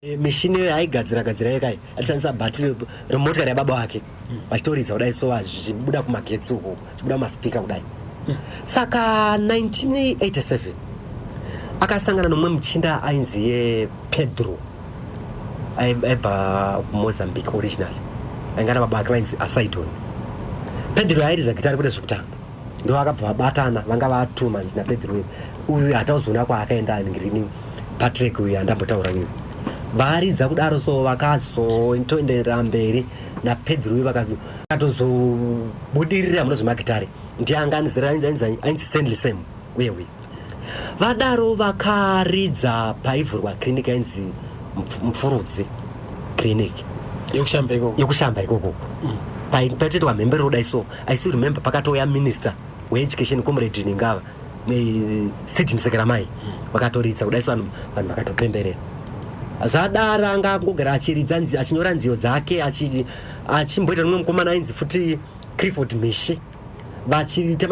Mishini iyo yaigadzira gadzira yekai achishandisa bhatiri remotikari yababa wake vachitoridza kudai so zvichibuda kumagetsi uko, zvichibuda kumasipika kudai. Saka 1987 akasangana nomumwe muchinda ainzi ye Pedro, aibva kuMozambique originally, ainga nababa vake vainzi Asaidon. Pedro airidza gitari kwete zvekutamba, ndo akabva vabatana, vanga vatuma nji naPedro uyu. Uyu hatauzoona kwaakaenda ngirini, Patrick uyu andambotaura uyu. Varidza kudaro so vakazotoenderera mberi naPedro uyu, vakatozobudirira mune zvemagitare. Ndiye anga anizera ainzi Stanley Sam uye uye. Vadaro vakaridza paivhurwa clinic yainzi Mupfurudzi clinic yekushamba ikoko, yekushamba ikoko. Paitoitwa mhemberero dai so I still remember pakatouya minister weeducation, Comrade Ningava Sidney Sekeramai, vakatoridza kudai so vanhu vakatopemberera. Zvadaro anga angogara achiridza, achinyora nziyo dzake, achimboita nomumwe mukomana ainzi futi Clifford Mishi, vachiita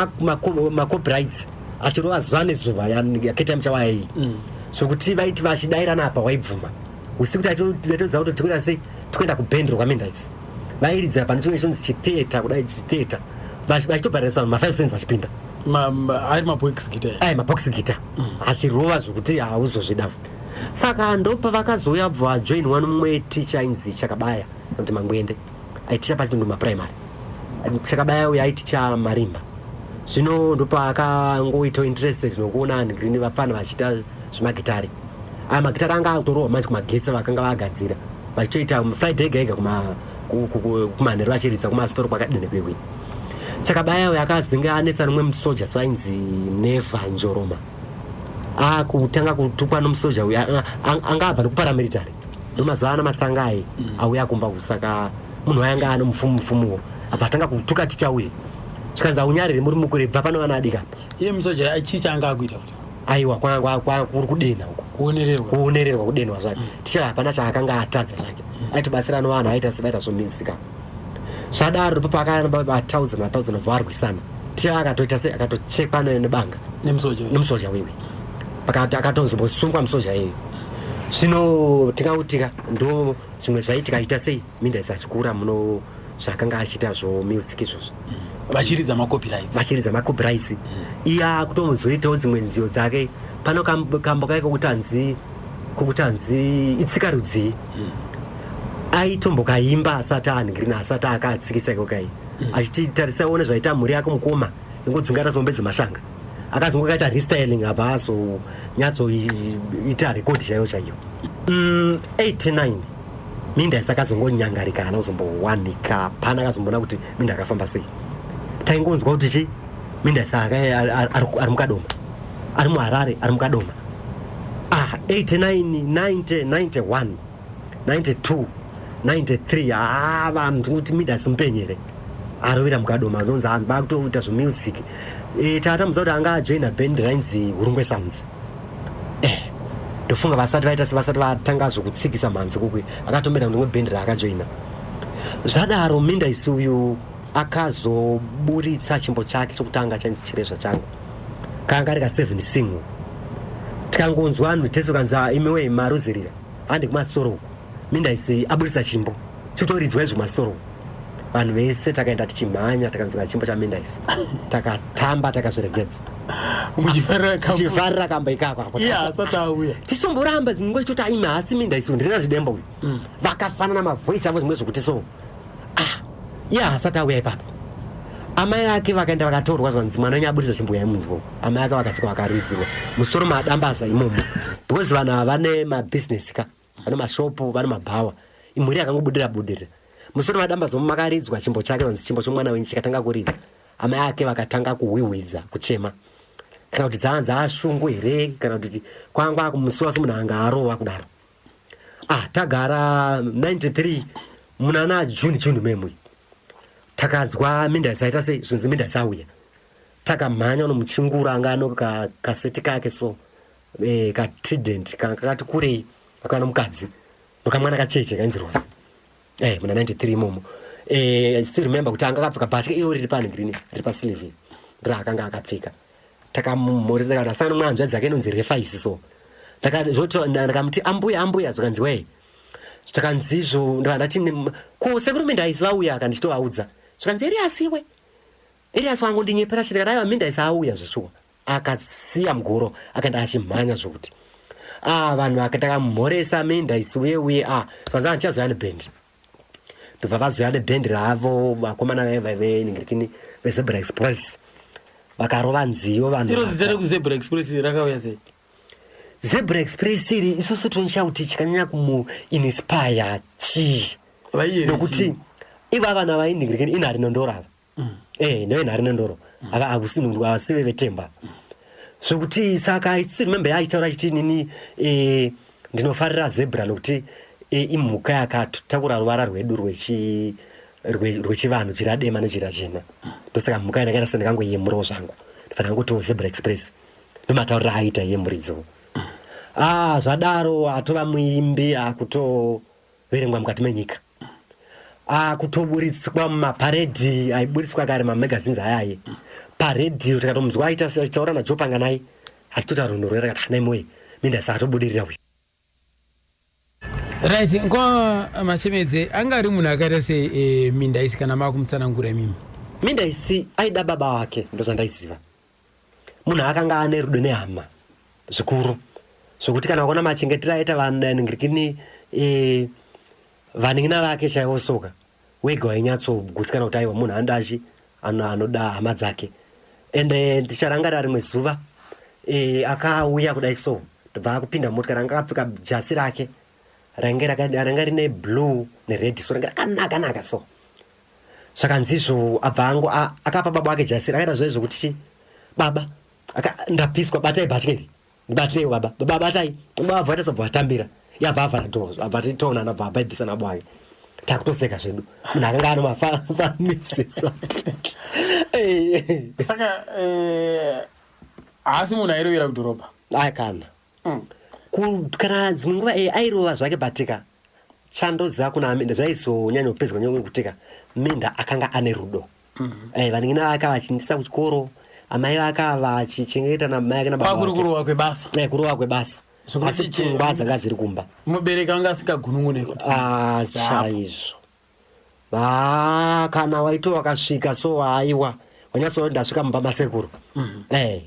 macopyrights, achirova zuva nezuva yaketa muchawaya iyi, zvokuti vaiti vachidairana apa waibvuma usiku. Taitoziva kuti tikuenda sei, tikuenda kubhendi rokwaMendaisi. Vairidzira pane chimwe chinonzi chitheatre kudai, chitheatre, vachitobhadharisa vanhu ma5 cents vachipinda. Ari mabox guitar? Ai, mabox guitar, achirova zvokuti hauzozvida. Saka ndopavakazouya bva vajoinwa nomumwe ticha ainzi Chakabaya kuti Mangwende, aiticha paChitunduma Primary. Chakabaya uyo aiticha marimba. Zvino ndopakangoitawo interested nokuona anhigirini vapfana vachiita zvemagitari aya. Magitari anga akutorohwa manje kumagetsi, vakanga vagadzira vachitoita Friday ega ega kumanheru vachiridza kumasitoro kwakadini kwekwe. Chakabaya uyo akazenge anetsa nomumwe musoja so ainzi Neva Njoroma, akutanga kutukwa nomusoja uyu. Anga abva nekuparamilitary, ndomazuva ana Matsangai auya kumba. Saka munhu waanga ano mupfumu mupfumuwo, abva atanga kutuka ticha uye, zvikanzi, "Aunyarire muri mukure, bva pano, vana adika." Iye musoja chii chaanga akuita futi? Aiwa, kuri kudena uko. Kuonererwa. Kuonererwa, kudenwa zvake. Ticha hapana chaakanga atadza zvake, aitobatsira vanhu, aita sevaita zvomusika. Zvadaro ndipo paakataudzana vataudzana, bva varwisana. Ticha akatoita se akatochekwa nebanga. Nemusoja? Nemusoja wiwi. Pakati akatozombosungwa musoja iyeyo. Zvino tingautika ndo zvimwe zvaitika aita sei Mindaisi achikura muno, zvakanga achiita zvomusic izvozvo. Vachiridza macopyrights. Vachiridza macopyrights. Iye akutozoitawo dzimwe nziyo dzake. Pano kambo kai kokuti hanzi itsika rudzii, aitombokaimba asati anhigirini, asati akatsikisa iko kai, achiti, "Tarisa one zvaita mhuri yako mukoma, ingodzungaira sombe dzemashanga." Akazongokaita restyling, abva azonyatsoita rekodi chaiyo chaiyo. 89 Minda isakazongonyangarika, haana kuzombowanika. Pana akazomboona kuti Minda akafamba sei. Taingonzwa kuti chi Minda isa ari muKadoma, ari muHarare, ari muKadoma. Ah, 89, 90, 91, 92, 93, ha, vanhu kuti Minda asi mupenyu here, arovera muKadoma, anonzi hanzi vakutoita zvemusic. Tatamuziva kuti anga ajoina band rainzi Hurungwe Sounds. Ndofunga vasati vaita sevasati vatanga zvokutsikisa mhanzi kukwe, akatomboenda kune rimwe bhendi raakajoina. Zvadaro Minda isi uyu akazoburitsa chimbo chake chokutanga chainzi Chirezva Changu, kanga kari ka7 single. Tikangonzwa vanhu tese kanzi, "Ah, imiwe maruzirira, hande kumasoro uku, Minda isi aburitsa chimbo chitoridzwa izvo kumasoro uku." Vanhu vese takaenda tichimhanya, takanzwa chimbo chaMinda isi, takatamba, takazviregedza. Muchifarira kambo. Tichifarira kambo ikako ako. Iye asati auya. Tichitomboramba dzimwe nguva tichiti, "Aime, haasi Minda isi, ndina zvidembo uyu." Vakafanana mavoice avo, zvimwe zvokuti so. Ah, iye haasati auya ipapo, amai ake vakaenda vakatorwa, zvanzi, "Mwana wenyu aburitsa chimbo yaimunzwa." Amai ake vakasvika vakaridzirwa musoro madambaza imomo, because vanhu ava vane mabhizinesi ka, vane mashopu, vane mabhawa, imhuri yakangobudira budirira. Musoro madambaza umo makaridzwa chimbo chake, vanzi, "Chimbo chomwana wenyu chikatanga kuridza." Amai ake vakatanga kuhwihwidza, kuchema, kana kuti dzaanzi ashungu here, kana kuti kwanga akumusuwa semunhu anga arova kudaro. Ah, tagara 93 munana June, June memui, takanzwa Minda isaita sei, zvinzi Minda isauya. Takamhanya unomuchingura, anga ano kaseti kake so, katrident kanga kakati kurei, akava nomukadzi nokamwana kacheche kainzi Rose. Muna 93 imomo, I still remember kuti anga akapfeka bhatya iro riri panhigirini, riri pasleeve, ndiro akanga akapfeka. Takamumhoresa, kana asangana nomwe hanzvadzi yake inonzi Refaisi so. Ndakamuti, "Ambuya, ambuya." Zvikanzi, "Wei." Zvakanzi izvo ndobva ndati ko sekuru Mindaisi vauya akandichitovaudza. Zvikanzi Elias iwe. Elias wangu ndinyepera chete kana aiwa Mindaisi auya zveshuwa. Akasiya mugoro akaenda achimhanya zvokuti. Ah vanhu vakatamhoresa Mindaisi uye uye ah zvanzi andichazouya nebhendi. Ndobva vazouya nebhendi ravo vakomana vaiva veningirikini veZebra Express. Vakarova nziyo vanhu. Iro zita rekuZebra Express rakauya sei? Zebra Express iri isusu tinoshaya kuti chakanyanya kumuinspire chii nokuti iva vana vainhingirikini inhari nondoro ava mm. eh ndove nhari nondoro mm. ava havasive vetemba mm. zvekuti saka isi remember yaitaura achiti nini eh, ndinofarira zebra nokuti eh, imhuka yakatakura ruvara rwedu rwechi rwechivanhu jira dema nejira jena ndosaka mhuka yandakaita sendakangoyemurawo zvangu ndofanira ngotiwo zebra express ndomatauriro aaita iye muridzo ah zvadaro atova muimbi akutoverengwa mukati menyika akutoburitswa mumaparedhi aiburitswa kare mamagazines ayaye paredhiyo tikatomunzwa aita achitaura najopanganai achitotaura runhoro rakati hanai moye minda saatobudirira uyu Right, ngo Machemedze anga ari munhu akaita sei e, Mindaisi kana makumutsanangura imimi? Mindaisi aida baba wake ndozvandaiziva. Munhu akanga ane rudo nehama zvikuru zvokuti kana wakaona machengetero aita vaningirikini e, vanin'ina vake chaivo soka wega wainyatsogutsikana kuti aiwa munhu anoda chi anoda hama dzake ende ndicharangarira rimwe zuva e, akauya kudai so ndobva akupinda mumotikari anga akapfeka jasi rake rainge ranga rine blue nered so ranga rakanaka naka so zvakanzi izvo abva angu akapa baba wake jasi rakaita zvaizvo zvekuti chi baba ndapiswa batai bhatya iri ndibatirei baba baba batai baba abva aita sabva vatambira yabva avhara door abva titoonana abva abaibisa nabo wake takutoseka zvedu munhu akanga anomafamisisa saka eh, haasi munhu airovera kudhorobha aya kana mm. Kana dzimwe nguva eh, airova zvake batika chandoziva kuna minda zvaizonyanya kupedzwa nyaya yekutika minda akanga ane rudo mm -hmm. eh, vanin'ina vake vachindisa kuchikoro amai vake vachichengeta namai ake nababa kwakuri kurova kwebasa eh, kurova kwebasa asi pfungwa dzanga dziri kumba mubereki anga asingagunun'une kuti ah, chaizvo Ah, kana waito wakasvika so aiwa wanyatsoona kuti ndasvika mumba masekuru mm -hmm. eh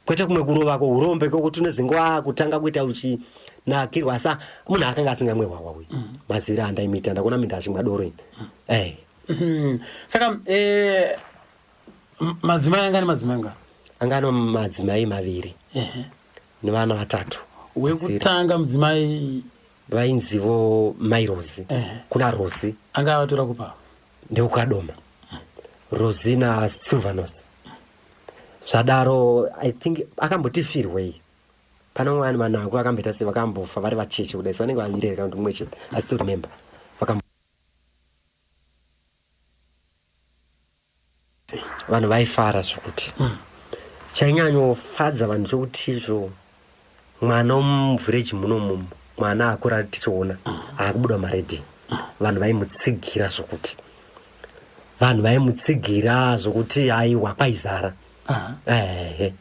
kwete kumwe kurova ko urombe kokuti unezenge wakutanga kuita uchinakirwa sa munhu akanga asingamwe hwahwa uyu mm. maziviro andaimita ndakuona minda achimwa doro ini mm. eh. mm. Saka eh, madzimai anga nemadzimai anga anga ano madzimai maviri nevana vatatu wekutanga mudzimai vainzivo mai Rozi kuna Rozi anga avatora kupa ndekukadoma Rozi na Silvanos zvadaro I think akambotifirwei pane umwe ani manako akamboita se vakambofa vari vacheche kudai so vanenge vaviri here kana kuti mumwe chete I still remember vakambo Vanhu vaifara zvokuti mm. Chainyanyofadza vanhu chokuti izvo mwana womuvhireji munomu mwana akura tichiona mm. Akubuda maredhiyo mm. Vanhu vaimutsigira zvokuti vanhu vaimutsigira zvokuti aiwa kwaizara Ehe.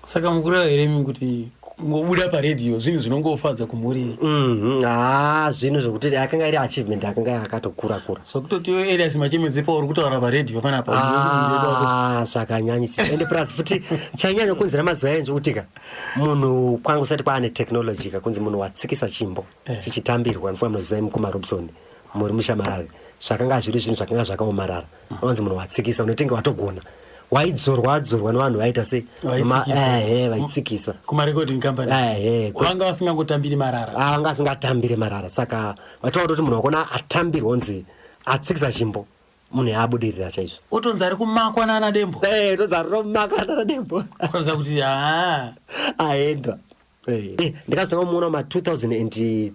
Saka mukureva here imi kuti kungobuda paredhiyo zvinhu zvinongofadza kumhuri? Mhm, haa zvinhu zvekuti akanga iri achievement akanga akatokura kura. Zvekutoti iwe Elias Machemedze pauri kutaura paredhiyo panapa. Ah, zvakanyanyisisa ende plus futi chainyanya kunzira mazuva ayo nzvokutika munhu kwanga kusati kwaane technology ka kunzi munhu watsikisa chimbo eh. chichitambirwa ndifunga munozivai mukoma Robson muri mushamarari zvakanga zviri zvinhu zvakanga zvakaomarara wanzi munhu watsikisa unotenge watogona waidzorwa adzorwa nevanhu vaita sei ehe vaitsikisa kumarecording company ehe vanga vasingangotambiri marara ah, vanga vasingatambiri marara saka vataura kuti munhu wakona atambirwa onzi atsikisa chimbo munhu yaabudirira chaizvo otonzi ari kumakwa nana dembo eh tonzi ari kumakwa nana dembo kuratidza kuti haa aenda eh, ndikazotanga kumuona ma 2003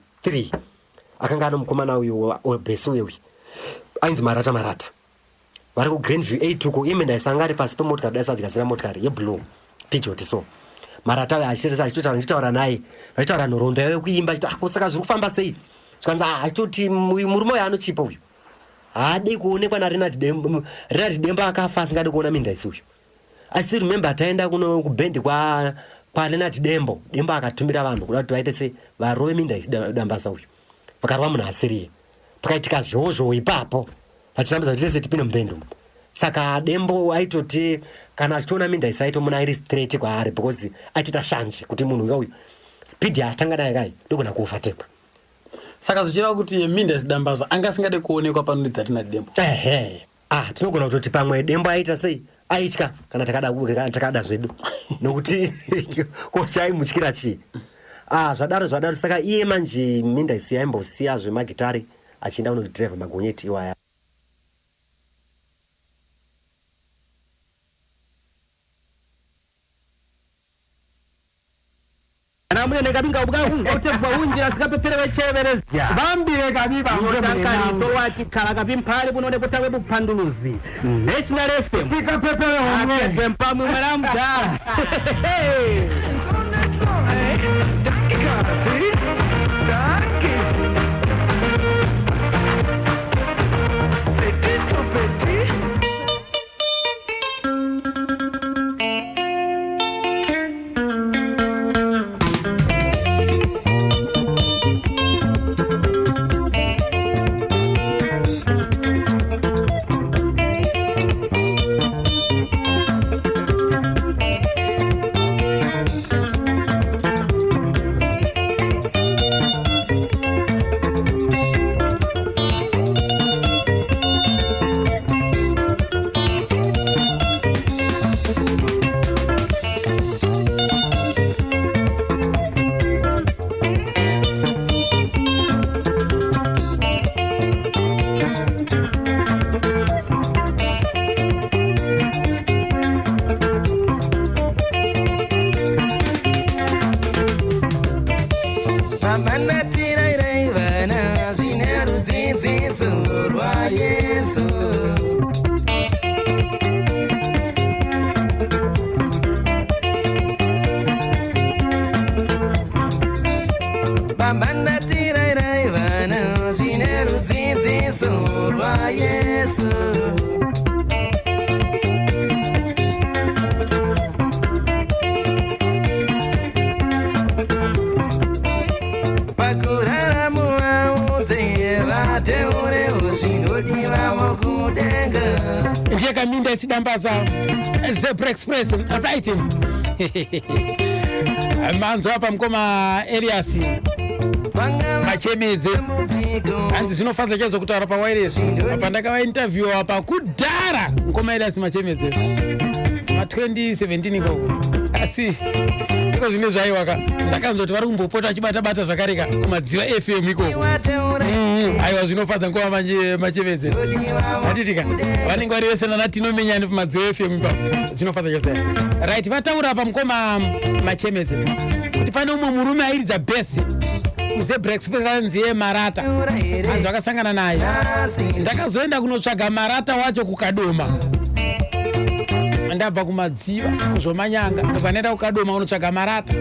akanga ano mukomana uyu webhesi uye uyu ainzi marata marata vari kugrandview 8 uko ime ndaisanga ari pasi pemotikari dai sadyasira motikari yeblue pijoti so marata uyo achiteresa achitotaura ndichitaura naye vachitaura nhoroondo yavo yekuimba achiti ah, saka zviri kufamba sei zvikanzi ah, achitoti uyu murume uyo anochipa uyu haadi kuonekwa narenard dembo renard dembo akafa asingadi kuona mindaisi uyu I still remember taenda kuno kubhendi kwa kwa Leonard Dembo. Dembo akatumira vanhu kuda kuti vaite se varove minda dambasa uyu. Vakarova munhu asiriye. Pakaitika zvozvo ipapo vachirambidza kuti tese tipinde mubhendi umu. Saka Dembo aitoti kana achitoona Mindaisi aitomuna iri straight kwaari because aitoita shanje kuti munhu uya uyu speed yaatanga nayo kai ndogona kuovertake. Saka zvichireva kuti Mindaisi Dambaza anga asingade kuonekwa panoridza Tina Dembo. Ehe. Ah, tinogona kutoti pamwe Dembo aita sei? Aitya kana takada kana takada zvedu. Nokuti ko chaimutyira chii? Ah, zvadaro zvadaro saka iye manje Mindaisi yaimbosiya zvemagitare achienda kunodriver magonyeti iwaya. Namwene kabi nga utegwa unjira sikapepere wecheverezya Bambire kabi bambire Munotankalito wachikhala kabi mphale bunone kutawe bupanduluzi National FM Sikapepere homwe Akebwe mpamwe mwalamda. Ndiye Kaminda Isidambaza Zebra Express right. Manzwa apa mukoma Elias Machemedze hanzi zvinofadza chaizvo kutaura pawireless. Apa ndakavainterviewa apa kudhara mukoma Elias Machemedze ma 2017 ikoko, asi iko zvine zvaiwaka ndakanzwa kuti vari kumbopota vachibata bata zvakare ka kuMadziva FM ikoko. Aiwa zvinofadza mukoma Machemedze atitika vanenge vari vese nana Tinomenyani paMadziva FM ipapo, zvinofadza chose. Right, vataura apa mukoma Machemedze kuti pane umwe murume airidza bhesi kuZebra Express anzi Marata, anzi vakasangana naye. Ndakazoenda kunotsvaga Marata wacho kuKadoma, ndabva kuMadziva kuzvomanyanga ndobva ndaenda kuKadoma kunotsvaga Marata.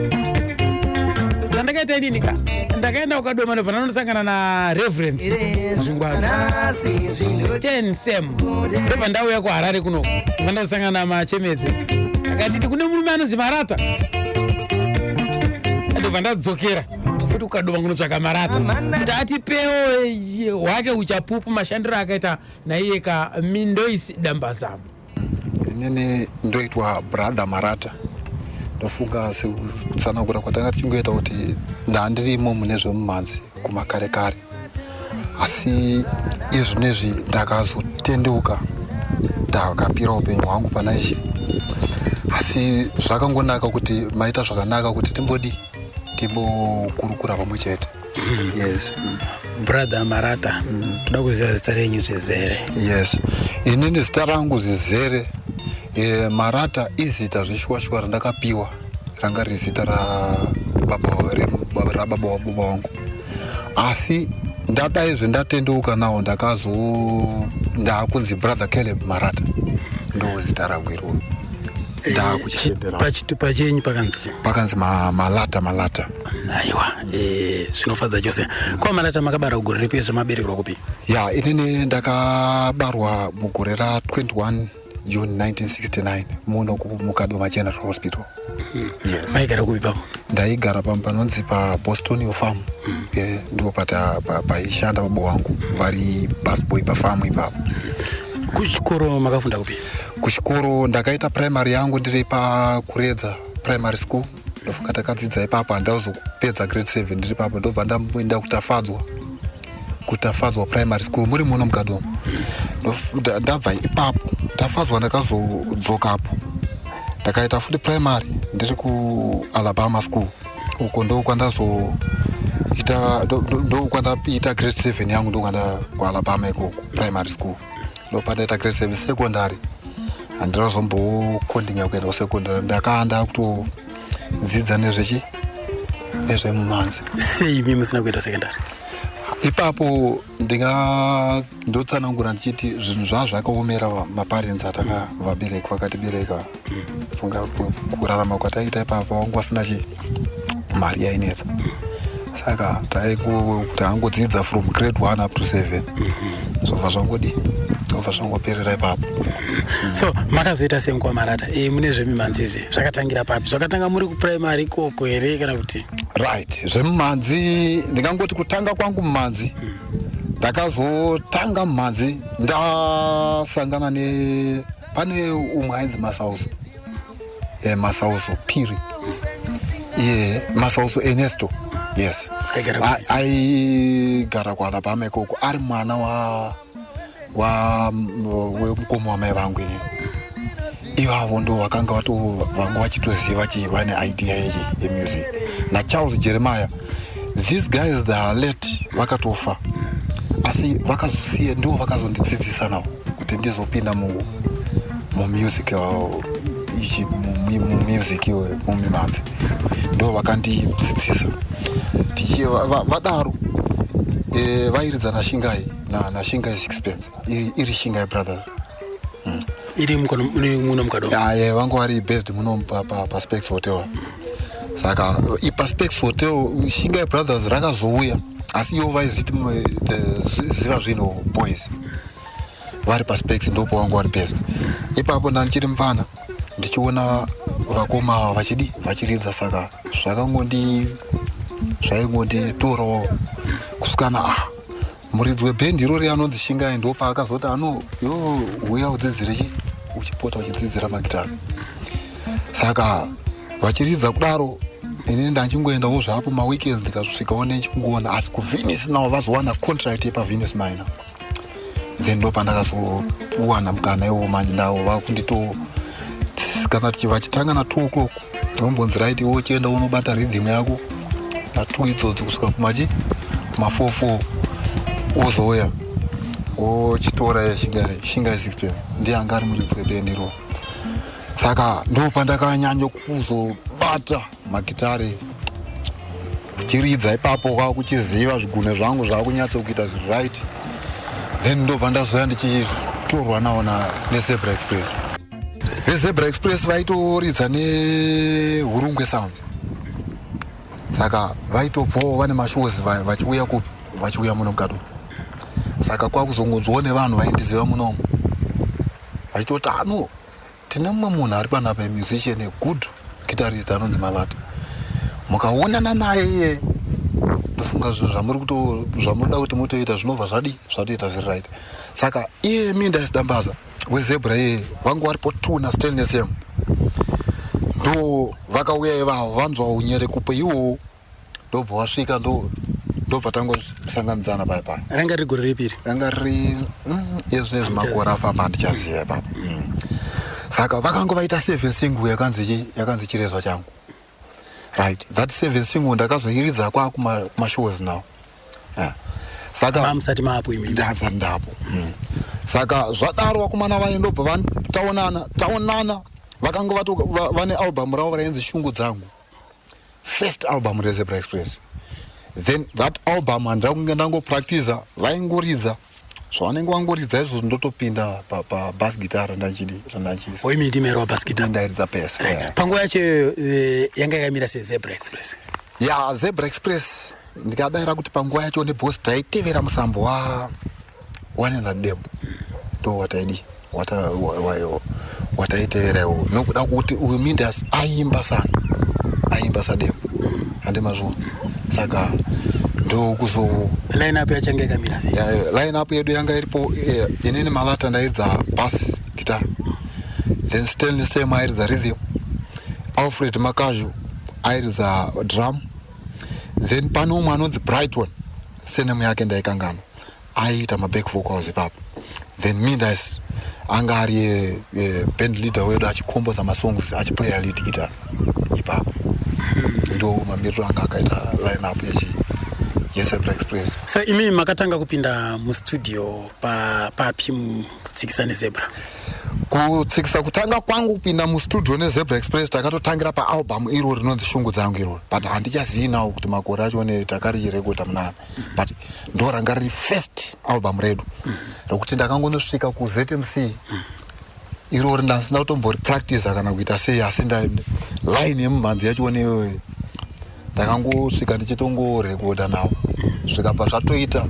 Zvandakaita inini ka, ndakaenda kuKadoma ndobva ndanosangana naReverend Zvingwazi 10 sem, ndobva ndauya kuHarare kunoko ndobva ndasangana naMachemedze akanditi kune murume anonzi Marata, ndobva ndadzokera futi kuKadoma kunotsvaga Marata kuti atipewo hwake uchapupu mashandiro akaita naiye kaMindoisi Dambazamu. Inini ndoitwa Brother Marata. Ndofunga sekutsanangura kwatanga tichingoita kuti ndandirimo mune zvemumhanzi kumakare kare, asi izvinezvi ndakazotendeuka, ndakapira upenyu hwangu pana Ishe. Asi zvakangonaka kuti maita zvakanaka kuti timbodi timbokurukura pamwe chete. Yes. Brother Marata, toda kuziva zita renyu zvizere. Yes, inini zita rangu zvizere Marata izita zveshuwa-shuwa randakapiwa, ranga riri zita rababa wababa wangu, asi ndadaizve ndatendeuka nawo ndakazo ndaakunzi Brother Caleb Marata, ndo zita rangu iroro ndaakuchitendera. Pachitupa chenyu pakanzi chii? Pakanzi Malata, Malata. Aiwa, zvinofadza chose. Kwa Malata, makabara gore ripi, zvamaberekerwa kupi? Ya, inini ndakabarwa mugore ra21 June 1969 muno muKadoma General Hospital. Yes. Maigara kupi papo? Ndaigara panonzi paBostonio Farm. Ndo paishanda baba wangu vari busboy pafamu ipapo. Kuchikoro makafunda kupi? Kuchikoro ndakaita primary yangu ndiri paKuredza Primary School. Ndofunga takadzidza ipapo. Handazopedza grade 7 ndiri papo, ndobva ndamboenda kuTafadzwa, kuTafadzwa Primary School muri muno muKadoma. Ndabva ipapo Tafadzwa, ndakazodzokapo, ndakaita futi primary ndiri kuAlabama School. Uko ndokwandazoita, ndokwandaita grade 7 yangu, ndokwanda kuAlabama ikoko Primary School, ndopandaita grade 7. Secondary handinazombokontinya kuenda kusecondary, ndakanda kutodzidza nezvechi, nezvemumanzi. Sei imi musina kuenda secondary? Ipapo ndinga ndotsanangura ndichiti zvinhu zvaa zvakaomera maparents ataka, vabereki vakatibereka. Funga kurarama kwataiita ipapo, wangu wasina chi mari, yainetsa. Saka taingodzidza from grade 1 up to 7, zvobva zvangodi, zvobva zvangoperera ipapo. So makazoita semukwamarata mune zvemimhanzi izvi zvakatangira papi? Zvakatanga muri kuprimary ikoko here kana kuti? Right, zvemumhanzi ndingangoti kutanga kwangu mumhanzi, ndakazotanga mumhanzi ndasangana ne pane umwe ainzi Masauso, Masauso Piri, ye Masauso Ernesto, yes. Aigara kupi? Aigara kuAlabama ikoko, ari mwana wa wemukoma wamai vangu inini. Ivavo ndo vakanga vanga vachitoziva chi vane idea yechi yemusic, naCharles Jeremiah. These guys, they are late, vakatofa, asi vakazosiya, ndo vakazondidzidzisa navo kuti ndizopinda mumusic ichi, mumusic iyoyo, mumimhanzi. Ndo vakandidzidzisa. Tichi vadaro vairidza naShingai, naShingai Sixpence, iri Shingai Brothers. Iri muno muKadoma? Aye, vangu vari based muno paSpex Hotel. Saka ipaSpex Hotel Shingai Brothers rakazouya, asi ivo vaiziti the Ziva Zvino Boys. Vari paSpex, ndopo vangu vari based ipapo. Ndandichiri mufana ndichiona vakoma ava vachidi vachiridza, saka zvakangondi zvaingonditorawo kusvikana muridzi webhendi irori anonzi Shingai ndo paakazoti ano yo uya udzidzire chi uchipota uchidzidzira magitari. Saka vachiridza kudaro, inini ndachingoendawo zvapo maweekends, ndikasvikawo nechingoona. Asi kuVenice navo vazowana contract yepaVenice Minor, then ndo pandakazowana mukana iwo manje. Ndavo vakundito kana vachitanga na2 o'clock, vombonzi, "Right, iwe uchienda unobata rhythm yako na2 idzodzi kusvika kumachi kuma4 4, wozouya wochitora Shingai Sixpence." Ndiye anga ari muridzi webhendi iroro. Saka ndo pandakanyanya kuzobata magitare, kuchiridza ipapo, kwakuchiziva zvigunwe zvangu zvakunyatsokuita zviri right. Then ndobva ndazoya ndichitorwa nawo neZebra Express. VeZebra Express vaitoridza neHurungwe Sounds, saka vaitobvawo vane mashows vachiuya kupi, vachiuya muno muKadoma. Saka kwakuzongonzwawo nevanhu vaindiziva munomu vachitoti, "Ano tine mumwe munhu ari panapa, musician, a good guitarist anonzi Malata. Mukaonana naye iye, ndofunga zvinhu zvamuri kuda kuti mutoita zvinobva zvadi zvatoita zviri right." Saka iye Mindas Dambaza weZebra iye, vangu varipo two naStanley M, ndo vakauya ivavo vanzwa unyere kupo iwowo, ndobva wasvika, ndobva tangosanganidzana paya paya. Ranga riri gore ripiri? Ranga riri izvezvi makore afamba, handichaziva ipapo. Saka vakanga vaita seven single yakanzi chi, yakanzi Chirezwa Changu. Right, that seven single ndakazoiridza kwakumashows now, yeah. Saka mamusati maapo imi? Ndasati ndapo. Saka zvadaro vakomana vaye ndobva taonana, taonana, vakanga vane album ravo rainzi Shungu Dzangu, first album reZebra Express. Then that album handira kunge ndangopractiza, vaingoridza zvavanenge vangoridza izvozvo, ndotopinda pabas guitar randachidi randachiisa. Oimi ndimero wabas guitar? Ndairidza bass, yeah. Panguva yacho yanga yakamira seZebra Express? Ya, Zebra Express ndikadaira kuti panguva yacho nebhosi taitevera musambo wa waNenaDembo, ndo wataidi. Wataitevera iwowo nokuda kuti uyu Mindas aiimba sana, aiimba sademo, handi mazviona? Saka ndokuzo Line up yachange yakamira sei? Line up yedu yanga iripo, inini Malata ndairidza bass guitar, then Stanley Sam airidza rhythm, Alfred Makazhu airidza drum, then pane umwe anonzi Brighton, surname yake ndaikangana, aiita maback vocals ipapo. Then Mindas anga ari band leader wedu, achikomboza masongs, achiplaya lead guitar ipapo. Ndo mamiriro anga akaita line up yechi yeZebra Express. So imimi makatanga kupinda mustudio papi kutsikisa neZebra? Kutsikisa, kutanga kwangu kupinda mustudio neZebra Express, takatotangira paalbum iro rinonzi Shungu Dzangu iroro, but handichazii nawo kuti makore acho ne takarirekodha munana, but ndo ranga riri first album redu rokuti ndakangonosvika kuZMC irori ndasina kutomboripractisa kana kuita sei, asi line yemumhanzi yacho neyoyo ndakangosvika ndichitongorekodha nawo zvikabva zvatoita.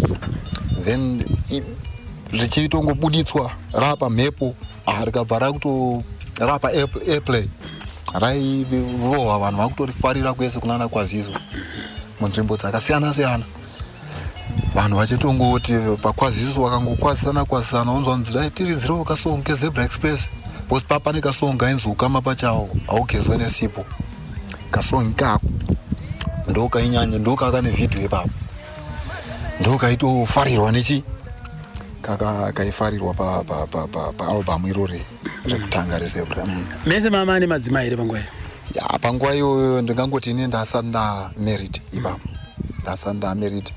Then zvichitongobuditswa rapa mhepo, rikabva rakuto rapa airplay, rairohwa, vanhu vakutorifarira kwese kunana Kwaziso, munzvimbo dzakasiyana siyana, vanhu vachitongoti paKwaziso vakangokwazisana kwazisana, unzwa nzira tiridzirewo kasong keZebra Express, because pa pane kasong kainzi "Ukama Pachawo Haugezwe Nesipo". Kasong ikako ndokainyanya, ndokaka nevhidhiyo ipapo, ndokaitofarirwa nechi kaka kaifarirwa paalbum irori rekutanga reZebra. Mese mama ane madzimai here panguva iyo? Ya, panguva iyoyo ndingangoti ini ndasati ndamarried ipapo, ndasati ndamarried.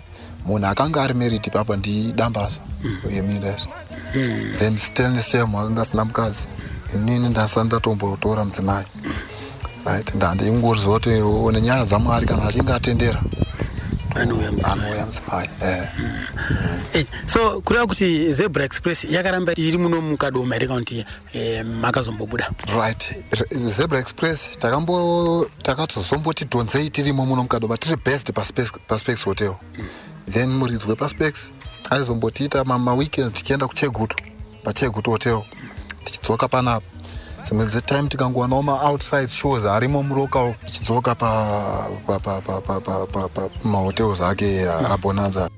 Munhu akanga ari married ipapo ndidambasa yeMindas. Then Stanley Sam akanga asina mukadzi, inini ndasati ndatombotora mudzimai, right? Ndandingoriziva kuti nenyaya dzaMwari, kana achinge atendera, Anouya mudzimai. Anouya mudzimai. So kureva kuti Zebra Express yakaramba iri muno muKadoma here, kana kuti makazombobuda? Right, Zebra Express takambo takatozomboti dhonzei tirimo muno muKadoma, tiri based paSpex Hotel. Then muridzi wepaSpex aizombotiita maweekends tichienda kuChegutu, paChegutu Hotel, tichidzoka panapa. Dzimwe dzetime tikangowanawo maoutside shows arimo mulocal, tichidzoka pamahotels ake aBonanza.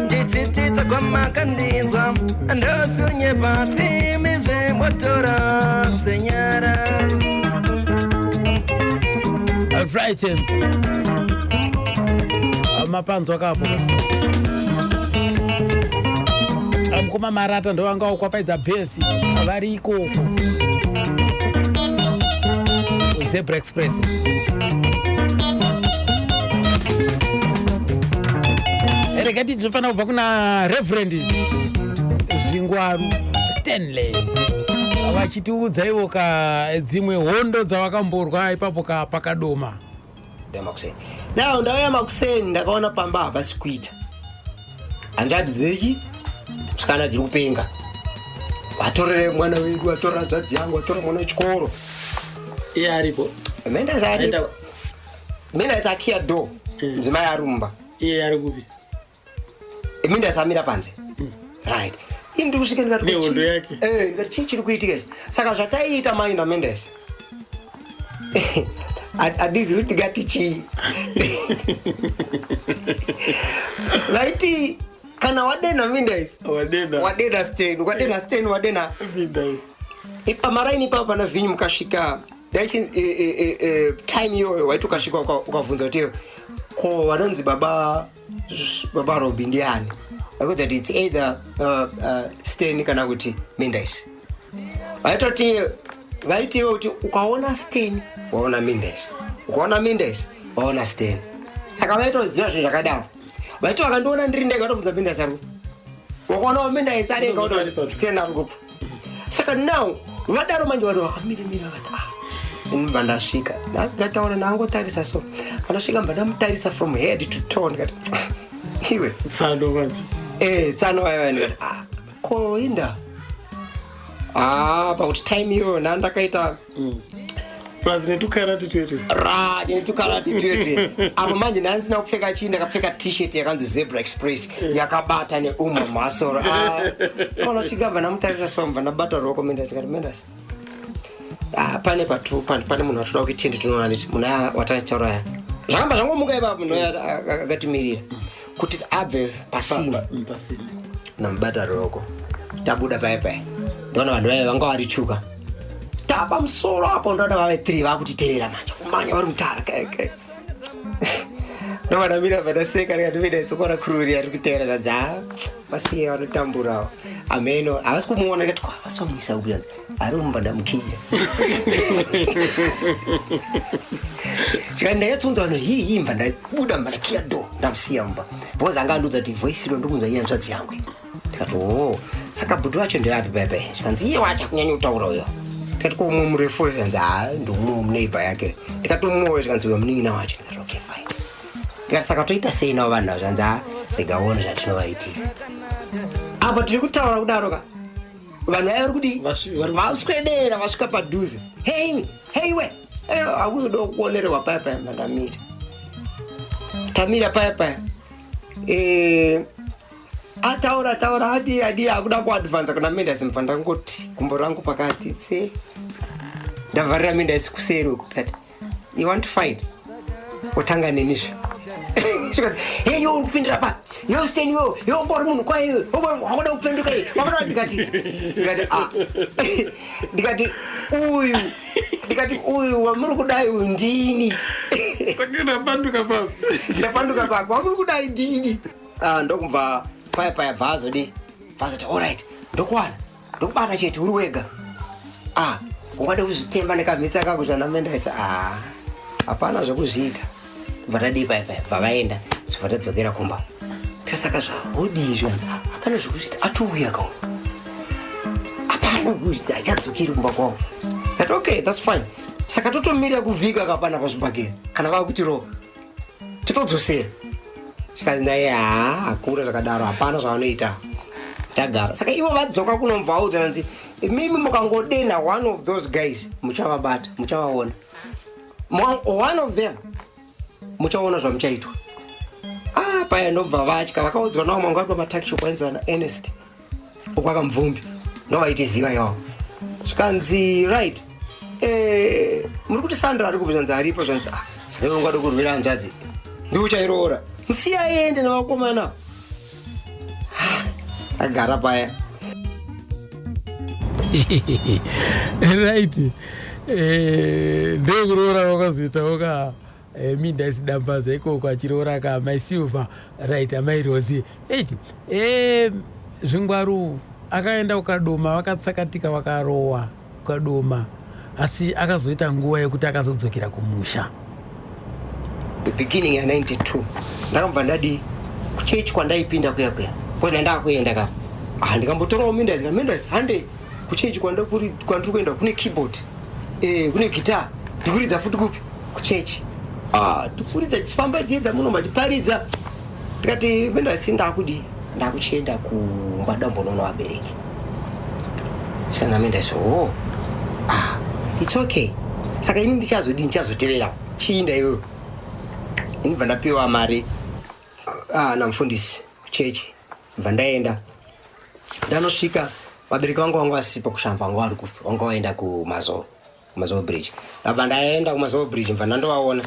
Ndichititsa kwamakandinzwa ndosunye pasi mizvembotora senyara. Right, mapanzwa kapo mukoma Marata ndo vanga wakwapaidza bhesi vari ikoko Zebra Express. Rega tinofanira kubva kuna Reverend Zvingwaru Stanley vachitiudza ivo ka dzimwe hondo dzavakamborwa ipapo ka paKadoma. Makuseni now, ndauya makuseni, ndakaona pamba hapasi kuita. Hanzvadzi dzechi musikana dziri kupenga, vatorere mwana wedu, vatorera hanzvadzi yangu, vatorera mwana wechikoro. Iye aripo? Aenda- Mendasi akiya door, mudzimai arumba. Iye ari kupi? Mendasi amira panze, right? Ini ndiri kusvika ndikati, Nehondo yake. Ndikati, chii chiri kuitika ichi? Saka zvataiita mai naMendesi, handizivi kuti ndingati chii. Vaiti kana wadena Mindesi, Wadena. wadena Sten, wadena Sten, wadena pamaraini ipapo pana Vhinyu. Mukasvika yachi time iyoyo, waiti ukasvika ukabvunza kuti ko vanonzi baba Robi ndiani, vakuudza kuti it's either Sten kana kuti Mindesi. Vaitoti vaitiwo kuti ukaona Sten waona Mindesi, ukaona Mindesi waona Sten. Saka vaitoziva zvinhu zvakadaro. Vaiti vakandiona ndiri ndega, vatobvunza Mindesi ari kupi, wakaonawo Mindesi ari ega, kuti Sten ari kupi. Saka now vadaro manje, vanhu vakamirimira, vakati, ah, inibva ndasvika, ndataura nangotarisa, so andasvika mbva ndamutarisa from head to toe, ndikati, "Ah, iwe." Tsano manje. Tsano vaiva. Ndikati, ah, ko inda, ah, pakuti time iyoyo ndandakaita. Plus netukarati twetu. Right, netukarati twetu. Apo manje ndandisina kupfeka chii, ndakapfeka t-shirt yakanzi Zebra Express yakabata neumwe masoro. Ah, unosvika bva ndamutarisa so bva ndabata ruoko Mendes ndikati Mendes. Ah, pane patu pane, pane munhu watoda kuti tiende tinoona nditi munhu aya watataura aya. Zvakamba zvangomuka ipapo munhu aya akatimirira kuti abve pasina. Pasina. Ndamubata ruoko. Tabuda paya paya. Ndaona vanhu vaya vanga varichuka. Tapa musoro apo ndoda vave 3 vakutitevera manje. Kumanya vari mutara kai kai. Ndovanamira vandaseka ndikati mina isokora kururi ari kutevera zvanzi ha vasiye vanotamburawo. Ameno havasi kumuona ndikati kwa vasi vamuisa uku zvanzi ari mumba ndamukiya. Chikati ndakatsunza vanhu hii hii mba ndabuda mba ndakiya do ndamusiya mumba. Because anga andiudza kuti voice iro ndokunza iye hanzvadzi yangu. Ndikati oh saka bhuti wacho ndeapi paya paya. Zvikanzi iye wacho akunyanya kutaura uyo. Ndikati ko umwe murefu uyo zvikanzi ha ndoumwe muneighbor yake. Ndikati umwe uyo zvikanzi uyo munin'ina wacho. Ndikati okay fine. Ndikati saka toita sei navo vanhu ava zvikanzi ha rega uone zvatinovaitira. Apa tiri kutaura kudaro ka vanhu vaya vari kudii? Vaswedera vasvika padhuze. Hey, hey we. Hakuzoda kuonererwa paya paya mandamira. Tamira paya paya. Ataura taura adi adi akuda kuadvansa kuna Mendes mva ndangoti gumbo rangu pakati tse. Ndavharira Mendes kuseri uku kati you want to fight? Otanga neni zve. Zvikati, hey, yo uri kupindira pa. Yo Stan yo, yo uri munhu kwaye iwe. Wakuda kupenduka iwe. Wakuda ndikati ndikati ah. Ndikati uyu ndikati uyu wamuri kudai uyu ndini. Saka ndapanduka papi. Ndapanduka papi. Wamuri kudai ndini. Ah, ndokubva paya paya bvazodi. Bvazoti all right. Ndokwana. Ndokubata chete uri wega. Ah, ungade kuzvitemba nekamhitsa kako zvana Mendes. Ah, hapana zvekuzviita. Bva tadii paya paya, bva vaenda, bva tadzokera kumba. Saka zvaodii zvanzi, hapana zvekuzviita, atouya kawo. Hapana zvekuzviita, achadzokeri kumba kwavo. Ndati okay, that's fine. Saka totomirira kuvhika kapana pazvibhakera, kana vakutirova. Totodzosera. Zvikanzi naye, haa, hakuna zvakadaro, hapana zvavanoita. Tagara. Saka ivo vadzoka kunomva vaudza vanzi, imimi mukangodena one of those guys, muchavabata, muchavaona. One of them, muchaona zvamuchaitwa. Ah, paya ndobva vatya, vakaudzwa navo manga vari pamatakishop ainzi ana Ernest. Okwakamvumbi. Ndovaitiziva iwavo. Zvikanzi, right. Muri kuti Sandra ari kupi? Zvanzi aripo, zvanzi, ah, saka iwe ungade kurwira hanzvadzi. Ndiwe uchairoora. Musiye aende nevakomana. Agara paya. Right. Ndekuroora wakazoitawo ka minda isidambaza ikoko achiroora ka mai Silver, right, amai Rosie. Right. Zvingwaru akaenda kukadoma, vakatsakatika vakarowa kukadoma, asi akazoita nguva yekuti akazodzokera kumusha. The beginning ya 92 ndakabva ndadi kuchechi kwandaipinda kuya kuya kwena ndakuenda ka. Ah, ndikambotorawo Mendes, ka Mendes hande kuchechi kwandiri kuenda kune keyboard, kune guitar, ndikuridza futi kupi kuchechi. Ah, tikuridza tichifamba tichiedza muno machiparidza. Ndikati Mendes ndakudi ndakuchienda kumba dambonoona vabereki. Saka Mendes, oh, ah, it's okay. Saka ini ndichazodini, ndichazotevera chiinda iwewe. Inibva ndapiwa mari, ah, namufundisi kuchechi. Bva ndaenda. Ndanosvika vabereki vangu vanga vasipo kushamba, vanga vari kupi, vanga vaenda kuMazowe, kuMazowe Bridge. Ndabva ndaenda kuMazowe Bridge, bva ndandovaona.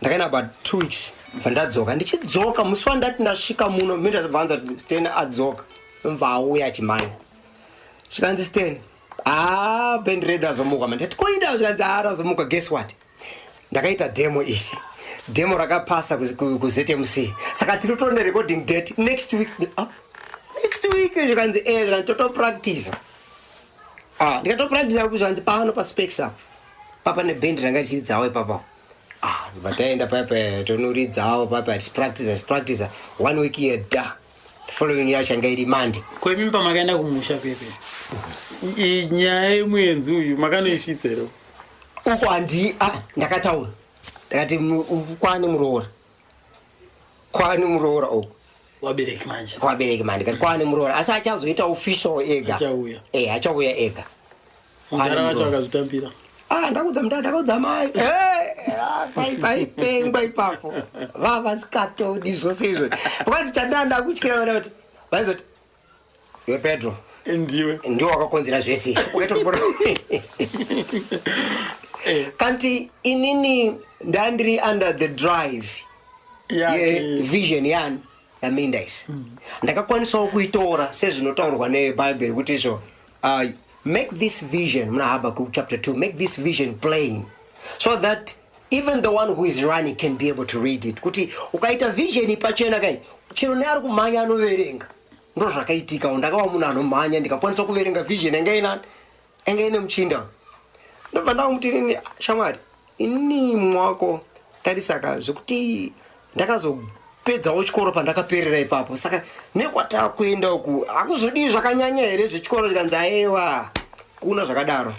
Ndakaenda about 2 weeks, bva ndadzoka. Ndichidzoka musi wandati ndasvika muno, Mendes bva anzi kuti Stan adzoka. Bva auya achimhanya. Zvikanzi Stan, ah, band redu razomuka. Ndati koinda, zvikanzi ah, razomuka, guess what? Ndakaita demo iri. Demo rakapasa ku ZMC. Saka tiri kutoona recording date next week. Ah, next week zvikanzi zvikanzi toto practice. Ah, ndikato practice apo zvikanzi pano pa Specs apo. Papa ne band ranga richiridzawo ipapo. Ah, ndibva taenda paya paya tonoridzawo paya paya tichipractice, tichipractice. 1 week year da. The following year changa iri Monday. Ko imi pamakaenda kumusha pepe? Nyaya yemuenzi uyu makanoisvitsa here? Uko handi, ah, ndakataura. Ndakati uku kwani muroora. Kwani muroora uku. Wabereki manje. Wabereki manje, ndikati kwani muroora. Asi achazoita official ega. Achauya. Achauya ega. Mudhara Kwani wacho muroora. akazvitambira. Ah, ndakudza mudhara, ndakaudza mai. Eh, ah, paipengwa ipapo. Vavasikatodi zvose izvo. Because chandanda kutyira vana kuti vaizoti iwe Pedro Ndiwe. Ndiwo wakakonzera zvese izvi. Ukaitombona. Kanti inini ndandiri under the drive yevision yani yaMindaisi. Ndakakwanisawo kuitora sezvinotaurwa nebhaibheri kuti izvo make this vision muna Habakkuk chapter 2, make this vision plain so that even the one who is running can be able to read it. Kuti ukaita vision pachena kai, chero neari kumhanya anoverenga. Ndo zvakaitikawo, ndakava munhu anomhanya, ndikakwanisa kuverenga vision yanga inani, yanga ine muchinda. Ndobva ndamuti inini, shamwari, inini mwako tarisaka zvekuti ndakazopedzawo chikoro pandakaperera ipapo, saka nekwatakuenda uku hakuzodii zvakanyanya here zvechikoro? Zvikanzi aiwa, kuna zvakadaro,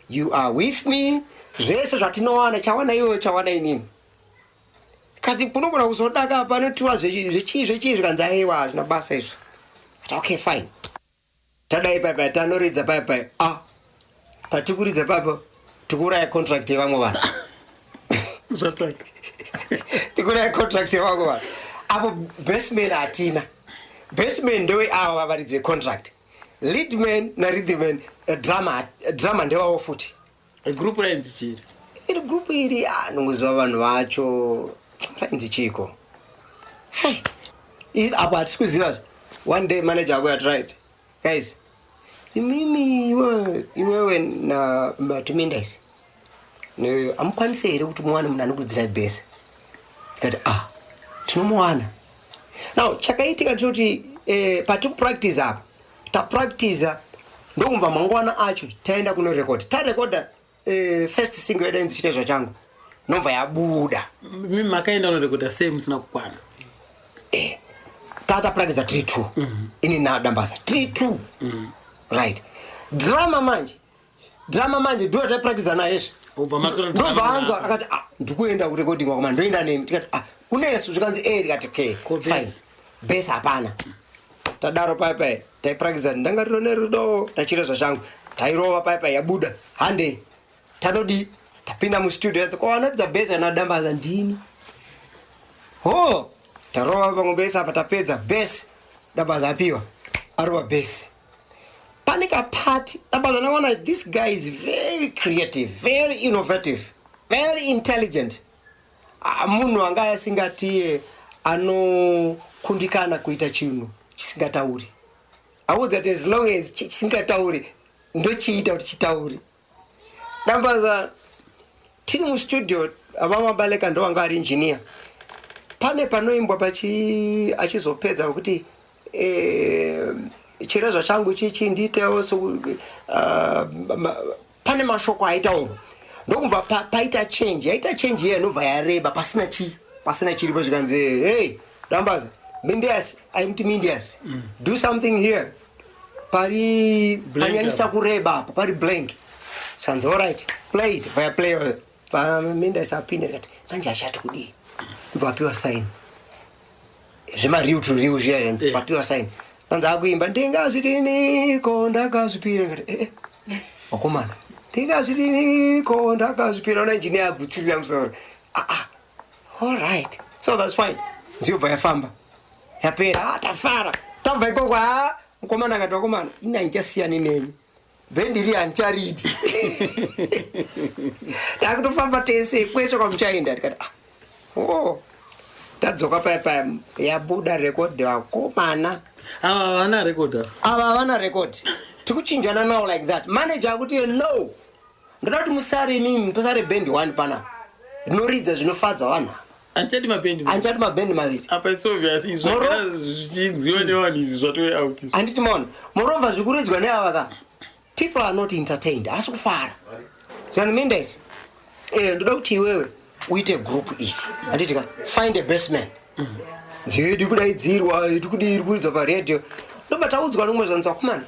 you are with me, zvese zvatinowana, chawana iwewe chawana inini. Kati kunogona kuzodaka panotiwa zvechii zvechii. Zvikanzi aiwa, hazvina basa izvo. Ati okay, fine. Tadai paipai, tanoridza paipai, a patikuridza papo tikuuraya contract yevamwe vanhu. Zvatanga. Tikuuraya contract yevamwe vanhu apo. Bassman hatina, bassman ndewe ava varidzi vecontract, leadman narhythman, drummer ndevavo futi. Group rainzi chiri? Iri group iri, ah, nongoziva vanhu vacho, rainzi chiko? Hey, apo hatisi kuziva. One day manager ako yati, "Right guys, imimi iwewe na matumindaisi hamukwanisi here kuti muwane munhu anokudzirai bhesi?" Tikati, "Ah, tinomuwana." Now chakaitika ndechekuti patiri kupractice apa, tapractiza, ndokumva mangwana acho taenda kunorekodha, tarekodha first single yedu inzi "Chirezva Changu", nobva yabuda. Mi makaenda unorekodha sei musina kukwana? Tatapractiza tiri two, ini naDambasa tiri two, right? Drummer manje, drummer manje ndo taipractiza naye. Ubva matora. Ndobva anzwa akati, "Ah, ndikuenda kurecording wakoma, ndoenda nemi." Tikati, "Ah, kunesu?" Zvikanzi, "E." Tikati, "Okay." Ko Fine. bass? Bass hapana. Tadaro paipai, taipractiza "Ndangariro Nerudo" naChirezva Changu, tairova paipai, yabuda. Handei, tanodi tapinda mustudio, yanzi, "Ko anoridza bass?" Ana Dambaza, "Ndini." Ho, tarova pamwe bass apa, tapedza bass, Dambaza apiwa, arova bass. Pane kapati Dambaza naona this guy is very creative, very innovative, very intelligent. Ah, munhu anga asingatiye anokundikana kuita chinhu chisingatauri. Audza kuti as long as chisingatauri, ndochiita kuti chitauri. Dambaza tiri mustudio, avamabaleka ndo vanga ari engineer. Pane panoimbwa pachi achizopedza kuti chirezva changu chichi ndiitewo pane mashoko aitaurwa, ndokubva paita change, yaita change iye inobva yareba, pasina chi pasina chiripo. Zvikanzi, "Hey Dambaza, Mindias," aimuti Mindias, "do something here, pari Blank panyanyisa apa. kureba apa, pari blank." Zvikanzi, "Alright, play it." Vaya play, paMindias apinde, ndikati, "Manje achati kudii?" Ndobva apiwa sign zvemareal to real zviya. Vapiwa sign, anzi akuimba, "Ndingazvidiniko ndakazvipira." Ndikati, "Eh, eh, wakomana, ndingazvidiniko ndakazvipira." Ona engineer agutsurira musoro. Ah, ah, all right, so that's fine. Nziyobva yafamba, yapera. Ah, tafara, tabva ikoko. Ha, mukomana akati, "Wakomana, ini handichasiyani nemi, bhendi iri handicharidi, takutofamba tese kwese kwamuchaenda." Tikati, "Ah, oh." Tadzoka paya paya, yabuda rekodhi, vakomana. Ava havana rekodha? Ava havana rekodhi, tikuchinjana now like that. Manager akuti, "No, ndoda kuti musare imimi, pasare bhendi one panapa rinoridza zvinofadza vanhu ava." Handichadi mabhendi. Handichadi mabhendi maviri. Apa it's obvious, izvi zvagara zvichinzwiwa nevanhu, izvi zvatove out izvi. Handiti maona, moreover zvikuridzwa neava ka, people are not entertained, asi kufara. Zvanhu Mendes, ndoda kuti iwewe uite group iri, handiti ka? Find a bassman. Nziyo yedu kudaidzirwa, iri kudii, iri kuridzwa paredhiyo. Ndobva taudzwa nomwe, zvanzi, "Wakomana,"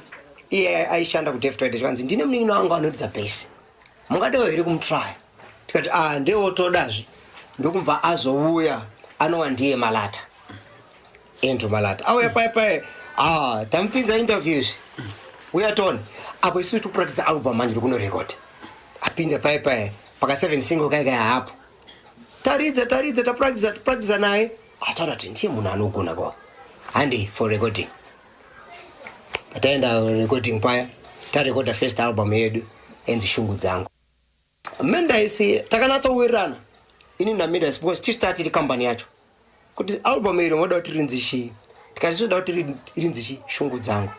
iye aishanda kuDeftoid, zvikanzi, "Ndine munin'ina wangu anoridza bass, mungadewo here kumutraya?" Tikati, "A, ndewo todazve." Ndokubva azouya, anova ndiye Malata, Andrew Malata. Auya pai pai, ah, tamupinza interviews, uya tone apo isusu tikupractice album manje, ndikunorekodha. Apinda. Tapinda paya paya paka 7 single kai kai hapo. Taridza taridza tapractice tapractice naye. Ataona kuti ndiye munhu anogona kwa. Handi for recording. Pataenda recording paya tarekoda first album yedu enzi Shungu Dzangu. Mendaisi takanatsowirirana ini naMendaisi because tisu tatiri kambani yacho kuti album iri moda kuti rinzi chii, tikati toda kuti rinzi chii, Shungu Dzangu.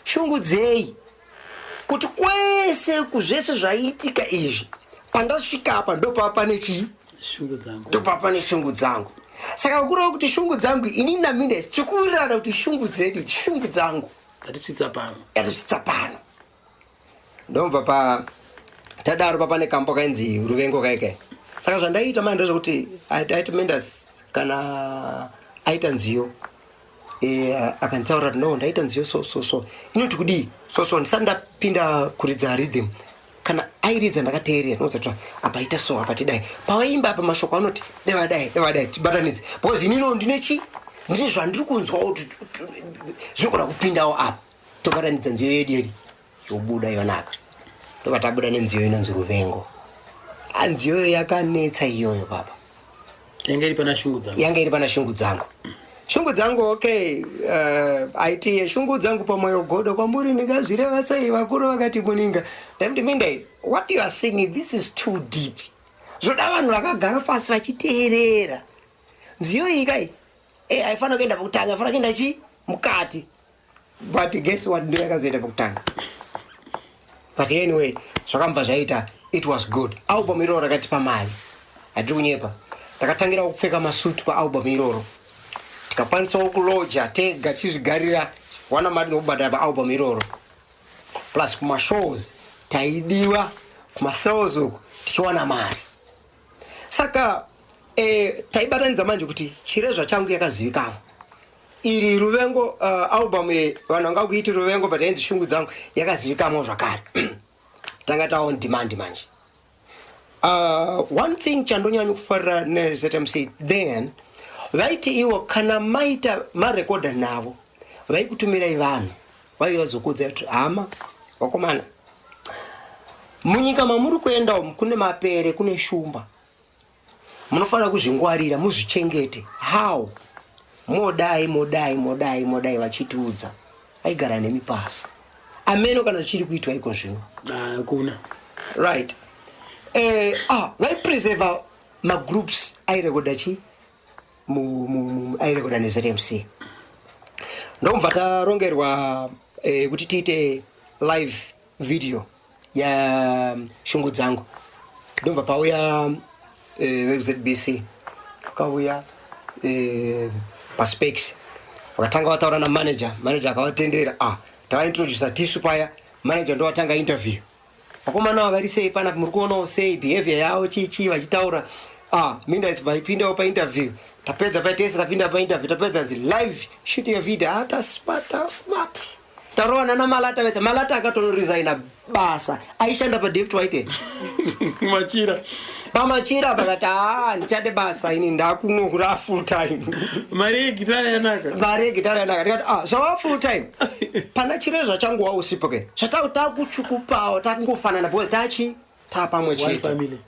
Shungu dzei? Kuti kwese kuzvese zvaiitika izvi, pandasvika apa ndopava pane chii? Shungu dzangu. Ndopava pane shungu dzangu. Saka kureva kuti shungu dzangu, ini naMendaisi tikuwirirana kuti shungu dzedu idzi, shungu dzangu Tatisvitsa pano. Yatisvitsa pano. Ndobva pa tadaro papane kambo kainzi Ruvengo kaikai. Saka zvandaiita manje ndezvekuti aiti Mendas kana aita nziyo, akanditaurira kuti no, ndaita nziyo so so so, inoti kudii so so, ndisati ndapinda kuridza rhythm, kana airidza ndakateerera, ndinoudza kuti apa ita so, apa tidai, pawaimba apa mashoko anoti deva dai deva dai, tibatanidze, because inino ndine chi ndine zvandiri kunzwawo kuti zvinogona kupindawo apa, tobatanidza nziyo yedu yedu yobuda yonaka. Ndobva tabuda nenziyo inonzi Ruvengo. Ah, nziyoyo yakanetsa iyoyo baba. Yanga iri pana Shungu Dzangu. Yanga iri pana Shungu Dzangu. Shungu Dzangu, okay, aiti shungu dzangu pamwoyo godo kwamuri ndingazvireva sei, vakuru vakati muninga. Ndamuti, "Minda, what you are singing, this is too deep, zvoda vanhu vakagara pasi vachiteerera nziyo iyi kai. Haifanira kuenda pekutanga, aifanira kuenda chi mukati." But guess what? Ndo yakazoenda pekutanga. But anyway, zvakambva zvaita, it was good. Album iroro rakatipa mari, hatiri kunyepa. Takatangira kupfeka masutu paalbum iroro, tikakwanisawo kuloja tega tichizvigarira, wana mari dzokubhadhara paalbum iroro, plus kumashows taidiwa, kumasales uku tichiwana mari. Saka taibatanidza manje kuti Chirezva Changu yakazivikanwa, iri Ruvengo, album iyi vanhu vanga kuiti Ruvengo but yainzi Shungu Dzangu, yakazivikanwa zvakare. Tanga ta on demand manje. One thing chandonyanya kufarira neZMC then, vaiti ivo kana maita marekodha navo, vaikutumirai vanhu vaivazokuudzai kuti hama vakomana, munyika mamuri kuenda umu kune mapere, kune shumba, munofanira kuzvingwarira, muzvichengete. How? Modai modai modai modai, vachitiudza. Aigara nemi pasi ameno kana zvichiri kuitwa iko zvino. Hakuna. Right. Vaipreserva magroups airekodha chi airekodha neZMC. Ndomubva tarongerwa kuti tiite live video ya Shungu Dzangu. Ndomubva pauya veZBC, vakauya paspex, vakatanga vataura namanager. Manager akavatendera. Ah, tavaintroduca tisu paya, manager ndovatanga interview, vakomana ava vari sei panapa, muri kuonawo sei behavior yavo, chii chii, vachitaura. Ah, Mindas vaipindawo painterview. Tapedza patese tapinda painterview, tapedza nzi live shoot your video. Ah, tasmart, tasmart, tarowana naMalata vese. Malata akatonoresigna basa, aishanda paDavid White. Machira. Pamachira pakati, haa, ndichade basa ini, ndakuno kura full time. Mari yegitara yanaka. Mari yegitara yanaka. Ndikati, ah, zvava full time pana Chirezva Changu wausipo ke, zvatakuchukupawo takungofanana because tachi tapamwe One chete. Family.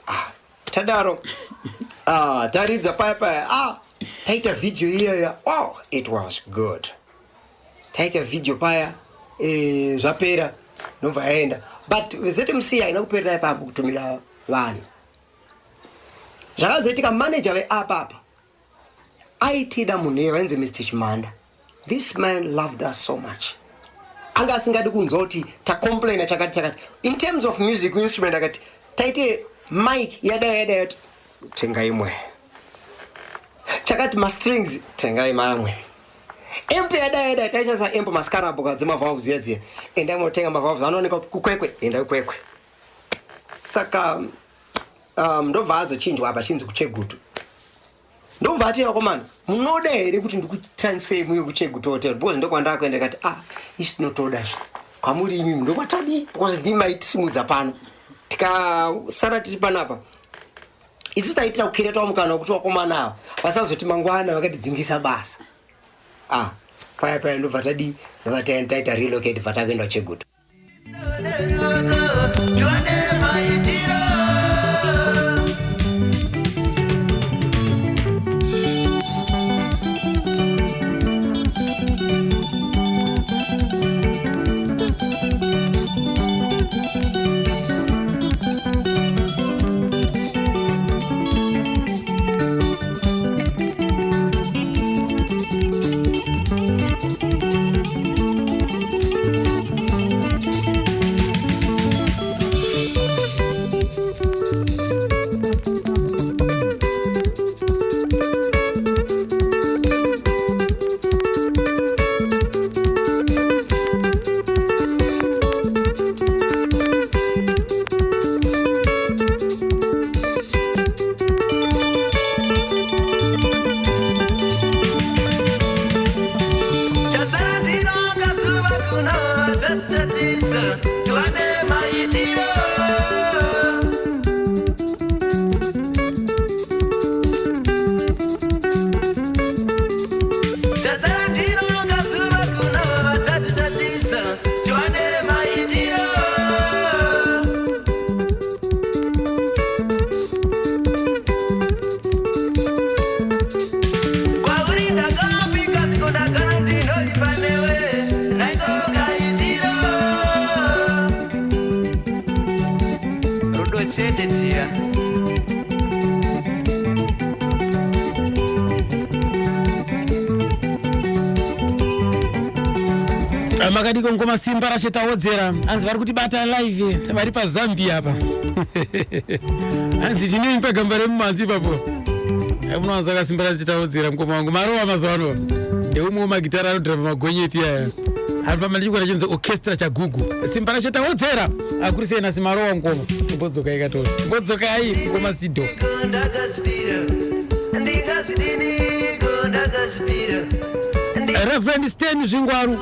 Ah, tadaro. Ah, taridza paya paya, ah, taita video iyoyo. Oh, it was good. Taita video paya, zvapera, nobva yaenda. But ZMC haina kuperera ipapo kutumira vanhu. Zvakazoitika, manager veapapa aitida munhu iye vainzi Mr Chimanda. This man loved us so much, anga asingadi kunzwa kuti tacomplaina chakati chakati in terms of music instrument. Akati taite mic yadai yadai, yati tenga imwe, chakati mastrings tengai mamwe, amp yadai yadai, taishandisa amp mascarab dzemavalves dziya dziya, endai munotenga mavalves anooneka kuKwekwe, endai kuKwekwe. Saka ndobva azochinjwa apa chinzi kuChegutu. Ndobva ati, "Vakomana, munoda here kuti ndikutransfer muye kuChegutu Hotel, because ndokwandakuenda?" Kati, "Ah, isi tinotodazve kwamuri imimi, ndokwatadii, because ndimaisimudza pano, tikasara tiri panapa." Isu taitira kucreatawo mukana wekuti vakomana ava vasazoti mangwana vakatidzingisa basa. Ah, paya paya ndobva tadii, ndobva taita relocate, bva takuenda Chegutu. Tiwane. maitiro. Chasara ndinoka zuva kuno vatatisa tiwane maitiro. Chasara ndinoka zuva kuno vatatisa tiwane maitiro. Kwauri ndakapika miko ndagara ndinoimba newe naikokaitiro. Rudo chete tiya. Makadiko ngoma simba rashe tawodzera hanzi vari kutibata live vari pazambia apa hanzi tinei pagamba remumanzi ipapo munowanza kasimba rashe tawodzera mukoma wangu marowa mazuva ano ndeumwe wemagitara anodhiraiva magonyeti aya anofamba nechikwata chinzi orchestra chagugu simba rashe tawodzera akuri sei nasi marowa mukoma imbodzokai katora imbodzokai mukoma sido Ndakazvipira, ndingazvidiniko ndakazvipira. Reverend Stan Zvingwaru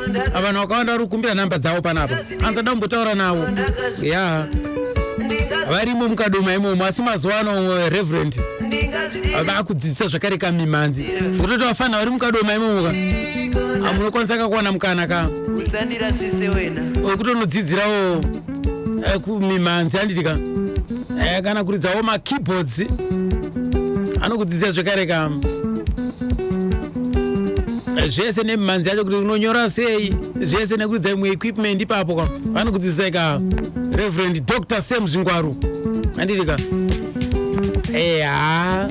vanhu vakawanda vari kukumbira nhamba dzavo panapa anzi ada kumbotaura navo ya varimo mukadoma imomo asi mazuva ano reverend vakudzidzisa zvakare kamimhanzi zvekutoti vafana vari mukadoma imomo ka amunokwanisa kakuwana mukana ka Usandirasise wena. wekutonodzidzirawo kumimhanzi handiti ka kana kuridzawo makeyboards anokudzidzisa zvekare ka zvese nemimhanzi yacho kuti unonyora sei zvese nekuridza imwe equipment ipapo ka vanokudzidzisai ka Reverend Dr Sam Zvingwaru handiti ka eha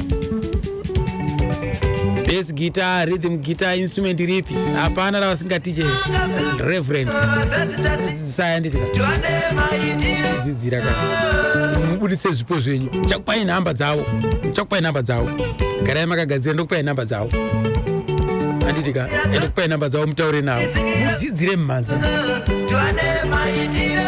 bass guitar, rhythm guitar, instrument ripi hapana ravasingatiche Reverend dzidzisai handiti ka Tiwane maitiro. Dzidzira ka mubuditse zvipo zvenyu. Ndichakupai nhamba dzavo, ndichakupai nhamba dzavo, garai makagadzira, ndokupai nhamba dzavo handiti ka ndokupai nhamba dzavo mutaure navo mudzidzire mumhanzi. Tiwane maitiro.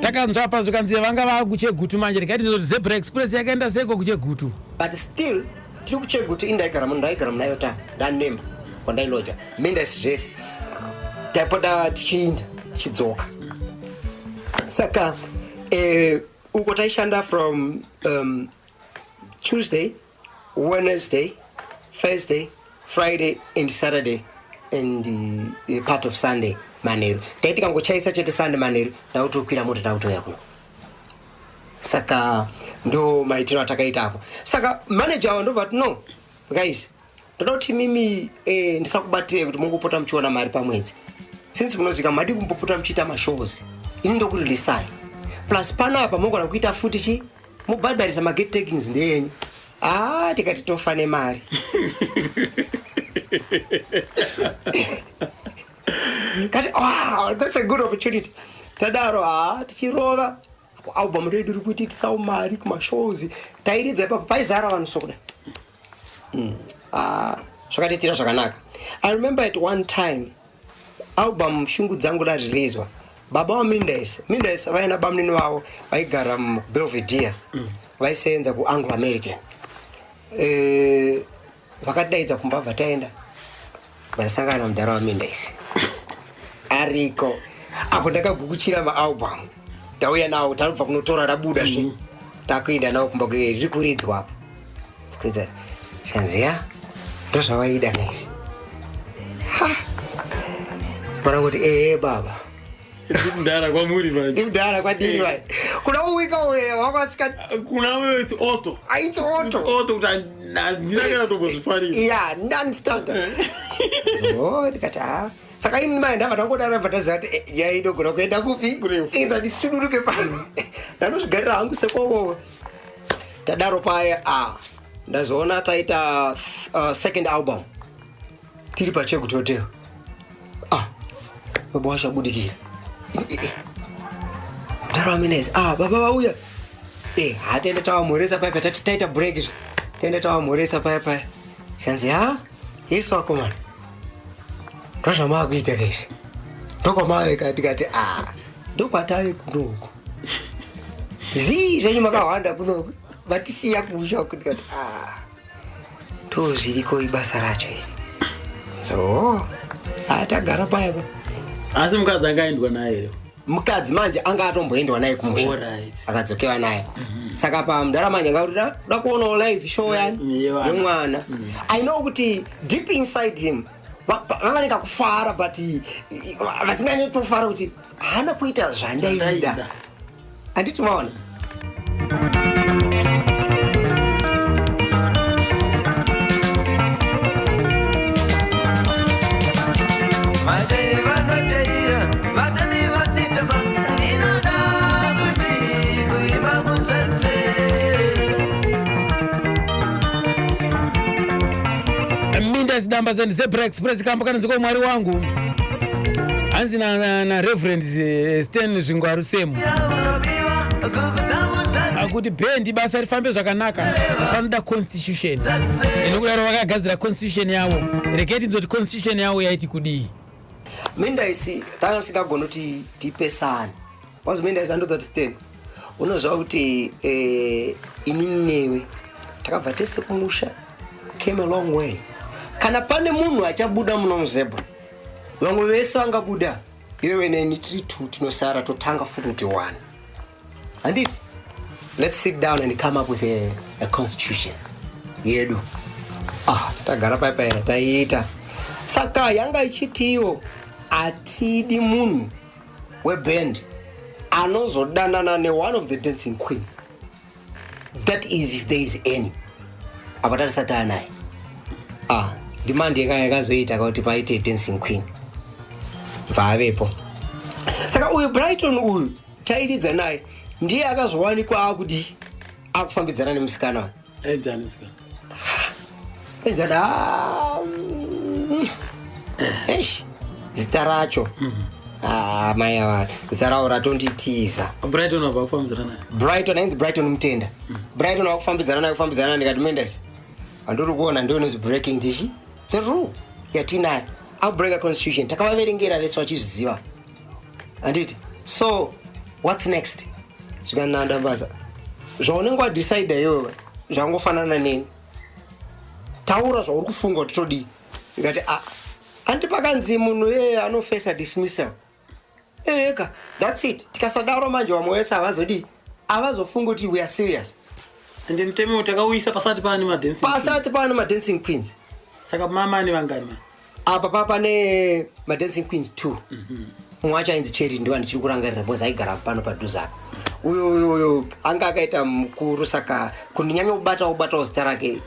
Takanzwa pa zvikanzi vanga vakuchegutu manje ndikaiti kuti Zebra Express yakaenda seko kuchegutu. But still tiri kuchegutu ini ndaigara ndaigara munayo ta ndanemba kwandailoja mendas zvese taipota tichiinda tichidzoka saka uko taishanda from Tuesday, Wednesday, Thursday, Friday and Saturday and part of Sunday manheru. Taiti kangochaisa chete Sunday manheru takutokwira mota takutouya kuno. Saka ndo maitiro atakaita apo. Saka manager wavo ndobva ati no guys, ndoda kuti mimi ndisakubatirei kuti mungopota muchiona mari pamwedzi. Since munozvika madi kumbopota muchiita mashows, ini ndokurilisai. Plus panapa mogona kuita futi chi mubhadharisa magate takings ndeyenyu. Tikati tofa nemari. Kati, wow, that's a good opportunity. Tadaro, tichirova. Apo album redu riri kuitisawo mari kumashows. Tairidza ipapo paizara vanhu sokuda. Zvakatiitira zvakanaka. I remember at one time album Shungu Dzangu rareleaswa. Baba vaMindes, Mindes vaina bamunini vavo vaigara muBelvedere. Vaisenza kuAnglo American. Vakadaidza kumba bva taenda. Vasangana mudhara waMindes. Ariko. Apo ndakagukuchira maalbum. Ndauya nawo tarubva kunotora rabuda zve. Takuenda nawo kumba kwe riri kuridzwa apo. Kuridza. Shanziya ndozvavaida nezvi. Ha. Pana kuti baba. Ndara kwamuri manje. Imudhara kwadiri vai. Kuna uwika uye wakasika Kuna wewe it's auto. It's auto. It's auto kuti handina kana tombozvifarira. Yeah, non-starter. Oh, ndikati ha. Saka ini mai ndabva ndangodaro bva ndaziva kuti nyaya inogona kuenda kupi? Inza ndisuduruke pano. Ndanozvigarira hangu sekovowe. Tadaro paya ah ndazoona taita second album. Tiri paChegutu Hotel. Ah. Baba wacho abudikira. Mudaro amenezi. Ah, baba vauya. Eh, ha tenda tavamhoresa paya paya tati taita break zve. Tenda tavamhoresa paya paya. Kanzi ha? Yesu akomana. Ndozvamaakuita kaizvi. Ndokwamave tikati ah, ndokwatave kunoku. Zii zvenyu makahwanda kunoku. Vatisiya kumusha uku ndikati ah. Ndozviriko ibasa racho iri. So, atagara paya pa. Asi mukadzi anga aendwa naye here? Mukadzi manje anga atomboendwa naye kumusha. Alright. Akadzokewa naye. Saka pa mudhara manje anga kuti da kuonawo live show yani yemwana. I know kuti deep inside him vavanenge kufara but vasinganyatofara kuti haana kuita zvandaida. Handiti maona? Vachairi vanochaira, vatambi vachitamba, ndinoda kuti kuimba musase. Minda Zidamba and Zebra Express kamba kanonzi ko Mwari wangu. Hanzi na Reverend Stan Zvingwaru Semu. Akuti bhendi basa rifambe zvakanaka panoda constitution. Inokudaro vakagadzira constitution yavo. Regai tinzoti constitution yavo yaiti kudii. Minda isi tanga tisingagoni kuti tipesane. Wazi Minda isi andodza kuti Stan unoziva kuti inini newe takabva tese kumusha, came a long way. Kana pane munhu achabuda muno muZebra, vamwe vese vangabuda, iwewe neni tiri two tinosara totanga futi kuti one. Handiti? Let's sit down and come up with a constitution yedu. Ah, tagara paya paya taiita. Saka yanga ichitiwo atidi munhu weband anozodanana ne-one of the dancing queens. That is if there is any. Apa tatisati anaye. Ah, demand yanga yakazoita kuti paite dancing queen. Bvavepo. Saka uyu Brighton uyu tairidza naye ndiye akazowanikwa akudi akufambidzana nemusikana uyu. Aidzani musikana? Aidzana. Eish, zita racho. Ah, mai ava zita ravo ratonditiza. Brighton wabva kufambidzana naye. Brighton ainzi Brighton Mutenda. Brighton wakufambidzana naye kufambidzana naye ndikati Mendes. Andiri kuona ndiyo inonzi breaking tichi. The rule yatinayo. Outbreak constitution takavaverengera vese vachizviziva. Handiti? So what's next? Zvikananda basa. Zvaunenge wadecide iwewe zvangofanana neni. Taura zvauri kufunga kuti todii. Ndikati ah, handi pakanzi munhu iyeye anofesa dismissal. Eka, that's it. Tikasadaro manje vamwe vese havazodii. Havazofunga kuti we are serious. Ende mutemo takauisa pasati paane madancing queens. Pasati paane madancing queens. Saka mama ane vangani ma? Apa papa ne madancing queens 2. Mumwe wacho ainzi Cherry ndiwo ndichiri kurangarira because aigara pano padhuze apa. Uyo uyo uyo anga akaita mukuru saka kundinyanya kubata kubatawo zita rake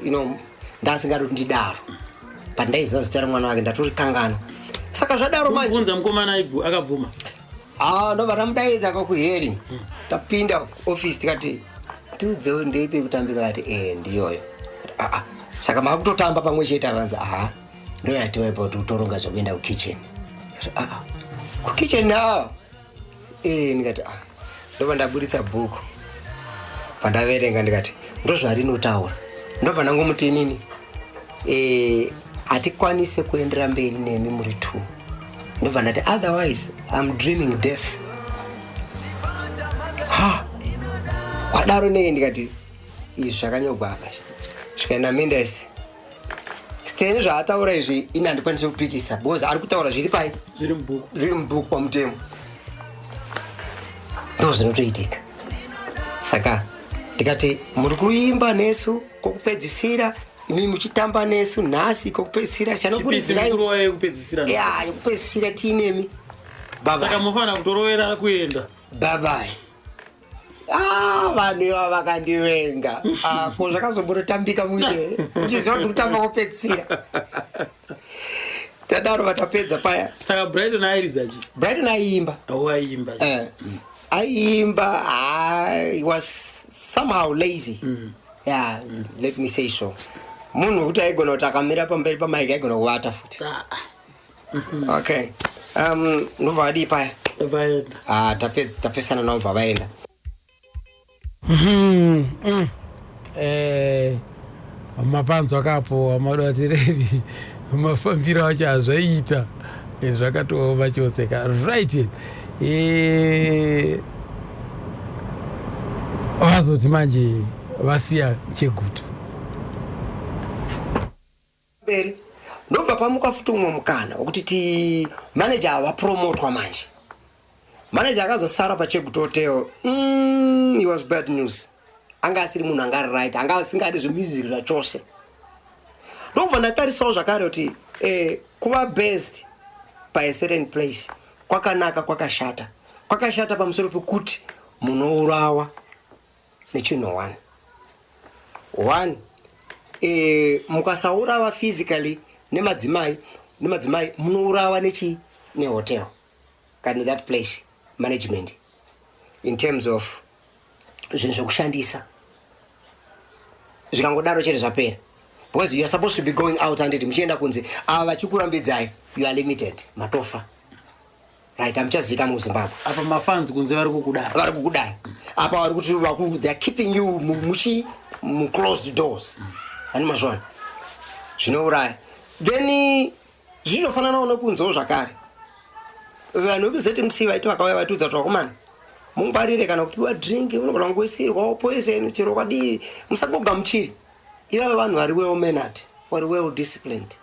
you know ndasingadi kuti ndidaro. But ndaiziva zita remwana wake ndatorikanganwa. Saka zvadaro manje. Kubvunza mukomana akabvuma. Ah, ndobva tamudaidza kwakuhearing. Tapinda office tikati tiudzewo ndeipi kutambika vati ndiyoyo. Ah, ah. Saka makutotamba pamwe chete avanzi aha ndoyatiwaipa kuti utoronga zvekuenda kukitchen. Ah, ah. Kukitchen ah. Ndikati ah. Ndobva ndaburitsa bhuku. Pandaverenga ndikati ndozvarinotaura. Ndobva ndangomuti inini hatikwanise kuendera mberi nemi muri 2. Ndobva ndati otherwise I'm dreaming death. Ha! Kwadaro nei ndikati izvi zvakanyorwa apa. Zvikaenda Mendes. Steni zvaataura izvi ini handikwanisi kupikisa because ari kutaura zviri pai? Zviri mubhuku. Zviri mubhuku pamutemo. Ndozvinotoitika. Saka ndikati muri kuimba nesu kokupedzisira imi muchitamba nesu nhasi kokupedzisira Chipisi mukuru wayo yekupedzisira. Ya, yekupedzisira tiinemi. Bye Saka bye. mufanira kutorovera kuenda. Bye bye. Ah, vanhu ivava vakandivenga. Ah, ko zvakazombototambika mushe, uchiziva kuti kutamba kupedzisira. Tadaro vatapedza paya. Saka Brighton airidza chi? Brighton aiimba. Aiimba. Eh, aiimba. Ah, he was somehow lazy. Yeah, let me say so. Munhu wekuti aigona kuti akamira pamberi pamaiki aigona kuvata futi. Ah, Okay, ndobva vadii paya? Vaenda. Ah, tapesana navo, bva vaenda. Mapanzwa kapo amadoatireri mafambiro acho azvaiita. Zvakatooma chose ka. Right, vazoti manje vasiya Chegutu. Mberi ndobva pamuka futi umwe mukana wekuti ti manager avapromotwa manje. Manager akazosara paChegutu Hotel, he was bad news. Anga asiri munhu anga ari right, anga asingadi zvemusic zvachose. Ndobva ndatarisawo zvakare kuti kuva based by a certain place kwakanaka, kwakashata. Kwakashata pamusoro pekuti munourawa nechinhu one one. Mukasaurawa physically nemadzimai, munourawa nechi nehotel kana that place management in terms of zvinhu zvekushandisa. Zvikangodaro chete zvapera, because you are supposed to be going out, handiti? Muchienda kunze, ava vachikurambidzai, you are limited, matofa, right? Hamuchazivika muZimbabwe. Apa mafans kunze vari kukudai. Vari kukudai. Apa vari kuti they are keeping you muchi muclosed doors, hani mazvona? Zvinouraya. Then zvichofananawo nekunzewo zvakare. Vanhu vekuZMC vaiti vakauya vatiudza kuti, "Vakomana, mungwarire, kana kupiwa drink unogona kungoisirwawo poison, chero kwadii, musangogamuchiri." Ivava vanhu vari well mannered, vari well disciplined.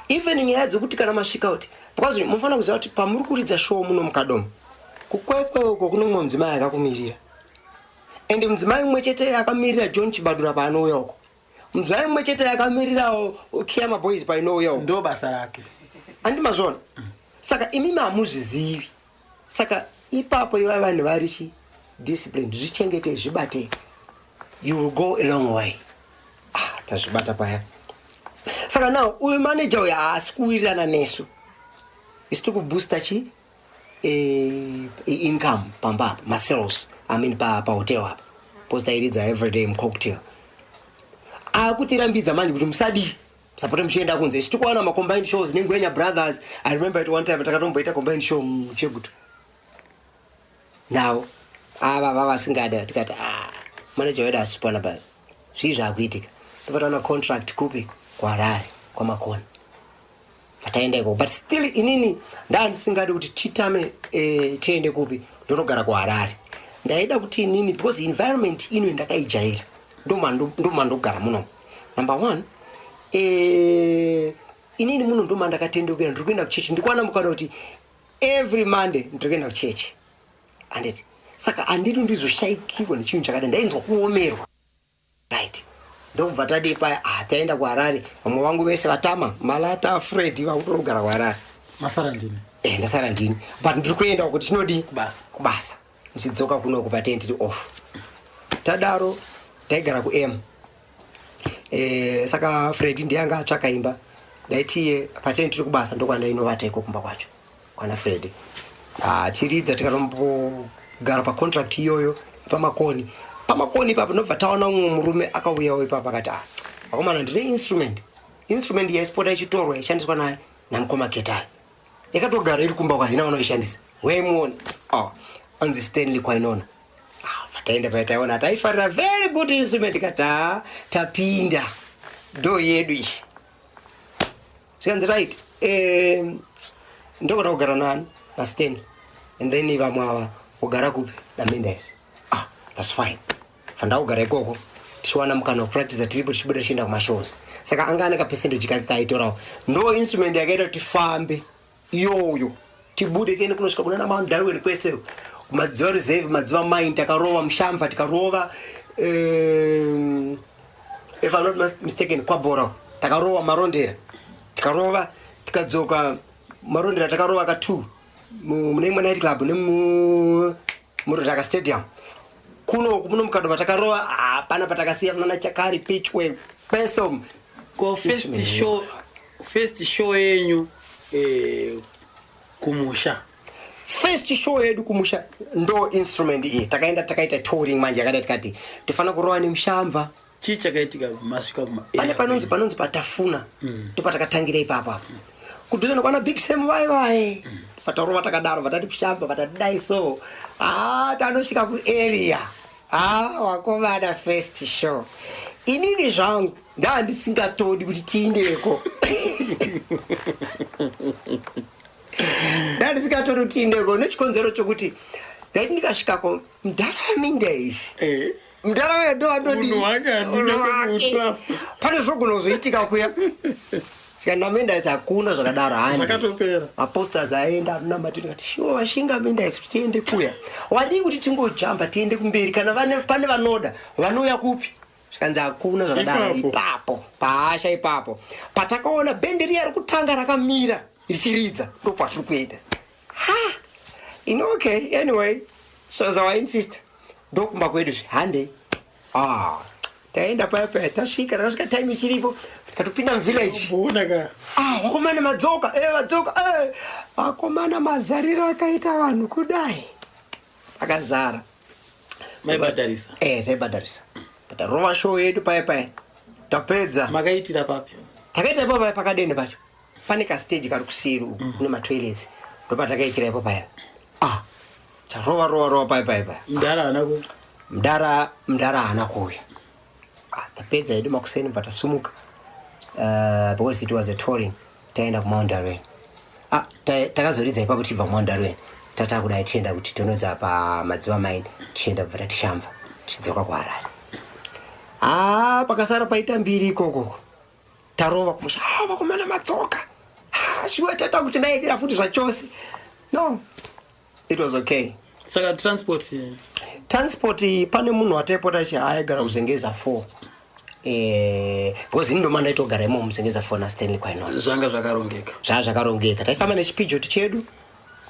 Even nyaya dzekuti kana masvika kuti, because munofanira kuziva kuti pamuri kuridza show muno muKadoma, kuKwekwe uko kuno mumwe mudzimai akakumirira, and mudzimai mumwe chete akamirira John Chibadura paanouya uko, mudzimai mumwe chete akamirirawo Khiama Boys painouya uko. Ndo basa rake. Handi mazvona? Saka imimi hamuzvizivi. Saka ipapo iva vanhu vari chi discipline, zvichengete, zvibate, you will go a long way. Ah, tazvibata paya. Saka now uyu manager uyu haasi kuwirirana nesu. Isu tiri kuboosta chi income pamba apa, masales, I mean, pahotel apa, because tairidza everyday mucocktail. Akutirambidza manje kuti musadii, musapote muchienda kunze. Isu tikuwana macombined shows neNgwenya Brothers. I remember at one time takatomboita combined show muChegutu navo ava vavasingada. Tikati, "Ah, manager wedu asipona pa zvii zvaakuitika?" Topataona contract kupi? KuHarare, kwaMakona. Pataenda ikoko, but still inini ndandisingadi kuti titame, tiende kupi, ndonogara kuHarare. Ndaida kuti inini, because environment ino ndakaijaira, ndomandogara muno. Number one, inini muno ndomandakatendekera. Ndiri kuenda kuchechi, ndikuwana mukana kuti every Monday ndiri kuenda kuchechi, handiti? Saka handidi ndizoshaikirwa nechinhu chakadai. Ndainzwa kuomerwa, right? Ndobva tadii paya? Ah, taenda kuHarare. Vamwe vangu vese vatama, Malata, Fred, vakutorogara kuHarare. Masara ndini. Eh, ndasara ndini, but ndiri kuenda kuti tinodii? Kubasa. Kubasa. Ndichidzoka kunoku pateni tiri off. Tadaro taigara kuM. Saka Fred ndiye anga atsvaka imba. Ndaitiye pateni tiri kubasa, ndokwandainovata iko kumba kwacho kwana Fred. Ah, tiridza, tikatombogara pacontract iyoyo paMakoni. PaMakoni ipapo ndobva taona umwe murume akauyawo ipapo, akati, "Ah, vakomana, ndine instrument." Instrument yaisipota ichitorwa ichishandiswa naye namukoma Ketai, yakatogara iri kumba kwahina vanoishandisa. Weimuona? Oh, anzi Stanley Kwainona. Ah, pataenda paya taiona, taifarira, very good instrument. Kati, "Ah, tapinda, ndo yedu iyi." Zvikanzi, "Right, ndogona kugara nani? NaStanley, and then vamwe ava kugara kupi? NaMendes." Ah, that's fine. Fanda kugara ikoko, tichiwana mukana wekupractice tiripo, tichibuda tichienda kumashows. Saka anga ane kapercentage kake kaitorawo. Ndo instrument yakaita kuti tifambe iyoyo, tibude tiende kunosvika kuna Mount Darwin kwese, kuMadziva Reserve, Madziva Mine takarova, Mushamva tikarova, if I'm not mistaken, kwaBora takarova, Marondera tikarova, tikadzoka Marondera takarova ka2. Mune imwe night club nemurudhaka stadium kunoku muno mukadoma takarova, hapana patakasiya munana chakari pichwe kwesom. Ko first show yenyu kumusha? First show yedu kumusha ndo instrument iyi. Takaenda takaita touring manje yakada, tikati tofanira kurova nemushamva. Chii chakaitika masvika kuma? Pane panonzi patafuna, ndopatakatangira ipapo apo kudhuze nokwana Big Sam vai vai. Patarova takadaro, vatati kushamba, vatadai so ha tanosvika kuarea. Ha, wakomana, first show inini zvangu ndandisingatodi kuti tiindeko, ndandisingatodi kuti tiindeko nechikonzero chokuti ndaiti ndikasvikako mudharamindays mudharaunda ndo andodi. Munhu wake handina kumutrust. Pane zvogona kuzoitika kuya sika naMendaisi hakuna zvakadaro handi. Zvakatopera. Maposters aenda anonamati, ndikati shuwa vashinga Mendaisi kuti tiende kuya, wadii kuti tingojamba tiende kumberi, kana pane vanoda vanouya kupi? Zvikanzi hakuna zvakadaro. Ipapo. Ipapo pahasha ipapo patakaona bhendi riya rokutanga rakamira richiridza, ndopatiri kuenda. Ha, ini okay, anyway, so zawainsista ndokumba kwedu zve handei. Ah, taenda paya paya, tasvika, takasvika time ichiripo, tikatopinda muvillage. Bona ka. Ah, vakomana madzoka, vadzoka. Vakomana mazariro akaita vanhu kudai akazara. Maibhadharisa? Taibhadharisa. Tarova show yedu paya paya, tapedza. Makaitira papi? Takaita ipo paya pakadeni pacho, pane kastage kari kuseri uku kune matoilets, ndopatakaitira ipo paya. Ah, tarova rova rova paya paya paya. Mudhara haana ku Mudhara haana kuuya. Ah, tapedza hedu makuseni bva tasumuka, because it was a touring, taenda kuMount Darwen. Ah, takazoridza ipapo tichibva kuMount Darwen, tatakudai tichienda kuti tonodza pamadziva mine, tichienda bva tatishamva tichidzoka kuHarare. Ah, pakasara paita mbiri ikokoko, tarova kumusha. Ah, vakomana madzoka. Ah, shuwa tata kuti maidira futi zvachose. No, it was okay. Saka transport? Transport, pane munhu wataipota chi aigara kuZengeza 4, because ini ndoma ndaitogara imomo muZengeza 4 naStanley Kwainona. Zvanga zvakarongeka. Zvaa zvakarongeka, taifamba nechipijoti chedu.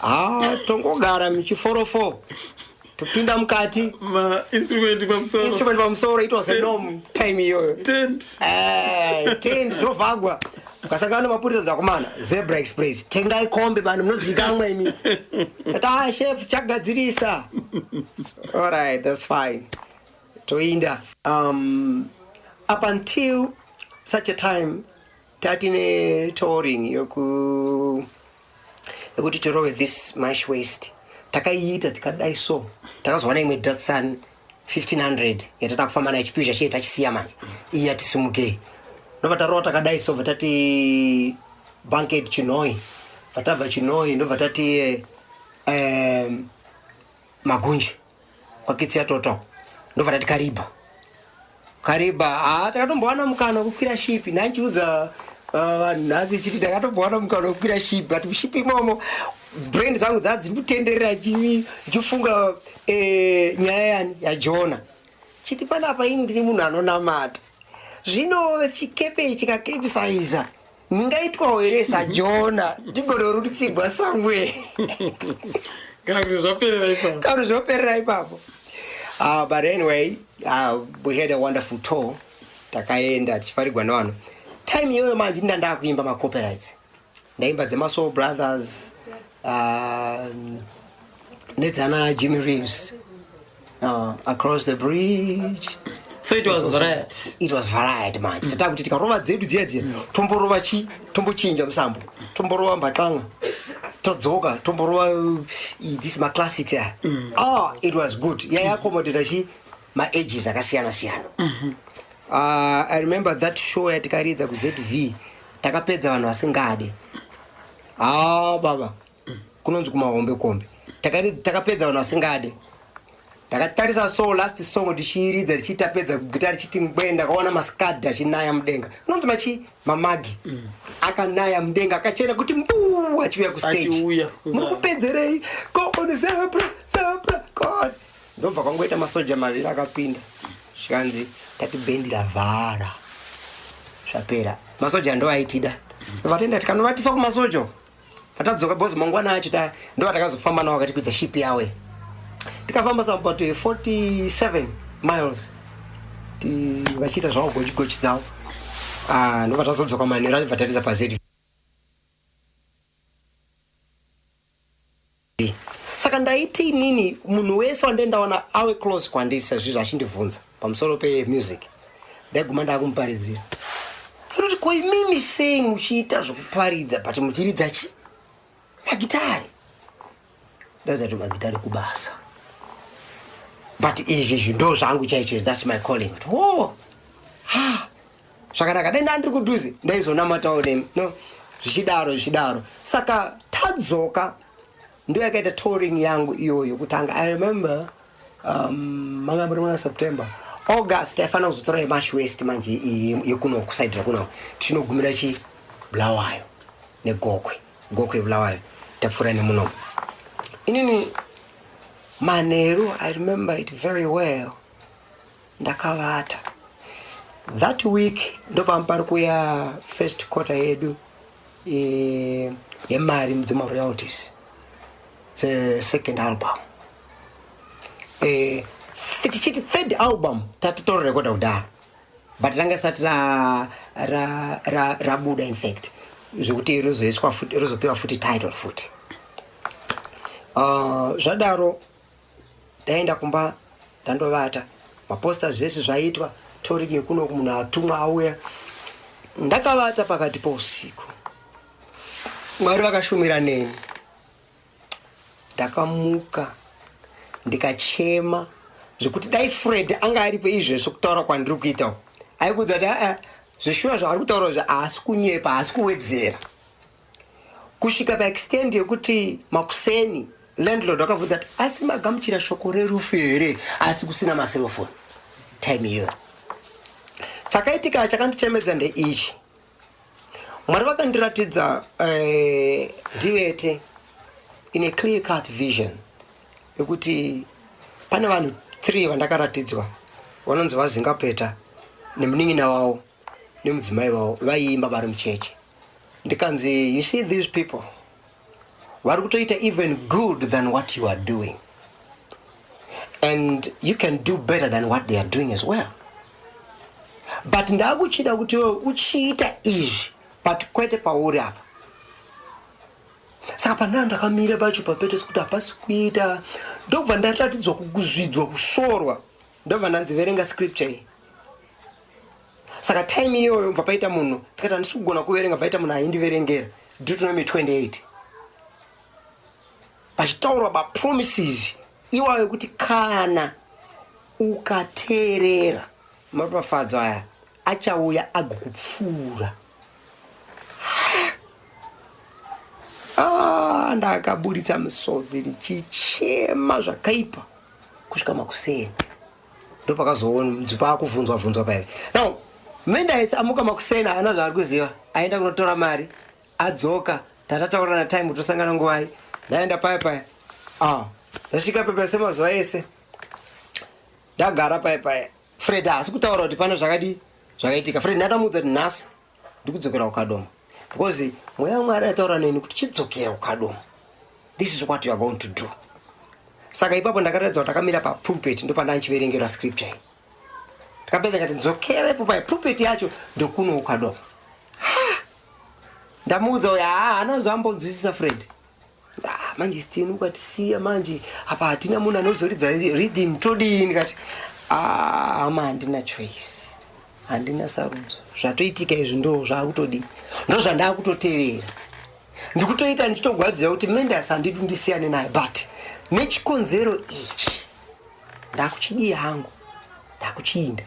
Ha, tongogara muchi44, topinda mukati. Mainstrument pamusoro. Instrument pamusoro, it was a norm time iyoyo. Tent. Tent zvovhagwa, ukasangana nemapurisa, dzakomana Zebra Express, tengai kombi vanhu munozivikanwa imi. Tati ah, chef chagadzirisa, alright, that's fine, toinda. Up until such a time tatine touring yokuti tirove this Mash West, takaiita tikadai so takazowana imwe Datsun 1500 yatada kufamba nayo, chipizha chiye tachisiya manje, iyi yatisimukei, ndobva tarova takadai so, bva tati Banket Chinoi, bva tabva Chinoi, ndobva tati Magunje kwakitsi yatoto, ndobva tati Kariba. Kariba, ha, takatombowana mukana wekukwira shipi. Ndanchiudza vanhu nhasi chiti ndakatombowana mukana wekukwira shipi, but mushipi imomo brain dzangu dzaa dziri kutenderera ndichifunga nyaya yani yaJona, chiti panapa ini ndiri munhu anonamata, zvino chikepe ichi chikakepsaiza ndingaitwawo here saJona ndigonorutsigwa somewhere? Kana kuti zvaperera ipapo? Kana zvoperera ipapo. But anyway, we had a wonderful tour, takaenda tichifarigwa nevanhu. Time iyoyo manje ndinda ndakuimba macopyrights, ndaimba dzemaSoul Brothers, nedzana Jimmy Reeves, Across the Bridge. So it was variety. It was variety manje. Tata kuti tikarova dzedu dziya dziya, tomborova chi, tombochinja musambo, tomborova mbaqanga, todzoka tomborova this maclassics aya. Ah, it was good, yaiaccommodata chi maages akasiyana siyana. I remember that show yatikaridza kuZV, takapedza vanhu vasingade. Ah, baba, kunonzi kumahombe kombe. Takapedza vanhu vasingade. Ndakatarisa so last song tichiiridza, tichitapedza gita richiti ngwe, ndakaona maskadhi achinaya mudenga, unonzi machi mamagi akanaya mudenga akachena kuti mbuu, achiuya kustage. Achiuya. Muri kupedzerei? Go on, zebra, zebra, go on. Ndobva kwangoita masoja maviri akapinda, zvikanzi tati bhendi ravhara, zvapera. Masoja ndo aitida, vatenda tikanovatisa kumasoja uko. Patadzoka bhozi mangwana acho ta ndo atakazofamba nawo akatikwidza ship yawe. Tikafamba some about 47 miles vachiita zvavo gochi gochi dzavo. Ah, ndobva tazodzoka manheru achibva tatiza pazed. Saka ndaiti inini munhu wese wandendaona awe close kwandiri sezvizvo achindibvunza pamusoro pemusic, ndaiguma ndakumuparidzira. Anoti, "Ko imimi sei muchiita zvokuparidza but muchiridza chi magitari?" Ndaziva kuti magitari kubasa, but izvi ndo zvangu chaicho, that's my calling. Kuti, "Oh ha, zvakanaka, dai ndandiri kudhuze ndaizonamatawo nemi." No, zvichidaro zvichidaro. Saka tadzoka, ndo yakaita touring yangu iyoyo kutanga. I remember manga muri muna September, August, taifanira kuzotora yeMash West manje iyi yekuno kusaidhira kuno, tichinogumira chi Bulawayo neGokwe, Gokwe, Bulawayo, tapfuura nemunomu. Inini manheru, I remember it very well, ndakavata. That week ndopamba pari kuya first quarter yedu yemari dzemaroyalties dzesecond album. Tichiti third album tatitorekoda kudhara, but ranga sati rabuda ra, ra, ra in fact zvekuti rizoiswa futi, rizopiwa futi title futi. Zvadaro ndaenda kumba, ndandovata. Maposta zvese zvaitwa, touring yekunoku, munhu atumwa auya. Ndakavata pakati pousiku, Mwari vakashumira neni. Ndakamuka ndikachema zvekuti dai Fred anga aripo izvezvo kutaura kwandiri kuita uku, aikudza kuti aa, zveshuwa zvaari kutaura zve haasi kunyepa, haasi kuwedzera. Kusvika paextent yekuti makuseni landlord akabvunza kuti, "Asi magamuchira shoko rerufu here?" Asi kusina maselofoni time iyoyo. Chakaitika chakandichemedza ndeichi: Mwari vakandiratidza ndivete in a clear cut vision yekuti pane vanhu 3 vandakaratidzwa vanonzi vaZingapeta nemunin'ina wavo nemudzimai wavo, vaiimba vari mucheche. Ndikanzi, "You see these people vari kutoita even good than what you are doing, and you can do better than what they are doing as well, but ndakuchida kuti iwe uchiita izvi, but kwete pauri apa." Saka pandaa ndakamira pacho papete sekuti hapasi kuita, ndobva ndaratidzwa kuzvidzwa, kusorwa, ndobva ndanzi, "Verenga scripture iyi." Saka time iyoyo bva paita munhu, ndikati handisi kugona kuverenga, bvaita munhu aindiverengera Deuteronomy 28 pachitaurwa mapromises iwayo ekuti kana ukateerera maropafadzo aya achauya agokupfuura. Ah, ndakaburitsa misodzi ndichichema zvakaipa kusvika makuseni. Ndopakazonzi paakubvunzwa bvunzwa paive now Mendaisi amuka makuseni, haana zvaari kuziva, aenda kunotora mari, adzoka, tatataurana time tosangana nguvai. Ndaenda paya paya, ah, ndasvika paya semazuva ese, ndagara paya paya. Fred haasi kutaura kuti pane zvakadi zvakaitika. Fred ndatamuudza kuti nhasi ndikudzokera kuKadoma because Mweya waMwari ataura neni kuti chidzokera kuKadoma, this is what you are going to do. Saka ipapo ndakaratidza kuti akamira papulpit, ndopandanchiverengera scripture iyi. Ndakapedza kati ndzokera ipo paya pulpit yacho, ndokuno kuKadoma. Ndamuudza uyo, haa, haana zoambonzwisisa Fred. Ah, manje Stini ukatisiya manje apa hatina munhu anozoridza rhythm, todini? Ndikati, "Ah, hama, handina choice, handina sarudzo. Zvatoitika izvi ndo zvakutodii, ndo zvandakutotevera. Ndikutoita ndichitogwadziwa kuti Mendas handidi ndisiyane naye, but nechikonzero ichi ndakuchidii hangu, ndakuchiinda."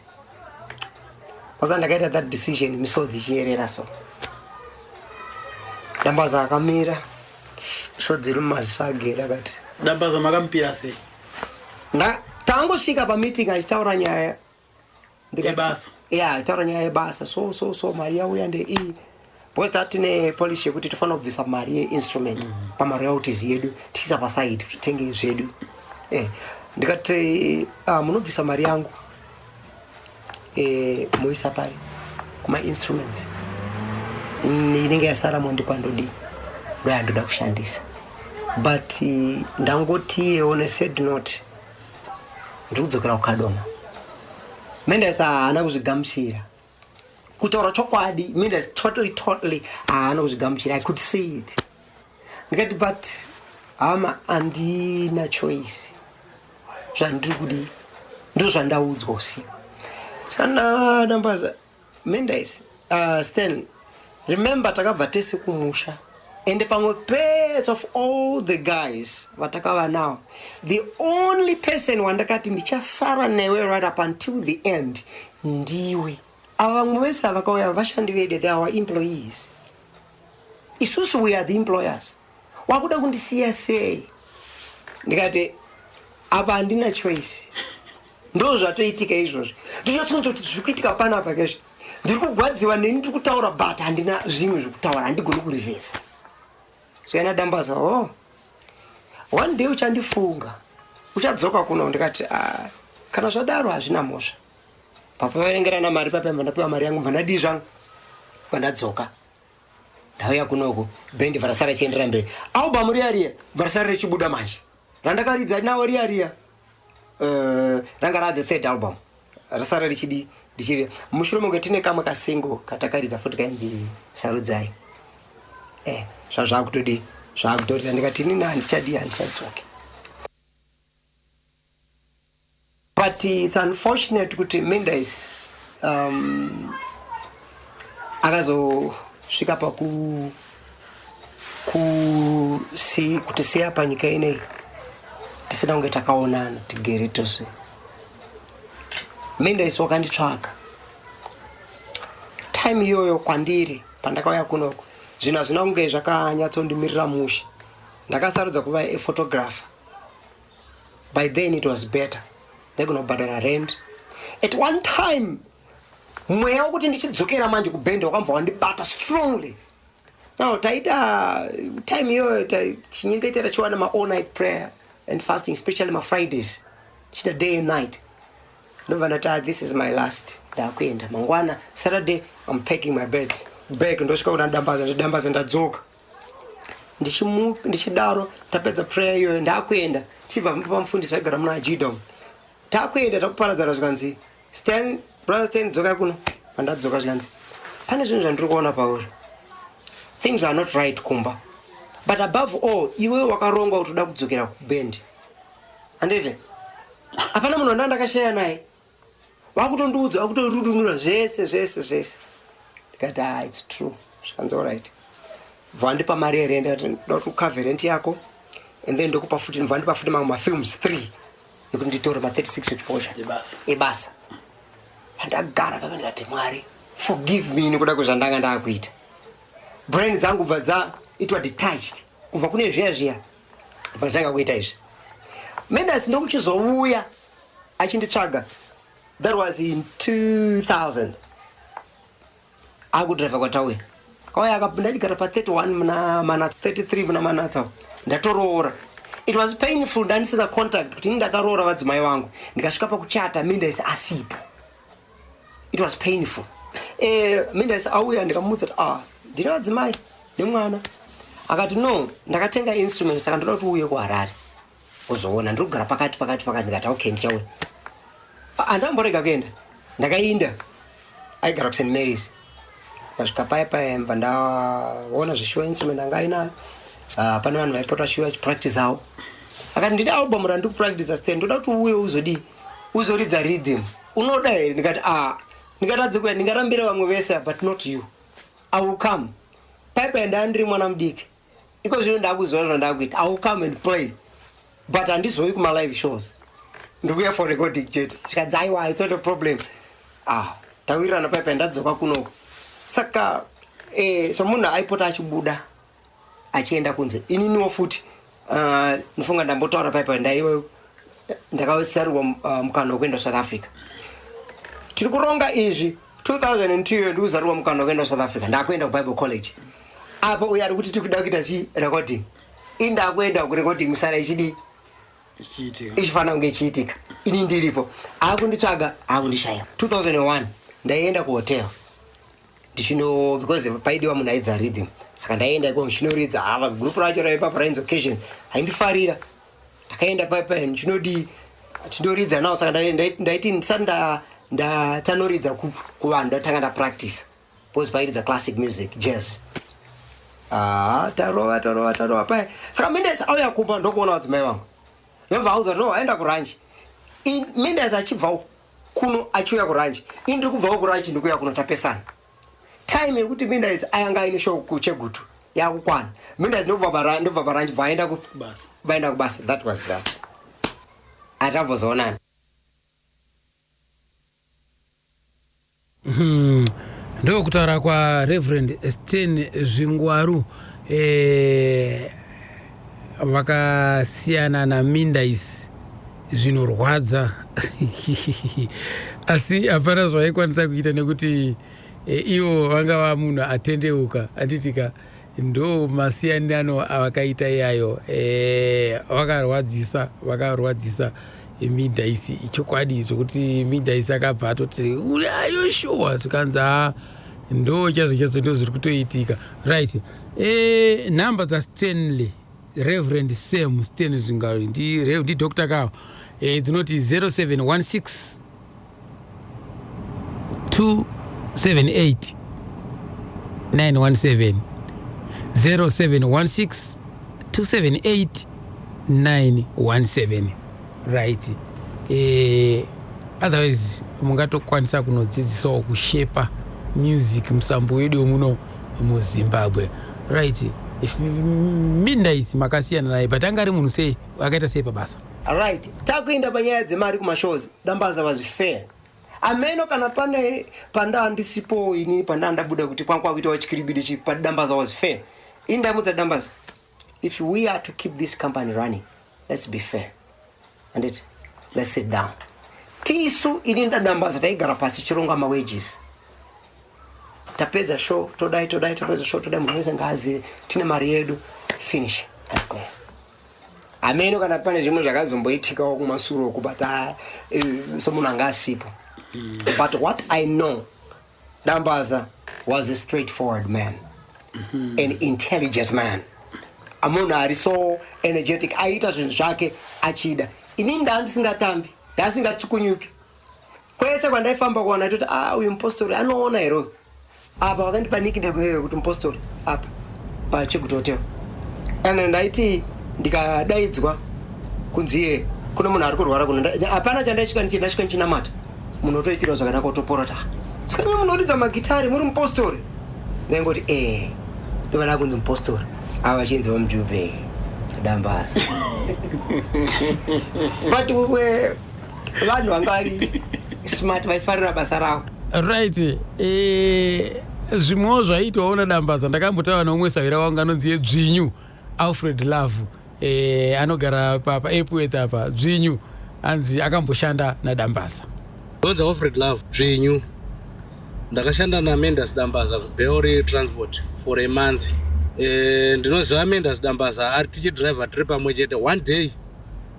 Kwasa ndakaita that decision misodzi ichiyerera. So Dambaza akamira, misodzi iri mumaziso agere, akati Dambaza makamupira sei? Tangosvika pameeting achitaura nyaya. Yebasa. Ya, achitaura nyaya yebasa. So so so mari yauya ndeiyi, because tatine policy yekuti tofanira kubvisa mari yeinstrument pamaroyalties yedu, tichiisa paside kuti titenge zvedu. Ndikati, "Munobvisa mari yangu, moisa pai kumainstruments, inenge yasara mondipa ndodii?" Ndoyandoda kushandisa, but ndangoti on a sad note, ndiri kudzokera kuKadoma. Mendes haana kuzvigamuchira. Kutaura chokwadi, Mendes totally, totally haana kuzvigamuchira. I could see it. Ndikati, "But hama, handina choice. Zvandiri kudi ndo zvandaudzwa usiku." Kana Dambaza, Mendes, Stan, remember takabva tese kumusha, ende pamwe pese, of all the guys vatakava nawo, the only person wandakati ndichasara newe right up until the end ndiwe. Ava vamwe vese vakauya vashandi vedu, they are our employees. Isusu, we are the employers. Wakuda kundisiya sei? Ndikati, "Apa handina choice, ndo zvatoitika izvozvo." Ndinotsonza kuti zviri kuitika panapa kezvo, ndiri kugwadziwa neni, ndiri kutaura, but handina zvimwe zvekutaura, handigoni kurivhesa. So yana Dambaza, "Oh, one day uchandifunga, uchadzoka kuno." Ndikati, "Ah, kana zvadaro hazvina mhosva." Papaverengerana mari papa, ndapiwa mari yangu, bva ndadii zvangu, bva ndadzoka, ndauya kunoku. Bhendi bva rasara chiendera mberi. Album riya riya bva rasara richibuda manje, randakaridza nawo riya riya, ranga ra the third album rasara richidi richiri mushure monge tine kamwe kasingle katakaridza futi kainzi "Sarudzai". Zvazvakutodi zvakutorira. Ndikati, "Inini handichadi, handichadzoki." But it's unfortunate kuti Mendes akazosvika paku kutisiya panyika ineyi tisina kunge takaonana tigere tose. Mendes wakanditsvaga time iyoyo kwandiri pandakauya kunoko. Zvinhu hazvina kunge zvakanyatsondimirira mushe. Ndakasarudza kuva a photographer. By then it was better, ndaigona kubhadhara rent. At one time mweya wekuti ndichidzokera manje kubhendi wakambva wandibata strongly. Now taita time iyoyo chinyengetera chiwana ma-all night prayer and fasting, especially maFridays, chiita day and night. Ndobva ndati, "Ah, this is my last. Ndakuenda mangwana Saturday. I'm packing my bags bag." Ndosvika kuna Dambaza, ndidambaza, ndadzoka. Ndichidaro ndapedza prayer iyoyo, ndakuenda, tichibva pamufundisi vaigara muna Gidom, takuenda, takuparadzana, zvikanzi, "Stan, brother Stan, dzoka kuno." Pandadzoka zvikanzi, "Pane zvinhu zvandiri kuona pauri. Things are not right kumba, but above all iwewe wakaronga kuti uda kudzokera kubhendi, handiti? Hapana munhu wandanga ndakashaya naye, wakutondiudza, wakutorudunura zvese zvese zvese." Ndikati, "Ah, it's true." Zvikanzi, "Alright." Bva mari yerent, ati, "Ndoda kuti ucover rent yako and then ndokupa futi." Bva futi mamwe mafilms 3 ekuti nditore ma36 exposure. Ebasa. Ebasa. Pandagara papa ndikati, "Mwari, forgive me nekuda kwezvandanga ndakuita." Brain dzangu bva dzaitwa detached kubva kune zviya zviya, bva ndatanga kuita izvi. Mendas ndokuchizouya achinditsvaga. That was in 2000, akudhiraivha kwatauya. Akauya, ndachigara pa31 muna Manatsa, 33 muna Manatsa. Ndatoroora. It was painful, ndandisina contact kuti ini ndakaroora vadzimai vangu. Ndikasvika pakuchata, Mendes asipo. It was painful. Mendes auya, ndikamuudza kuti, "Ah, ndine vadzimai nemwana." Akati, "No, ndakatenga instrument, saka ndoda kuti uuye kuHarare uzoona. Ndiri kugara pakati pakati pakati." Ndikati, "Okay, ndichauya." Handamborega kuenda. Ndakainda, aigara kuSt Marys. Ndasvika paya paya, mbva ndaona zvishuwa instrument anga ainayo. Ah, pane vanhu vaipota shuwa achipractice avo. Akati, "Ndine album randiri kupractice, Stan, ndoda kuti uuye uzodii, uzoridza rhythm. Unoda here?" Ndikati, "A, ndingatadze kuya? Ndingarambira vamwe vese, but not you. I will come." Paipai ndaa ndiri mwana mudiki. Iko zvino ndakuziva zvandakuita. I will come and play, but handizouyi kumalive shows, ndikuya for recording chete. Zvikanzi, "Aiwa, it's not a problem." Ah, tawirirana paipai, ndadzoka kunoko. Saka somunhu aipota achibuda achienda kunze, ininiwo futi, ndifunga ndambotaura paipai, ndaiwe ndakasarirwa mukana wekuenda South Africa. Tiri kuronga izvi 2002, ndikuzarirwa mukana wekuenda South Africa. Ndakuenda kuBible College apo uyo ari kuti tiri kuda kuita chi recording. Ini ndakuenda kurecording, musara ichidii? Ichiitika. Ichifanira kunge ichiitika, ini ndiripo. Akunditsvaga, akundishaya. 2001 ndaienda kuhotel. Ndichino, because paidiwa munhu aidza rhythm, saka ndaienda iko ndichinoridza. Hava group racho raipa rainzi Occasion, haindifarira. Ndakaenda paipa ndichinodii, tindoridza nawo. Saka ndaiti ndisati ndatanoridza kuvanhu, ndatanga ndapractice, because pairidza classic music, jazz. Ah, tarova, tarova, tarova paya. Saka Mendes auya kumba, ndokuona vadzimai vangu, ndobva auza kuti, "No, aenda kuranchi." Mendes achibva kuno achiuya kuranchi, ini ndiri kubvawo kuranchi ndikuuya kuno, tapesana. Time yekuti Mendes ayanga aine show kuChegutu yakukwana. Mendes ndobva paranchi, bva aenda Basa. Vaenda kubasa. That was that, atambozoonana. Ndokutaura kwaReverend Stan Zvingwaru. Vakasiyana naMindais, zvinorwadza, asi hapana zvavaikwanisa kuita nekuti ivo vanga va munhu atendeuka, anditika? Ndo masiyanano avakaita iyayo. Vakarwadzisa, vakarwadzisa Mindaisi, chokwadi, zvokuti Mindaisi akabva atoti, "Ayo, shuwa." Zvikanzi, "Ha, ndo chaizvo chaizvo, ndo zviri kutoitika." Right, nhamba dzaStanley, Reverend Sam Stan Zvingari, ndiDr kawo, dzinoti 0716 278 917, 0716 278 917. Right, otherwise mungatokwanisa kunodzidzisawo kushepa music, musambo wedu wemuno muZimbabwe. Right, Mindaisi makasiyana naye, but anga ari munhu sei, akaita sei pabasa? Right, takuenda panyaya dzemari kumashows. Dambaza was fair. Ameno kana pane pandaa ndisipo ini, pandaa ndabuda kuti kwanga kuitawo chikiribidi chi, but Dambaza was fair. Ini ndamudza Dambaza, "If we are to keep this company running, let's be fair and it let's sit down." Tisu, ini ndaDambaza, taigara pasi chironga mawages. Tapedza show todai, todai, tapedza show todai, munhu wese ngaazive tine mari yedu, finish and go. Hameno kana pane zvimwe zvakazomboitikawo kumasure uku, but somunhu anga asipo. But what I know, Dambaza was a straightforward man, an intelligent man, munhu ari so energetic, aiita zvinhu zvake achida. Inini ndaa ndisingatambi, ndasingatsukunyuki. Kwese kwandaifamba kuwana toti, "Ah, uyu mupostori anoona here uyu?" Apa vakandipa nickname iyoyo kuti mupostori apa paChegutu Hotel. And ndaiti ndikadaidzwa kunzi iye kune munhu ari kurwara kuno, hapana chandaisvika ndasvika ndichinamata, munhu otoitirwa zvakanaka, otopora. Ta saka imi munoridza magitari muri mupostori? Ndaingoti, "E, ndovada kunzi mupostori ava vachinzi vaMujubheki Dambaza." But we vanhu vanga vari smart, vaifarira basa ravo. Right, zvimwewo zvaiitwawo naDambaza, ndakambotaura neumwe savira wangu anonzi Yedzvinyu, Alfred Love, anogara paEpworth apa. Dzvinyu anzi akamboshanda naDambaza. Ndonzi Alfred Love Dzvinyu. Ndakashanda naMendas Dambaza kuBeori Transport for a month. Ndinoziva Mendas Dambaza ari tichidhiraivha tiri pamwe chete. One day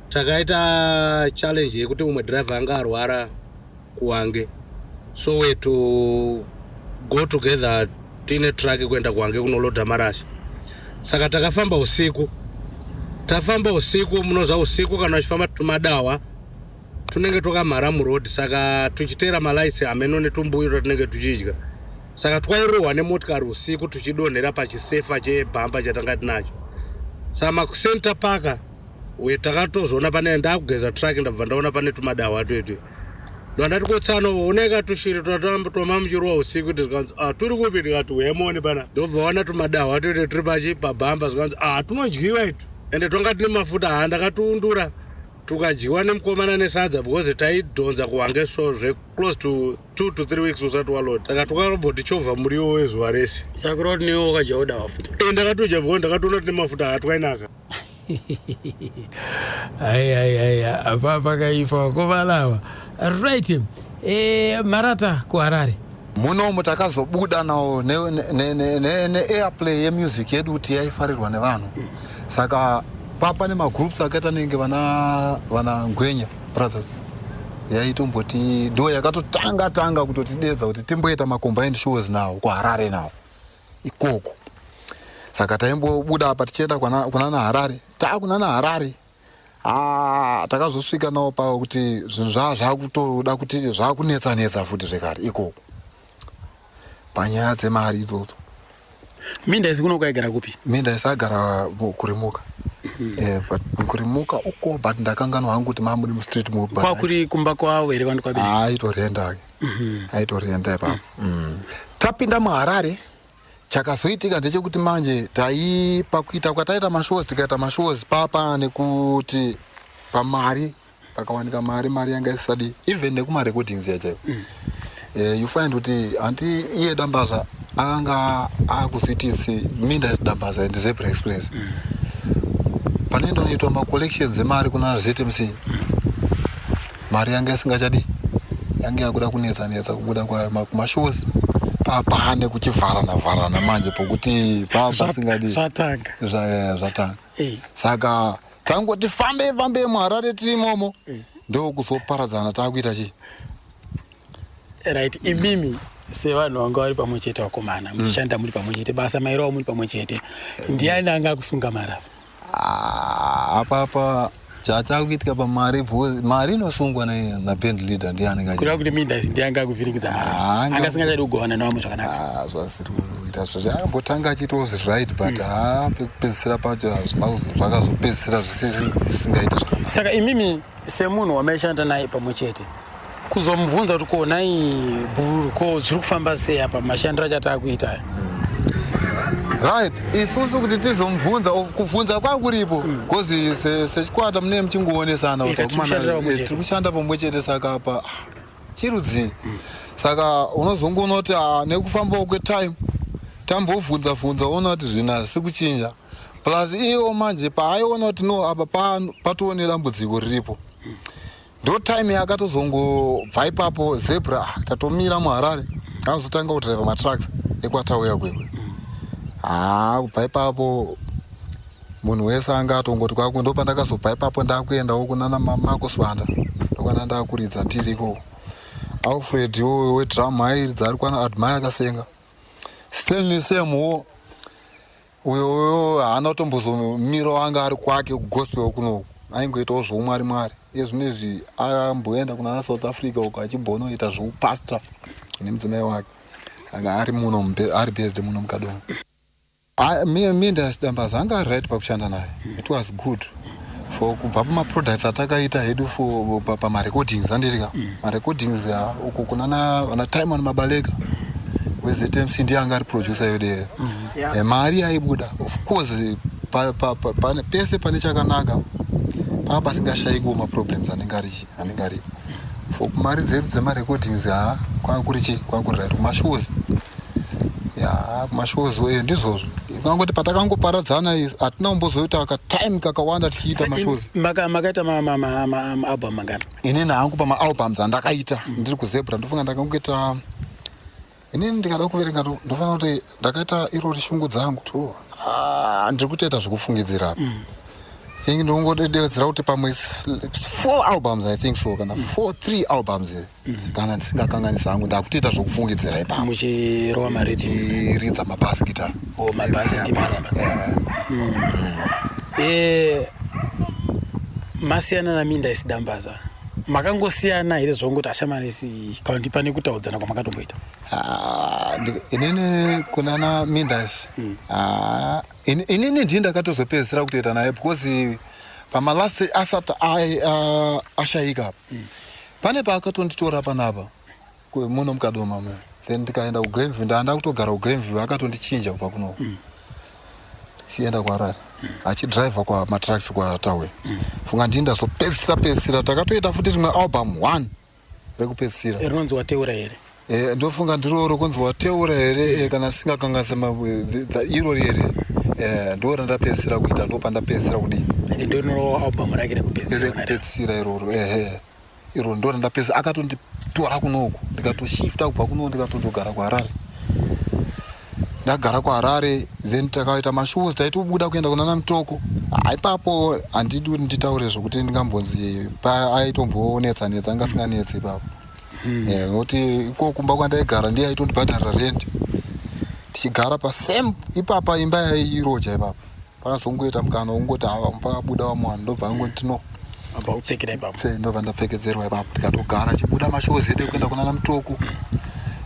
takaita challenge yekuti umwe dhiraivha anga arwara kuWange, so we to go together tiine truck kuenda kuWange kunolodha marasha. Saka takafamba usiku, tafamba usiku, munoziva usiku kana uchifamba tumadawa tunenge twakamhara murodhi, saka tuchiteera malights, hameno netumbuyu twatinenge tuchidya, saka twairohwa nemotikari usiku tuchidonhera pachisefa chebhamba chatanga tinacho. Saka makusenta paka we takatozoona pane, ndakugeza truck, ndabva ndaona pane tumadawa twetu. Ndandati, "Kotsano, oneka tushiri twamamuchirohwa usiku." Tizikanzi, "Ah, turi kupi?" Ndikati, "Hemoni pana." Ndobva waona tumadawa twetu turi pachi pabhamba. Zikanzi, "Ah, tunodyiwa itu, ende twanga tine mafuta." Ha, ndakatuundura, tukadyiwa nemukomana nesadza, because taidhonza kuWange, so zveclose to 2 to 3 weeks usati waload, saka tukaroboti chovha muriwo wezuva rese. Saka kureva kuti newe wakadyawo dawa futi? E, ndakatodya because ndakatoona tine mafuta, hatwainaka. Ai ai ai, apa pakaipa, vakomana ava. Right, Marata kuHarare. Munomu takazobuda nawo neairplay yemusic yedu kuti yaifarirwa nevanhu. Saka papa nemagroups akaita nenge vana Ngwenya Brothers. Yaitomboti ndo yakatotanga tanga kutotidedza kuti timboita macombined shows nawo kuHarare nawo ikoko. Saka taimbobuda apa tichienda kunana Harare, taakunana Harare. Ah, takazosvika nawo pa kuti zvinhu zvaa zvakutoda kuti zvakunetsa netsa futi zvekare ikoko panyaya dzemari idzodzo. Minda isi kuno kwaigara kupi? Minda isagara kuRimuka. But kuRimuka uko, but ndakanganwa hangu kuti mamuri mustreet mupi, but Kwakuri kumba kwavo here vanhu kwabereki? Aitorenda, aitorenda ipapo. Tapinda muHarare, chakazoitika ndechekuti manje tai pakuita kwataita mashows, tikaita mashows papa nekuti pamari pakawanika mari, mari yanga isisadi even nekumarecordings yachaio. You find kuti hanti iye Dambaza akanga akuzititsi Minda Dambaza and Zebra Express, panoenda unoitwa macollections emari kuna ZMC, mari yanga isingachadi, yange yakuda kunetsa netsa kubuda kwayo. Kumashows papane kuchivharana vharana manje pokuti papasingadi. Zvatanga. Zvatanga. Saka tangoti fambei fambei muHarare tiri imomo, ndokuzoparadzana taakuita chii. Right, imimi sevanhu vanga vari pamwe chete, vakomana, muchishanda muri pamwe chete, basa mairawo muri pamwe chete, ndiani anga akusunga mari apa? Ah, apa chachakuitika pamari, because mari inosungwa naband leader, ndiye anenge Kureva kuti Minda isi ndiye anga akuvhiringidza mari? Ah, Anga asingachadi kugovana nevamwe zvakanaka? Ah, zvasiri kuita zvo, ambotanga achiitawo zviright, but haa, pekupedzisira pacho hazvina zvakazopedzisira zvisingaiti zvakanaka. Saka imimi semunhu wamaishanda naye pamwe chete, kuzomubvunza kuti konai bhururu, ko zviri kufamba sei apa, mashandiro acho ataakuita aya? Right, isusu kuti tizomubvunza, kubvunza kwakuripo because sechikwata munee muchingoonesana Eh, kuti tiri kushandira pamwe chete. Tiri kushanda pamwe chete, saka apa chirudzii? Saka unozongoona kuti nekufambawo kwetime tambobvunza bvunza, ona kuti zvinhu hazisi kuchinja. Plus iyewo manje paaiona kuti no, apa patoo nedambudziko riripo, ndo time yakatozongobva ipapo Zebra, tatomira muHarare, akazotanga kudhiraivha matrucks ekwatauya kwekwe. Haa, kubva ipapo munhu wese anga atongoti kwako. Ndo pandakazobva ipapo ndakuendawo kunana Marcos Banda, ndokwana ndakuridza ndiri ikoko. Alfred iwoyo wedrum airidza ari kwana Admire Kasenga. Stanley Samwo uyo uyo haana kutombozomira, anga ari kwake kugospel kunoku, aingoitawo zvoumwari mwari. Iye zvinezvi amboenda kunana South Africa uko achimbonoita zvoupasta nemudzimai wake. Anga ari muno ari based muno muKadoma. Minda Dambaza anga ari right pakushanda naye. It was good for kubva pamaproducts atakaita hedu for pamarecordings, andirika marecordings uko kunana vana Timon Mabaleka weZMC, ndiye anga ari producer yedu. Mari yaibuda, of course pese pane chakanaka paa pasingashayikuwo maproblems anenge ari anenge aripo. For mari dzedu dzemarecordings, ha, kwakuri chi kwakuri right. Kumashows, ya, kumashows, ndizvozvo. Kangoti patakangoparadzana hatina kumbozoita katime kakawanda tichiita mashows. Makaita maalbum mangani? Inini hangu pamaalbums andakaita ndiri kuZebra, ndofunga ndakangoita, inini ndikada kuverenga ndofanira kuti ndakaita irori Shungu Dzangu to. Ah, ndiri kutoita zvekufungidzira apa. Think ndinongodededzera kuti pamwe four albums, I think so, kana four, three albums here, kana ndisingakanganisi hangu, ndakutoita zvokufungidzira ipapo. Muchirova marhythms? Chiridza mabass guitar. O, mabass ndimaro. Masiyana naMinda Isidambaza, makangosiyana here zvongoti ashamanisi, kana kuti pane kutaudzana kwamakatomboita? Ah, inini kunana Mindas, ah, inini ndii ndakatozopedzisira kutoita naye because pamalast asati ashayika apa, pane paakatonditora panapa muno muKadoma mu, then ndikaenda kuGlenview, ndaanda kutogara kuGlenview, akatondichinja kubva kunoko tichienda kuHarare achidhiraivha kwamatrucks kwatawe. Funga ndii ndazopedzisira pedzisira takatoita futi rimwe album one rekupedzisira. Rinonzi Wateura here? Ndofunga ndiroro kunzi Wateura here, kana singakanganise irori here, ndo randapedzisira kuita, ndo pandapedzisira kudii. Ende ndo rinorova album rake rekupedzisira? Rekupedzisira iroro, ehe, iro ndo randapedzisira. Akatonditora kunoku, ndikatoshifta kubva kunoku ndikatondogara kuHarare. Ndagara kuHarare, then takaita mashows, taitobuda kuenda kunana Mutoko. Ipapo handidi kuti nditaure zvokuti ndingambonzi aiitombonetsa netsa, anga asinganetsi ipapo. Nokuti iko kumba kwandaigara ndiye aitondibhadharira rent, tichigara pasame ipapa, imba yairoja ipapo. Pakazongoita mukana wongoti ava pakabuda vamwe vanhu, ndobva angoti no. Abva kupfekera ipapo. Ndobva ndapfekedzerwa ipapo, tikatogara chibuda mashows edu ekuenda kunana Mutoko,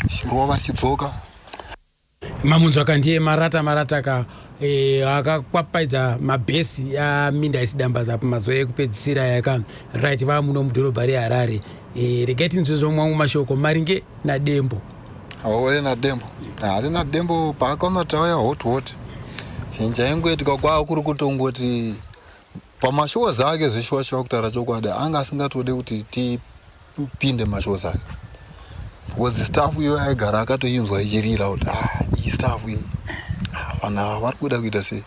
chirova tichidzoka. Mamunzwaka ndiye Marata. Marata ka akakwapaidza mabhesi aminda isidambaza pamazuva ekupedzisira yaka right vava muno mudhorobha reHarare. Regai tinzwe zvomwamwe mashoko maringe naDembo. Aone Dembo, hatina Dembo paakaona tauya hot hot, chinhu chaingoitika kwaa kuri kutongoti pamashows ake zveshuwa shuwa, kutaura chokwadi, anga asingatode kuti tipinde mashows ake, because staff iyo aigara akatoinzwa ichirira kuti, "Ah, iyi staff iyi, vanhu ava vari kuda kuita sei?"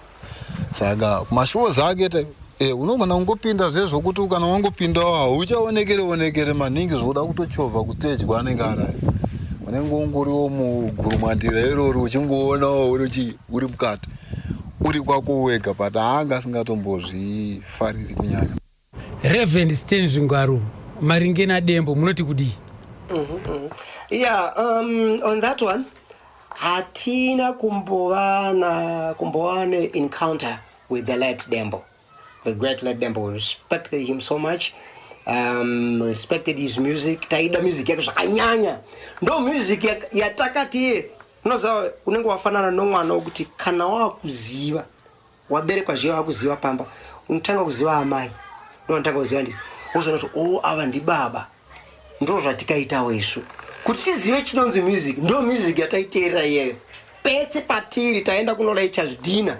Saka kumashows ake unogona kungopinda zvezvokuti kana wangopindawo hauchaonekere onekere maningi, zvoda kutochovha kustage kwaanenge ari, unenge ungoriwo mugurumwandira irori, uchingoonawo uri uri mukati, uri kwako wega, but haanga asingatombozvifariri kunyanya. Reverend Stan Zvingwaru, maringe naDembo munoti kudii? Yeah, on that one hatina kumbova na kumbova ne-encounter with the late Dembo, the great late Dembo. We respected him so much, we respected his music. Taida music yake zvakanyanya, ndo music yatakati unoziva unenge wafanana nomwana wokuti kana wakuziva, waberekwa zviya, wakuziva pamba, unotanga kuziva amai, ndo unotanga kuziva, ndi wozoona kuti o ava ndibaba. Ndo zvatikaitawo isu kuti tizive chinonzi music. Ndo music yataiteerera iyeyo. Pese patiri taenda kunolaicha zvidhina,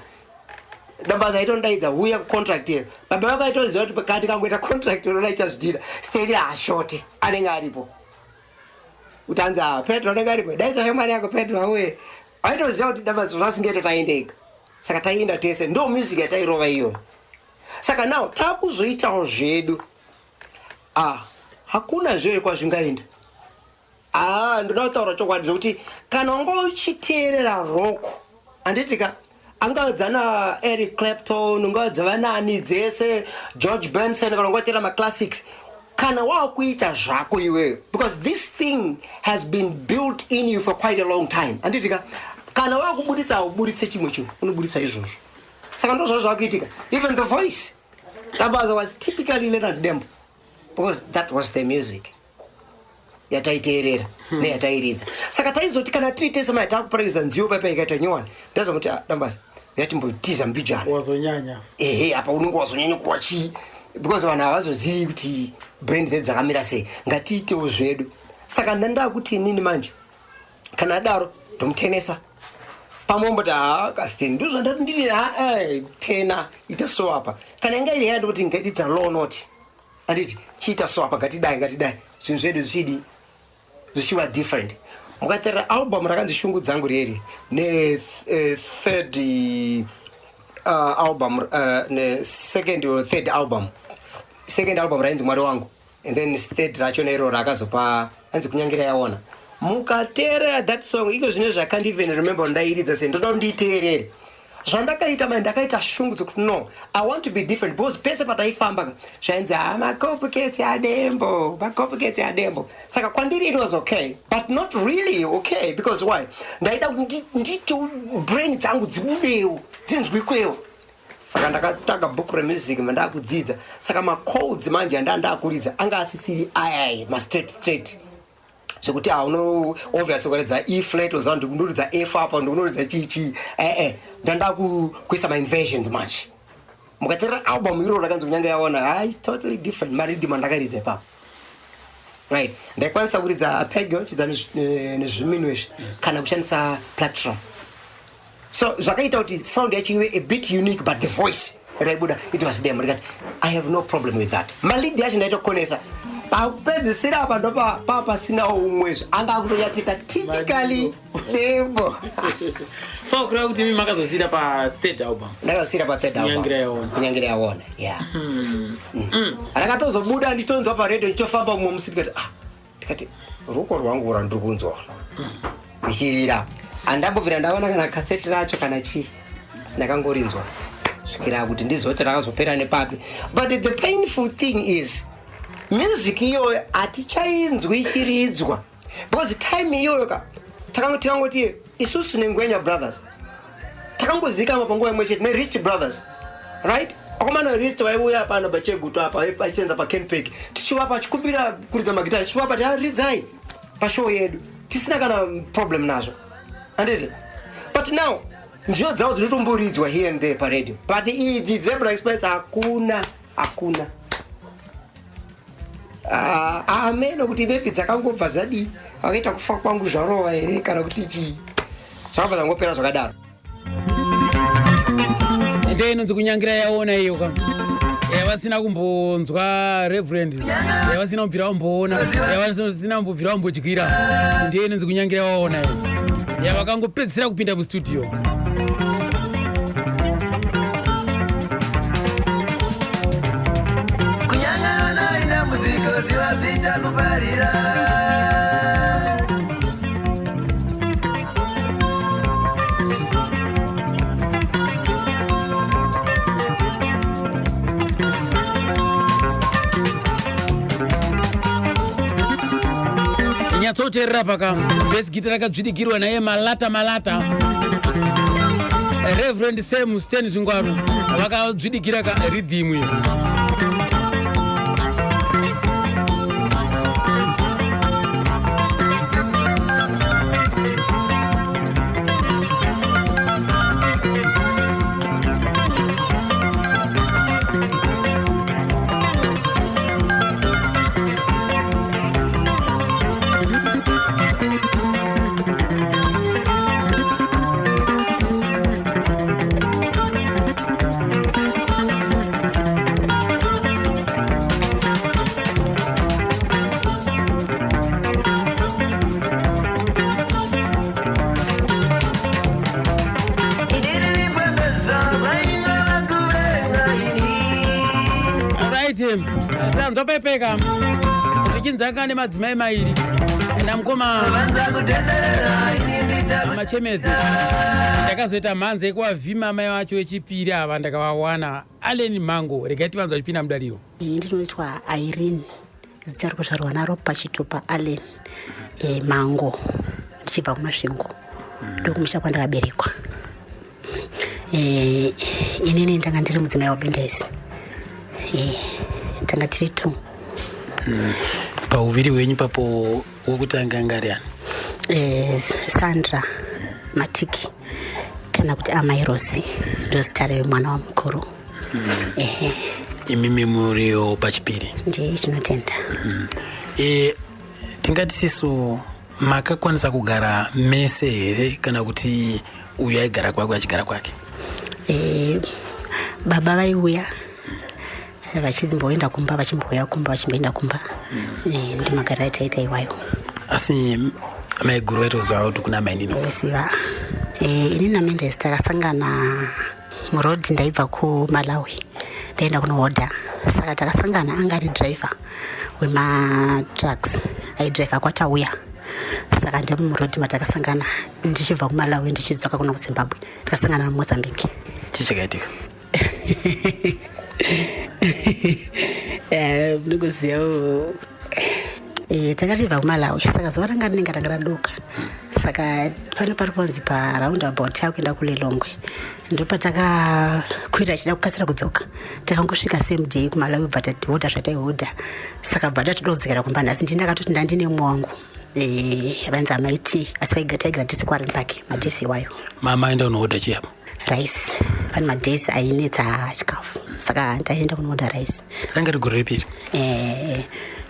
Dambaza aitondaidza, "Uya kucontract iyo." Baba vako aitoziva kuti kati kangoita contract unolaicha zvidhina, Steni haashoti, anenge aripo. Kuti anzi, "Ah, Petro anenge aripo, daidza shamwari yako Petro auye." Aitoziva kuti Dambaza zvasingaito, taendega. Saka taienda tese, ndo music yatairova iyoyo. Saka now takuzoitawo zvedu, ah, hakuna zvee kwazvingaenda. Ah, ndoda kutaura chokwadi zvokuti kana wanga uchiteerera rock, handiti ka, angava dzana Eric Clapton, ungava dzavanani dzese, George Benson, kana unga teerera maclassics, kana waakuita zvako iweyo, because this thing has been built in you for quite a long time, handiti ka, kana waakubuditsa, haubuditse chimwe chinhu, unobuditsa izvozvo. Saka ndo zvazvo zvakuitika. Even the voice, Dambaza was typically Leonard Dembo, because that was the music yataiteerera neyatairidza. Saka taizoti kana tiri tese mai takuparakidza nziyo paipa ikaita nyowani, ndazomuti, "Ah, Dambaza, yatimbotiza mbijana." Wazonyanya. Ehe, apa unenge wazonyanya kuwa chii, because vanhu havazozivi kuti brand dzedu dzakamira sei. Ngatiitewo zvedu. Saka ndandaa kuti inini manje kana adaro ndomutenesa pamwe omboti, "Ha, kasiteni, ndozvandati ndiri." Ha, tena ita so apa. Kana inga iri yaya, ndikuti ngaitidza low note, anditi chiita so apa, ngatidai, ngatidai, zvinhu zvedu zvichidi zvichiva different. Mukateerera album rakanzi Shungu Dzangu reri ne third album, ne second or third album, second album rainzi Mwari Wangu, and then third racho neiro rakazopa anzi Kunyangira Yaona. Mukateerera that song iko zvino, I can't even remember ndairidza sei. Ndoda kuti ndiiteerere zvandakaita mai. Ndakaita shungu dzekuti no, I want to be different, because pese pataifamba ka zvainzi, "Ha, macopycats aDembo, macopycats aDembo." Saka kwandiri it was okay, but not really okay, because why? Ndaida kuti nditi brain dzangu dzibudewo, dzinzwikwewo. Saka ndakatanga bhuku remusic mandakudzidza. Saka macodes manje anda ndakuridza anga asisiri ayai mastraight straight, zvekuti hauno obvious ukaridza E flat uziva ndikunoridza F apa, ndikunoridza chii chii. Ee, ndanda kuisa mainversions manje. Mukateerera album iro rakanzi Kunyange Yaona, ha, it's totally different marhythm andakaridza ipapo, right? Ndaikwanisa kuridza arpeggio, chidza nezviminwe izvi, kana kushandisa plectrum. So zvakaita kuti sound yacho ive a bit unique, but the voice raibuda, it was Dembo. Ndikati I have no problem with that. Malead yacho ndaitokonesa. Pakupedzisira apa ndo pasinawo umwezve anga akutonyatsoita typically Dembo. So kureva kuti imi makazosiyira pathird album? Ndakazosiyira pathird album. Kunyangira Yaona. Kunyangira Yaona, yeah. Rakatozobuda nditonzwa paredhiyo ndichitofamba mumwe musi, ndikati, ah, ndikati ruoko rwangu rwandiri kunzwa richirira. Handambobvira ndaona kana kaseti racho kana chii, asi ndakangorinzwa svikira kuti ndiziva kuti rakazopera nepapi. But the painful thing is music iyoyo hatichainzwi ichiridzwa, because time iyoyo ka tikangoti isusu neNgwenya Brothers takangozivikanwa panguva imwe chete neRist Brothers, right? Vakomana veRist vaiuya pano paChegutu apa, vachisenza paCanpek, tichivapa chikumbira kuridza magitari, tichivapa ti ridzai pashow yedu, tisina kana problem nazvo, handiti? But now nziyo dzavo dzinotomboridzwa here and there paradio, but idzi dzeBlack Spice hakuna, hakuna. Ah, ameno kuti maybe dzakangobva zvadii, vakaita kufa kwangu zvarova here kana kuti chii, zvakabva zvangopera zvakadaro. Ende inonzi kunyangira yaona iyo ka, yavasina kumbonzwa reverend, yavasina kubvira vamboona, yavasina kumbobvira vambodyira, ndiyo inonzi kunyangira waona iyo yavakangopedzisira kupinda mustudio. Kunyangana idambudziko ziva zvichakuparira. Nyatsoteerera paka bass guitar rakadzvidikirwa naye Malata. Malata, Reverend Sam Stan Zvingwaru, vakadzvidikira ka rhythm iyo. Idiririmbwembeza vainga vakuvenga ini. Right, tanzwa pepeka zvichinzi anga nemadzimai mairi namukoma Vanza kutenderera ini ndichaku Machemedze. Ndakazoita mhanza yekuvavhima mai vacho vechipiri ava, ndakavawana Allen Mango. Regai tivanzwa vachipinda mudariro. Ini ndinoitwa Irene, zita rikuzvarwa naro pachitupa Allen Mango, ndichibva kuMasvingo, ndokumusha kwandakaberekwa. Inini ndanga ndiri mudzimai waBendesi. Tanga tiri two. Pauviri hwenyu papo, wokutanga anga ari ani? Sandra Matiki kana kuti Amai Rosi, ndozita remwana wamukuru. Ehe. Imimi muriwo pachipiri? Ndiye, chinotenda. Tingati sisu makakwanisa kugara mese here, kana kuti uyu aigara kwake, achigara kwake? Baba vaiuya vachimboenda kumba, vachimbouya kumba, vachimboenda kumba. Ndimagariro ataita iwayo. Asi maiguru vaitoziva kuti kuna mainini? Vaiziva. Ini naMendes takasangana murodhi, ndaibva kuMalawi, ndaenda kunohodha, saka takasangana. Anga ari driver wematrucks, aidhiraivha kwatauya, saka ndemurodhi matakasangana ndichibva kuMalawi ndichidzoka kuno kuZimbabwe, takasangana muMozambique. Chii chakaitika? Ndikuziva, takatibva kuMalawi, saka zuva ranga rinenge ranga radoka, saka pano pari ponzi paroundabout takuenda kuLilongwe, ndopatakakwira chida kukasira kudzoka. Takangosvika same day kuMalawi, bva tatihodha zvataihodha, saka bva tatoda kudzokera kumba nhasi. Ndii ndakatoti ndandine mumwe wangu, vanzi amaiti, asi taigara tisi kuWarren Park madays iwayo. Mama aenda kunohodha chii apo? Rice. Pane madays ainetsa chikafu, saka ndaenda kunohodha rice. Ranga rigore ripiri?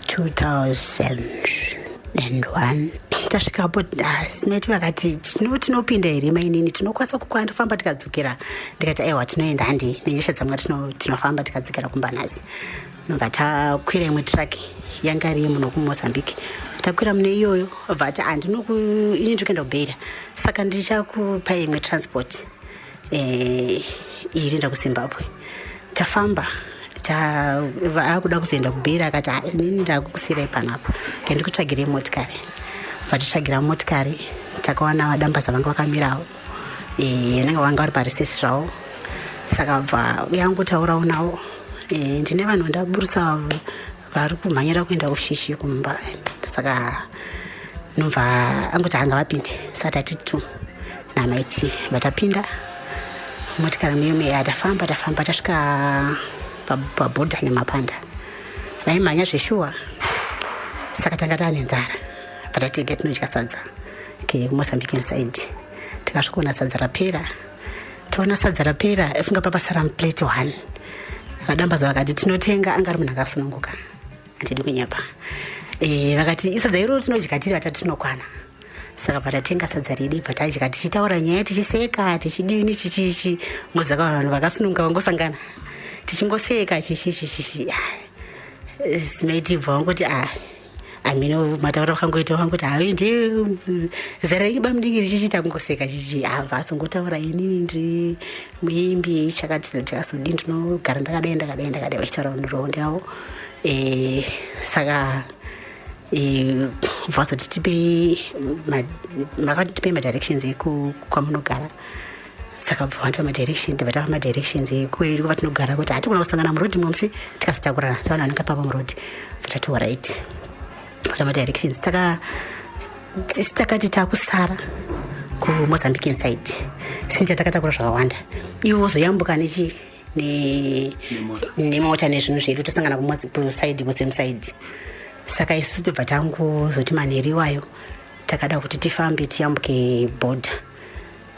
2001. Tasvikapo, simeti vakati, "Tinopinda here mainini? Tinokwanisa kufamba tikadzokera?" Ndikati, "Aiwa, tinoenda, handi nenyasha dzamwari tinofamba tikadzokera kumba nhasi." Nobva takwira imwe truck yanga iri muno kuMozambique. Takwira mune iyoyo, bva ti, "Handinoku, ini ndiri kuenda kuBeira, saka ndichakupai imwe transport irienda kuZimbabwe." Tafamba, akuda kuzoenda kuBeira, akati, "Ah, inini ndakukusiyirai panapa, ndikutsvagirei motikari." Bva titsvagira motikari. Takawana vadambaza vanga vakamirawo, vanenge vanga vari parisesi zvavo. Saka bva yangotaurawo navo, ndine vanhu vandaburisa vari kumhanyira kuenda kushishi kumba. Saka nobva angoti anga vapinde. Saka tati tu namaiti vatapinda motikari muye, tafamba tafamba, tasvika pabhodha Nyamapanda. Vaimhanya zveshuwa. Saka tanga taane nzara, bva tatega tinodya sadza kekumozambican side. Tikasvikoona sadza rapera. Taona sadza rapera, funga papasara muplate one. Vadambaza vakati tinotenga. Anga ari munhu akasununguka, handidi kunyepa. Vakati isadza iroro tinodya tiri vatatu, tinokwana. Saka bva tatenga sadza redu, bva tadya tichitaura nyaya, tichiseka, tichidini, chichichi. Mozaka vanhu vakasununguka vangosangana, tichingoseka, chichichichichi. Sinaiti bva vangoti, a amino mataura vakangoita, vakangoti hai, ndi zera renyu bamudiki, richichiita kungoseka chichi. Abva azongotaura, inini ndiri muimbi, chakati chakazodii, ndinogara ndakadai ndakadai ndakadai, vachitaura nhoroondo yavo. Saka vazoti tipei, makati tipei madirections ekwamunogara. Saka bva vandipa madirection, tibva tapa madirections ekwedu kwatinogara, kuti hatigona kusangana murodhi momsi tikazotakurana sevanhu vanenge famba murodhi. Bva tati alright, vata madirections. Saka isi takati takusara kumozambican side, since takatakura zvakawanda, ivo vozoyambuka nechi nemota nezvinhu zvedu, tosangana kusaidi, kusame side. Saka isu tobva tangozoti manheru iwayo takada kuti tifambe tiyambuke bhodha.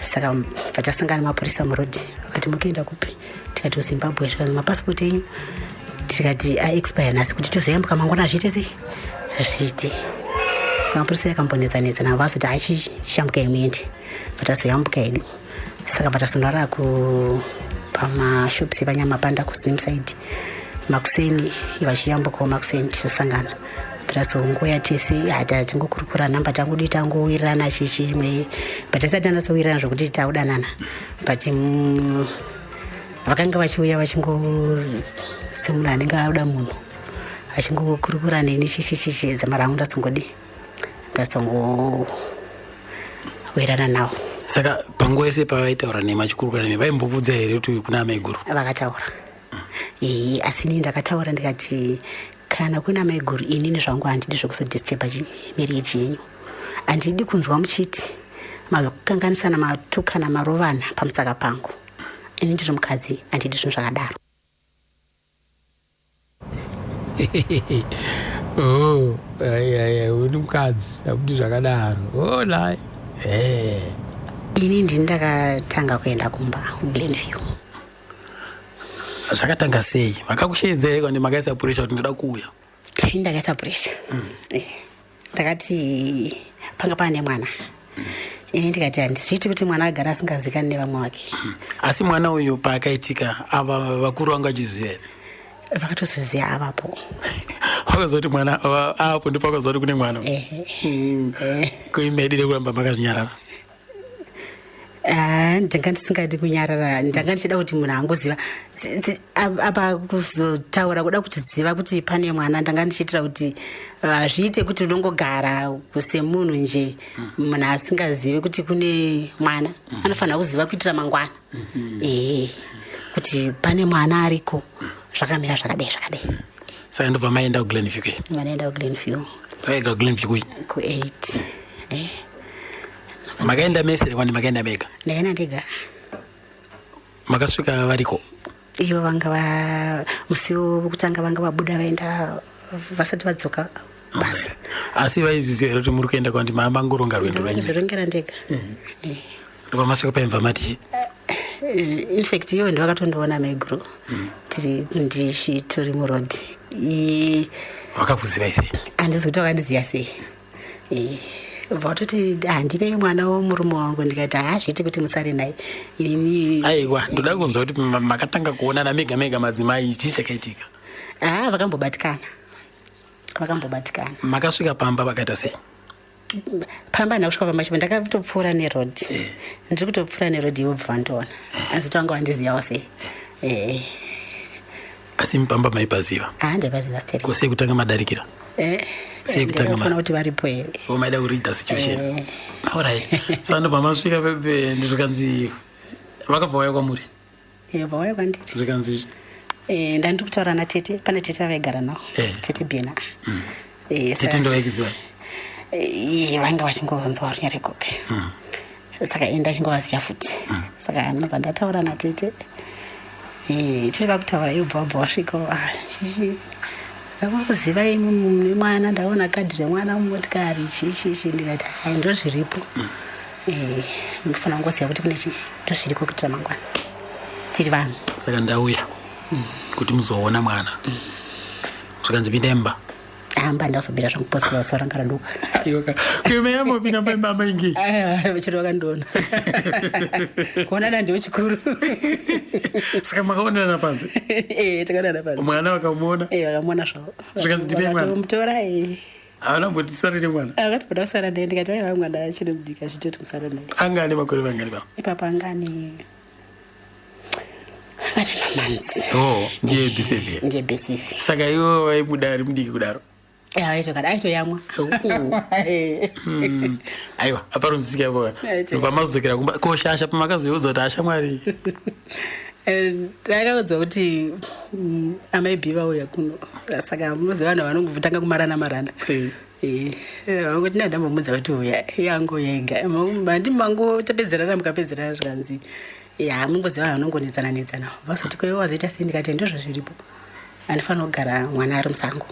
Saka bva tasangana mapurisa murodhi, vakati mukuenda kupi? Tikati kuZimbabwe. Zvikanzi mapasipoti enyu? Tikati aexpire nhasi, kuti tozoyambuka mangwana hazviite sei, hazviite. Saka mapurisa yakambonetsanetsa navo, vazoti achishambukai muende. Bva tazoyambuka hedu. Saka bva tazonorara ku pamashops epanyamapanda kuZimside makuseni, vachiyambukawo makuseni, tichosangana. Tazongoya tese, hata tingokurukura namba, tangodi tangowirirana chichimwe, but tisati tanatsowirirana zvokuti taudanana. But vakanga vachiuya vachingo semunhu anenge auda munhu, achingokurukura neni chichichichi. Zama rangu ndazongodi ndazongowirirana nawo. Saka panguva yese pavaitaura nemi, achikurukura nemi, vaimbobvudza here kuti kuna amaiguru? Vakataura, ee. Asi inini ndakataura ndikati kana kuna maiguru, inini zvangu handidi zvekuzodisturba marriage yenyu. Handidi kunzwa muchiti mazokanganisana, matukana, marovana pamusaka pangu. Ini ndiri mukadzi, handidi zvinhu zvakadaro. Oh, ai ai, uri mukadzi, hakudi zvakadaro. Oh lai, eh. Ini ndini ndakatanga kuenda kumba kuGlenview. Zvakatanga sei? Vakakusheedza here kana makaisa pressure kuti ndoda kuuya? Ini ndakaisa pressure. Ndakati panga pane mwana, ini ndikati handizviiti kuti mwana agara asingazikani nevamwe vake. Asi mwana uyu paakaitika, ava vakuru vanga vachiziva here? Vakatozoziva avapo. Vakazoti mwana apo ndipo vakazoti kune mwana? Ehe. Kuimedire kuramba makazvinyarara? Ah, ndanga ndisingadi kunyarara. Ndanga ndichida kuti munhu angoziva. Apa kuzotaura kuda kuchiziva kuti pane mwana, ndanga ndichiitira kuti zviite kuti unongogara semunhu nje, munhu asingazivi kuti kune mwana anofanira kuziva kuitira mangwana, ehe, kuti pane mwana ariko, zvakamira zvakadai zvakadai. Saka ndobva maenda kuGlenview ke? Vanoenda kuGlenview. Vaigara kuGlenview kuchi? Ku8, eh. Makaenda mese here kwandi makaenda mega? Ndakaenda ndega. Makasvika variko? Ivo vanga va musi wekutanga vanga vabuda vaenda, vasati vadzoka basa. Asi vaizviziva here kuti muri kuenda kwandi mangoronga rwendo rwenyu? Zvirongera ndega. Ndobva masvika paimva mati? Infact ivo ndovakatondiona maiguru tiri ndichitori murodhi. Vakakuzivai sei? Handizi kuti vakandiziva sei. Vatoti handipe mwana womurume wangu, ndikati haazviiti kuti musare naye ini. Aiwa, ndoda kunzwa kuti makatanga kuonana mega mega madzimai, chii chakaitika? Haa, vakambobatikana, vakambobatikana. Makasvika pamba vakaita sei? Pamba handina kusvika pamba chipo, ndakatopfuura nerodhi. Ndiri kutopfuura nerodhi, ivo bva vandiona, asi tanga vandizivawo sei. Asi mupamba maipaziva? Haa, ndaipaziva stereki. Ko sei kutanga madarikira? Sei kutanga Ndakaona kuti varipo here. O, maida kureada situation. Alright, saka ndobva masvika pepe, zvikanzi vakabva vauya kwamuri? Bva vauya kwandiri. Zvikanzi? Ndandiri kutaura natete, pane tete vavaigara navo. Tete Bena. Tete ndovaikuziva? Vanga vachingonzwa runyarekope, saka ini ndachingovaziva futi. Saka ndobva ndataura natete. Tiri vakutaura, iwo bva wabva wasvika. "Ah, chichi ndakuziva imi mune mwana, ndaona kadhi remwana mumotikari, chichichi." Ndikati, "Hai, ndo zviripo. Munofanira kungoziva kuti kune chi ndo zviriko kuitira mangwana, tiri vanhu." Saka ndauya kuti muzoona mwana. Zvikanzi pinda imba. Hamba ndazobira zvangu posiva zuva ranga raduka. Aiwaka, kuimeyamopinda paimba maingi? Chero vakandiona, kuonana ndiwo chikuru. Saka makaonana panze? Takaonana panze. Mwana vakamuona? Vakamuona zvavo. Zvikanzi ndipei mwana? Vakatomutora. Havana kumboti sare nemwana? Akatoda kusara naye, ndikati aiwa, mwana achiri mudiki, achitoti musara naye. Anga ane makore mangani baba? Ipapo anga ane mamanzi. O, ndiye bcv? Ndiye bcv. Saka ivo vaimuda ari mudiki kudaro? Aitokada aitoyamwa. Aiwa, aparonzisika ipoa. Aito. Ndobva mazodzokera kumba koshasha, pamakazoiudza kuti ashamwari? Ndakaudzwa kuti amai B vauya kuno, saka munoziva vanhu vanongotanga kumarana marana. Vangoti ndandambomudza kuti uya yangu yega mandi mangotapedzerana, mukapedzerana zvikanzi ya mungoziva vanhu vanongonetsana netsana. Vazoti kwaiwe wazoita sei? Ndikati ndizvo zviripo, anofanira kugara mwana ari musango,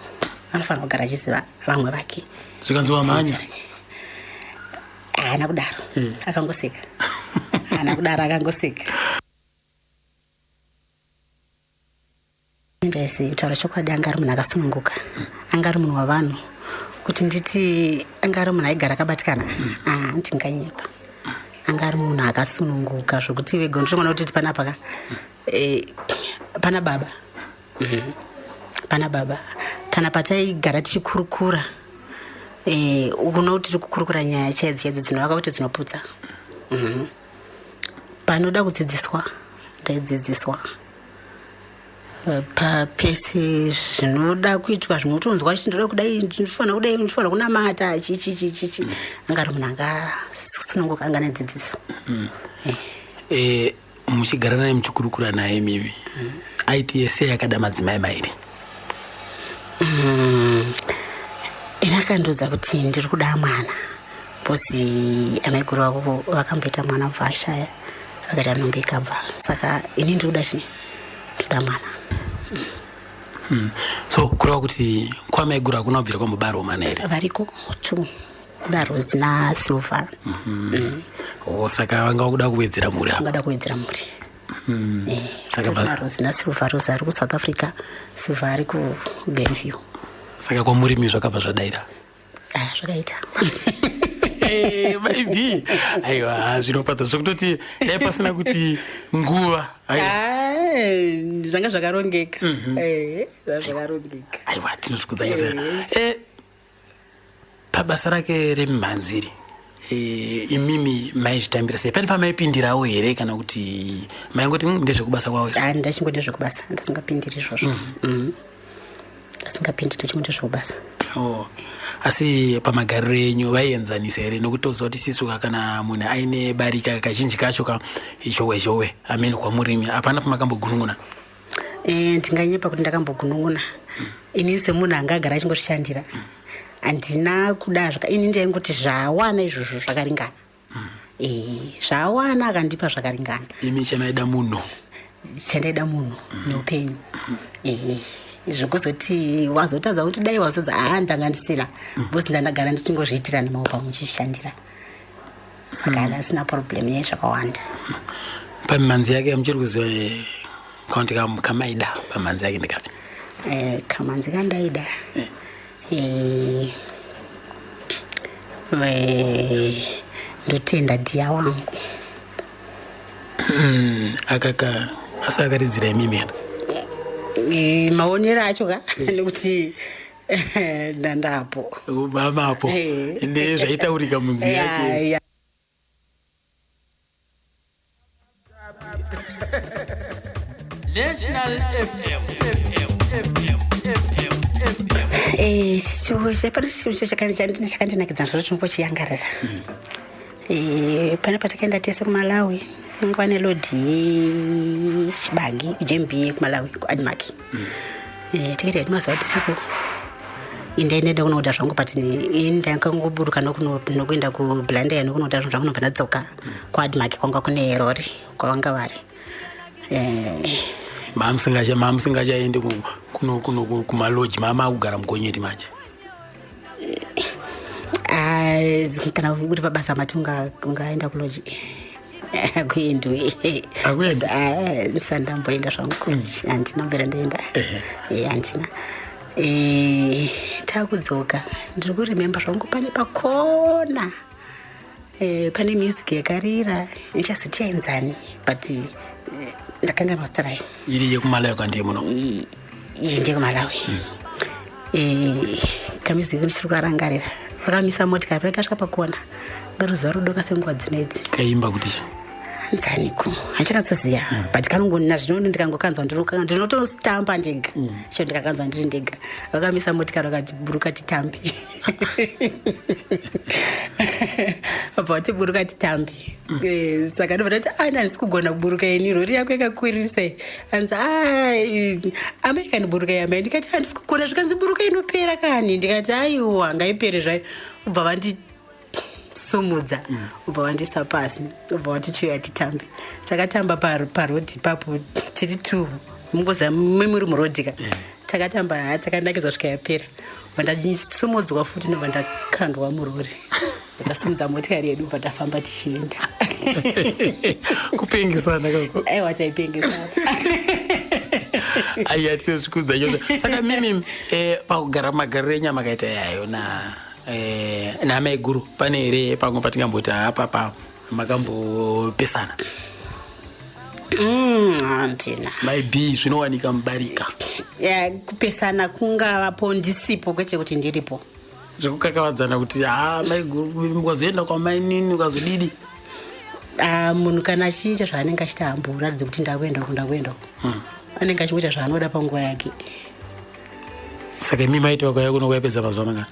anofanira kugara achiziva vamwe vake. Zvikanzi wamhanya? Haana kudaro. Akangoseka, haana kudaro, akangoseka. Ndaisi kutaura chokwadi, anga ari munhu akasununguka, anga ari munhu wavanhu. Kuti nditi anga ari munhu aigara akabatikana, ah, ndinganyepa. Anga ari munhu akasununguka zvokuti vega ndinoona kuti panapa ka pana baba. Pana baba kana pataigara tichikurukura, uno tiri kukurukura nyaya chaidzo chaidzo dzinovaka kuti dzinoputsa. Panoda kudzidziswa ndaidzidziswa. Papese zvinoda kuitwa zvinotonzwa chi ndoda kudai, ndinofanira kudai, ndinofanira kunamata, chichi chichichi. Anga ari munhu angasununguka, anga nedzidziso. Muchigara naye, muchikurukura naye mimi, aiti yese yakada madzimai mairi? Ini akandiudza kuti ndiri kuda mwana because amaiguru vako vakamboita mwana bva ashaya, vakaita nhumbu ikabva, saka ini ndiri kuda chii, ndoda mwana. So kureva kuti kwamaiguru hakuna kubvira kwambobarwa mwana here? Variko two, kuda Rose naSilver. O, saka vanga vakuda kuwedzera mhuri apa? Ungada kuwedzera mhuri. Saka Rose naSilver. Rose ari kuSouth Africa, Silver ari kuGlenview. Saka kwamurimi zvakabva zvadaira? Ah, zvakaita. Maybe aiwa, zvinofadza zvekutoti dai pasina kuti nguva, aiwa. Ah, zvanga zvakarongeka. Zvanga zvakarongeka. Aiwa, tinozvikudza chose. Pabasa rake remumhanziri, imimi maizvitambira sei? Pane pamaipindirawo here kana kuti maingoti ndezvekubasa kwavo izvi?" Ah, ndachingoti ndezvekubasa, ndasingapindiri izvozvo. Ndasingapindiri, ndachingoti ndezvekubasa. Oh. Asi pamagariro enyu vaienzanisa here? Nokuti toziva kuti sisu kana munhu aine barika, kazhinji kacho ka zhowe zhowe amene. Kwamurimi hapana pamakambogunun'una? Ndinganyepa kuti ndakambogunun'una. Ini semunhu anga agara achingozvishandira, handina kuda zvaka ini ndaingoti zvawana izvozvo zvakaringana. Zvawana akandipa zvakaringana. Imi chamaida munhu? Chandaida munhu neupenyu. Zvekuzoti wazotadza kuti dai wazodza, haa, ndanga ndisina because ndandagara ndichingozviitira nemaoko angu ndichishandira, saka handasina problem yezvakawanda. Pamimhanzi yake yamuchiri kuziva, kaunti kamaida pamhanzi yake ndikapi? Kamanzi kandaida, ndotenda dhiya wangu. Akaka asi akaridzira imimi kana? Maonero acho ka, nekuti ndandapo. Mamapo. Nezvaitaurika munzi yake. Ya. National FM. Eh, pane chishuwo chakandinakidza zvaro chinongochiyangarira. Eh, pane patakaenda tese kuMalawi, nguva nelodhi yechibage jembi kuMalawi, kuAdmark. Eh, tikaita hedu mazuva tiripo, indaendaenda kunoda zvangu, but ini ndakangoburuka nokuenda kuBlantyre nokunoda zvinhu zvangu, nobva ndadzoka kuAdmark kwanga kune rori kwavanga vari. Eh, Mamusingachaendi kumaloji, mamakugara mugonyeti manje? Ah, kana uri pabasa mati ungaenda kuloji? Akuendwi. Hakuendwi? Ndisati ndamboenda zvangu kuloji, handina mbera ndaenda. Eh, handina. Eh, takudzoka, ndiri kurememba zvangu pane pakona. Eh, pane music yakarira, ndichazoti yainzani, but ndakanganwa zita rayo. Iri yekuMalawi kandiye muno? Iyi ndeyekuMalawi. Eh, kamusic ndichiri kukarangarira. Vakamisa motikari paa tasvika pakona, ngaruzuva rudoka senguva dzino idzi. Kaimba kuti chi? Nzaniko, handichanatsoziva, but kanongona zvino ndikangokanzwa ndinototamba ndega. Cho ndikakanzwa ndiri ndega. Vakamisa motikari vakati, "Buruka titambe." Vabva vati, "Buruka titambe." Eh, saka ndobva ndati, "Ani, handisi kugona kuburuka ini, rori yako yakakwirisei." Anzi, "Amai kani, buruka yamai." Ndikati, "Handisi kugona." Zvikanzi, "Buruka, inopera kani." Ndikati, "Aiwa, ngaipere zvayo." Ubva vandi sumudza, ubva wandisa pasi, ubva wati, "Chiuya titambe." Takatamba parodhi ipapo tiri two, mungoziva memuri murodhi ka. Takatamba, ha, takanakidzwa svika yapera. Bva ndasumudzwa futi, ndobva ndakandwa murori, bva tasimudza motikari yedu, bva tafamba tichienda. Kupengesana kako. Aiwa, taipengesana. Aiya, tinozvikudza chose. Saka mimi pakugara magariro enyu amakaita yayo na naamaiguru, pane here pamwe patingamboti hapapa makambopesana? Handina. Maybe zvinowanika mubarika. Ya, kupesana kungavapo ndisipo, kwete kuti ndiripo. Zvekukakavadzana kuti ha, maiguru ukazoenda kwamainini ukazodidi. Ah, munhu kana achiita zvaanenge achiita hamboratidze kuti ndakuenda uku, ndakuenda uku. Anenge achingoita zvaanoda panguva yake. Saka imi maiti vakauya kuno kuyaipedza mazuva mangani?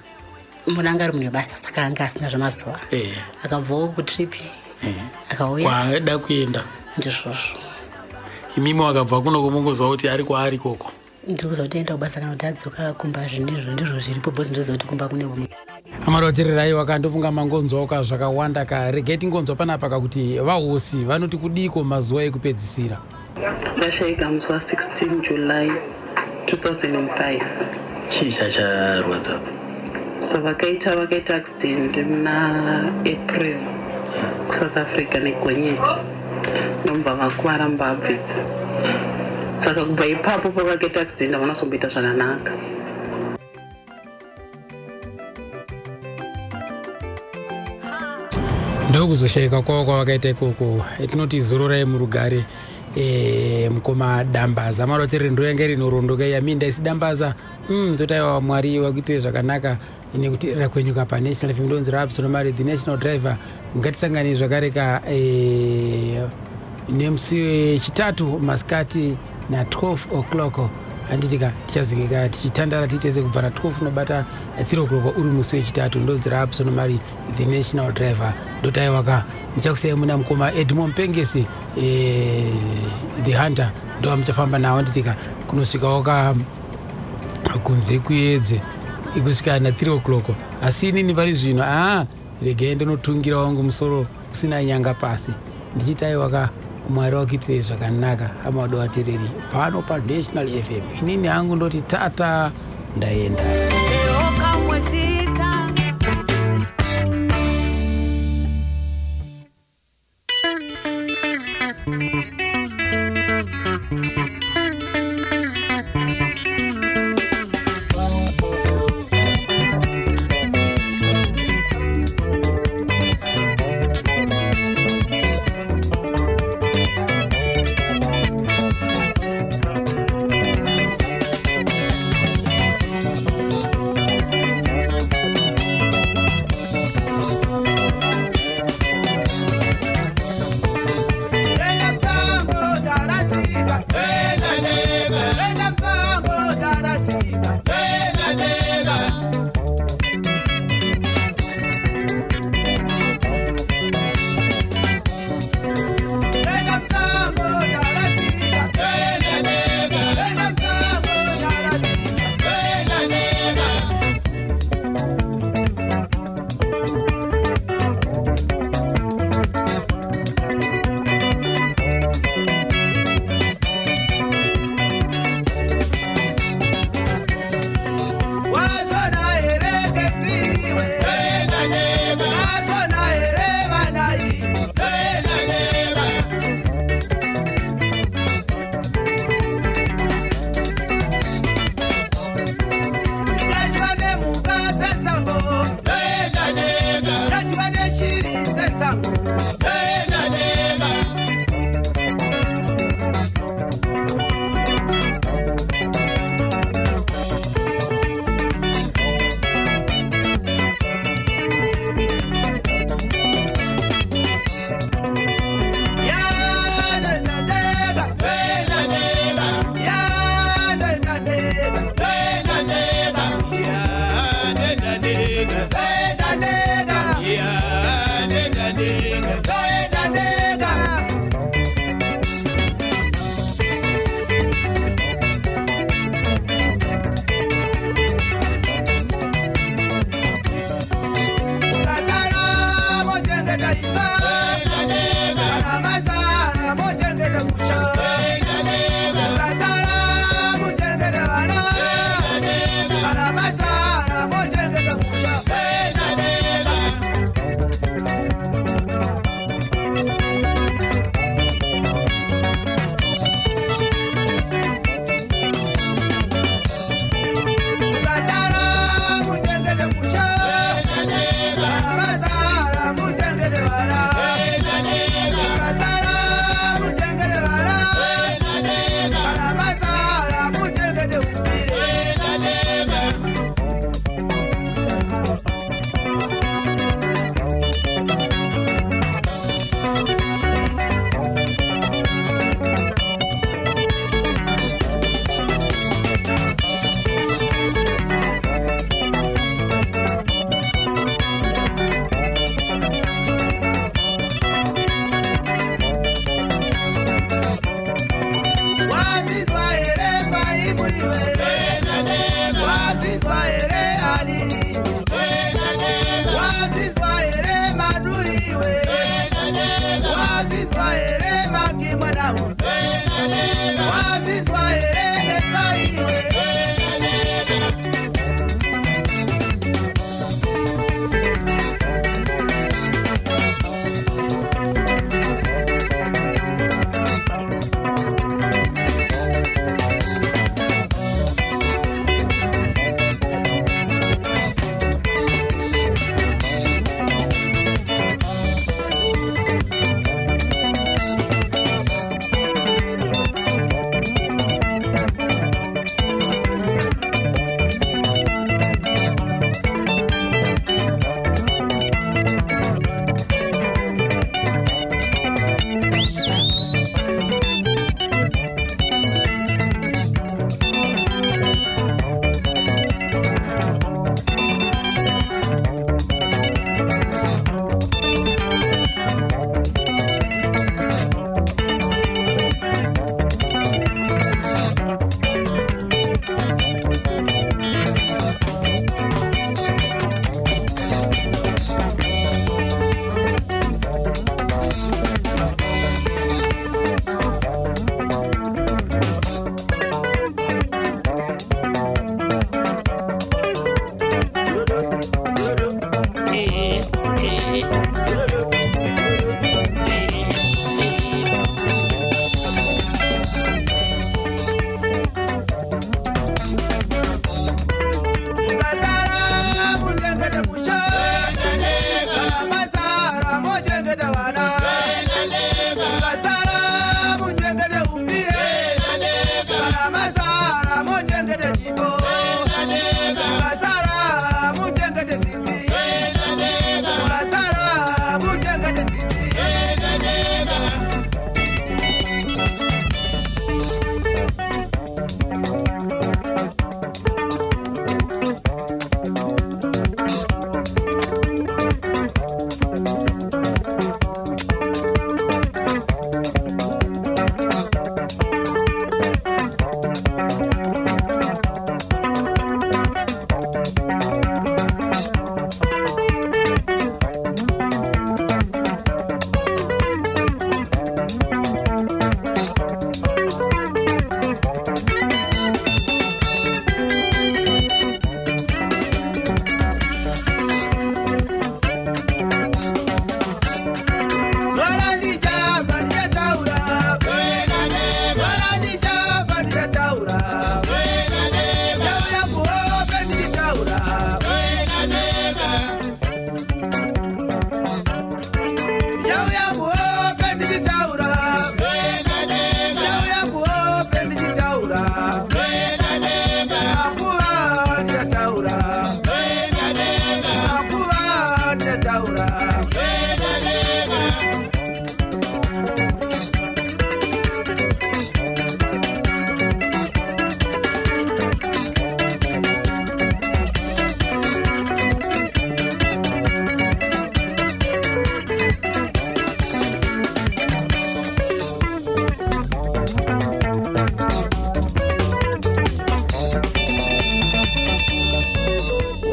Munhu anga ari munhu webasa, saka anga asina zvemazuva. Akabvawo kutrip, akauya. Kwaada kuenda. Ndizvozvo. Imimi wakabva kuno kumungozwa kuti ari kwaari koko? Ndiri kuzotoenda kubasa kana kuti adzoka kumba. Zvinizvo ndizvo zviripo, because ndinoziva kuti kumba kune munhu. Amarotererai wakandofunga mangonzwa zvakawanda ka. Regai tingonzwa panapa kakuti vahosi vanoti kudiko mazuva ekupedzisira. Ndashayika musi wa16 July 2005. Chii chacharwadza? So vakaita accident muna April kuSouth Africa negonyeti, ndomubva vakuvara mbabvu idzi. Saka kubva ipapo pavakaita accident havana kuzomboita zvakanaka. Ndokuzoshayika kwavo kwavakaita ikoko. Tinoti zororai murugare, mukoma Dambaza. Maroterere ndo yanga iri nhoroondo yaMinda isi Dambaza. Totaiwa Mwari wakuitire zvakanaka nekuteerera kwenyu ka paNational FM. Ndonzi Rabson Mari, the national driver. Ngatisangane zvakare ka nemusi wechitatu masikati na12 o'clock, handitika? Tichazingika tichitandara tiitese kubva na12 unobata 3 o'clock uri musi wechitatu. Ndonzi Rabson Mari, the national driver. Ndotaiwaka ndichakusiyai muna mukoma Edmo Mpengesi, the hunter, ndo muchafamba nawo, handitika? Kunosvikawo ka kunze kuedze kusvika na3 o'clock. Asi inini pari zvino, aa, regai ndinotungira wangu musoro usina nyanga pasi, ndichiti aiwaka, Mwari wakuitirei zvakanaka, hama vadovatereri pano paNational FM. Inini hangu ndoti tata, ndaenda. Leo kamwe sita.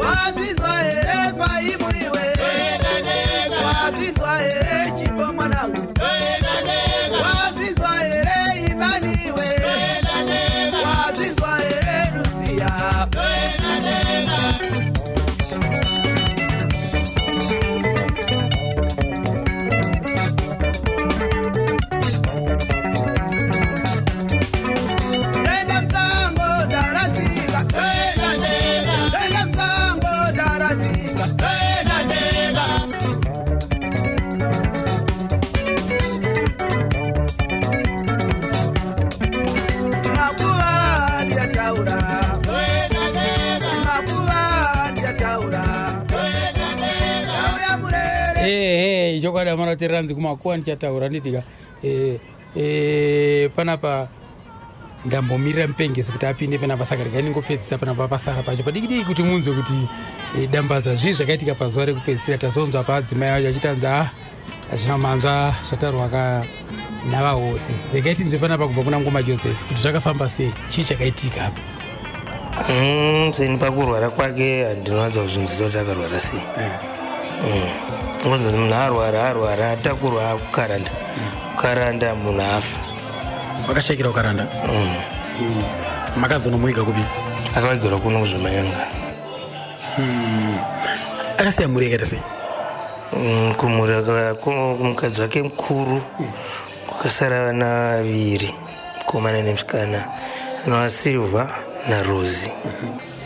Wazinzwa here kwaimuiwe? Wazinzwa here chipo mwanangu? Wazinzwa here imaniwe? Wazinzwa here Lucia? Tenda mtambo darasika. Tenda mtambo darasika. Makuva ndichataura. Makuva ndichataura. Tauya murere. Ehe, chokwadi amana kuti ranzi kumakuwa ndichataura nditika. Panapa ndambomirira mupengesi kuti apinde panapa, saka regai ndingopedzisa panapa pasara pacho padiki diki kuti munzwe kuti dambaza zvii zvakaitika pazuva rekupedzisira. Tazonzwa paadzimai acho achitanzi a hazvina manzwa zvataurwa ka navahosi. Regai tinzwe panapa kubva kuna Ngoma Joseph kuti zvakafamba sei, chii chakaitika apa. Seni pakurwara kwake handinowanza kuzvinzwisa kuti akarwara sei. Ngonzi munhu arwara arwara atakurwa akukaranda kukaranda munhu afa. Wakashayikira kukaranda? Makazonomuiga kupi? Akavigirwa kuno kuzvamanyanga. Akasiya mhuri yakaita sei? Kumhuri kumukadzi wake mukuru kwakasara vana vaviri, mukomana nemusikana, anova Silva naRosi.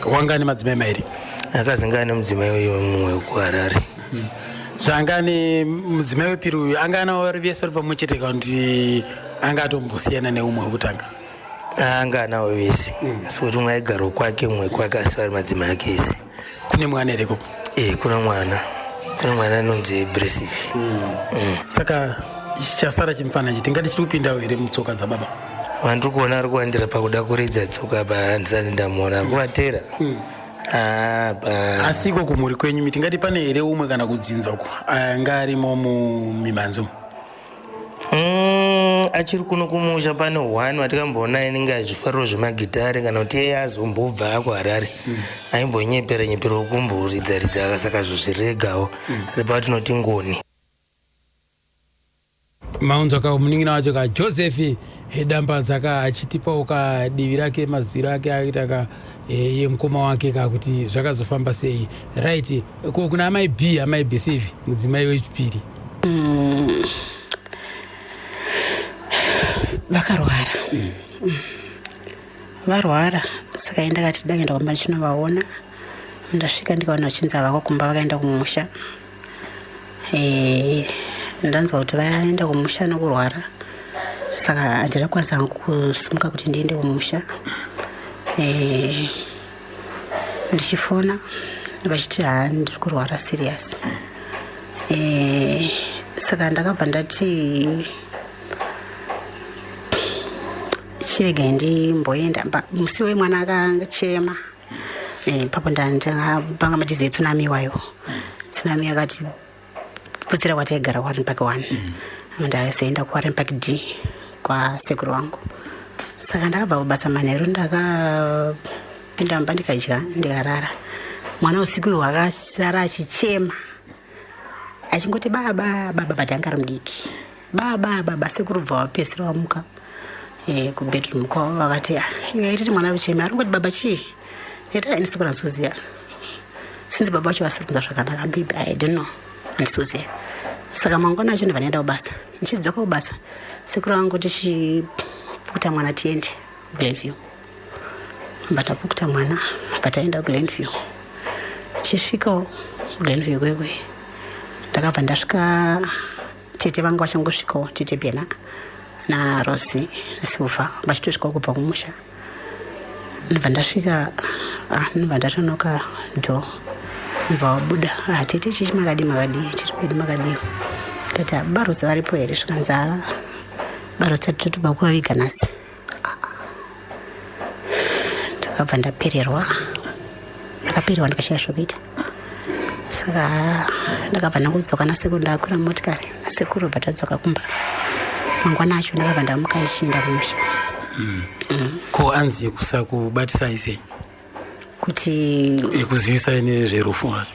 Wanga ane madzimai mairi? Akazenge ane mudzimai uyo mumwe wekuHarare. Zvanga ane mudzimai wepiri uyu anga ana vari vese vari pamwe chete kana kuti anga atombosiyana neumwe wekutanga? Anga anawo vese, asi kuti umwe aigarawo kwake, umwe kwake, asi vari madzimai ake ese. Kune mwana here ikoko? E, kuna mwana, kuna mwana anonzi Bresif. Saka chasara chimufana ichi tingati chiri kupindawo here mutsoka dzababa? Vandiri kuona ari kuwandira pakuda kuridza tsoka apa handisati ndamuona ari kuvatera. Ah, Asi iko kumhuri kwenyu mi tingati pane here umwe kana kudzinza uko anga arimo mumimhanzi umu? Achiri kuno kumusha pane one watikamboona inenge achifariro zvemagitare kana kuti iye azombobva akuHarare aimbonyepera nyepera kumboridza ridza, saka zvozviregawo ari patinoti Ngoni. Maunzwa ka munin'ina wacho ka Joseph Dambadza ka achitipawo ka divi rake, maziro ake aita ka yemukoma wake ka kuti zvakazofamba sei. Right, ko kuna amai B, amai Besivi, mudzimai wechipiri? Vakarwara. Varwara saka ini ndakati dakuenda kumba ndichinovaona. Ndasvika ndikaona vachinzi havako kumba, vakaenda kumusha. Ndanzwa kuti vaenda kumusha nokurwara, saka handina kukwanisa hangu kusimuka kuti ndiende kumusha. Ndichifona vachiti ha ndiri kurwara serious. Saka ndakabva ndati chiregai ndimboenda. Musi wemwana akachema papo ndapanga matizi etsunami iwayo, tsunami yakati putsira kwataigara kuWarren Park 1. Ndazoenda kuWarren Park D kwasekuru wangu. Saka ndakabva kubasa manheru, ndakapinda mumba, ndikadya, ndikarara. Mwana usiku ihwo akasara achichema achingoti baba baba, but anga ari mudiki, baba baba. Sekuru bva wapedzisira wamuka kubedroom kwavo vakati, "Ah, iwe aititi mwana ari kuchema ari kungoti baba chii?" Ita ini sekuru handisi sinzi baba vacho vasiri kunzwa zvakanaka, maybe, I don't know, handisi kuziva. Saka mangwana acho ndibva ndaenda kubasa. Ndichidzoka kubasa sekuru vangu tichipukuta mwana tiende Glenview. Bva tapukuta mwana, bva taenda Glenview. Tichisvikawo Glenview kwekwe ndakabva ndasvika tete vanga vachangosvikawo, tete Bena naRosi naSilva vachitosvikawo kubva kumusha. Ndobva ndasvika, ah, ndobva ndatonoka door, ndobva wabuda, "Ah, tete, chichi makadi makadi?" Tiri kwedu makadiwa. Ndikati, "Ah, baRosi varipo here?" Zvikanzi, "Ah, baRosi totobva kuvaviga nhasi." Ndakabva ndapererwa, ndakapererwa, ndikashaya zvokuita. Saka ndakabva ndangudzoka nasekuru, ndakwira motikari nasekuru, bva tadzoka kumba. Mangwana acho ndakabva ndamuka ndichienda kumusha. Ko anzi kusakubatisai sei? Kuti Yekuzivisai nezverufu rwacho.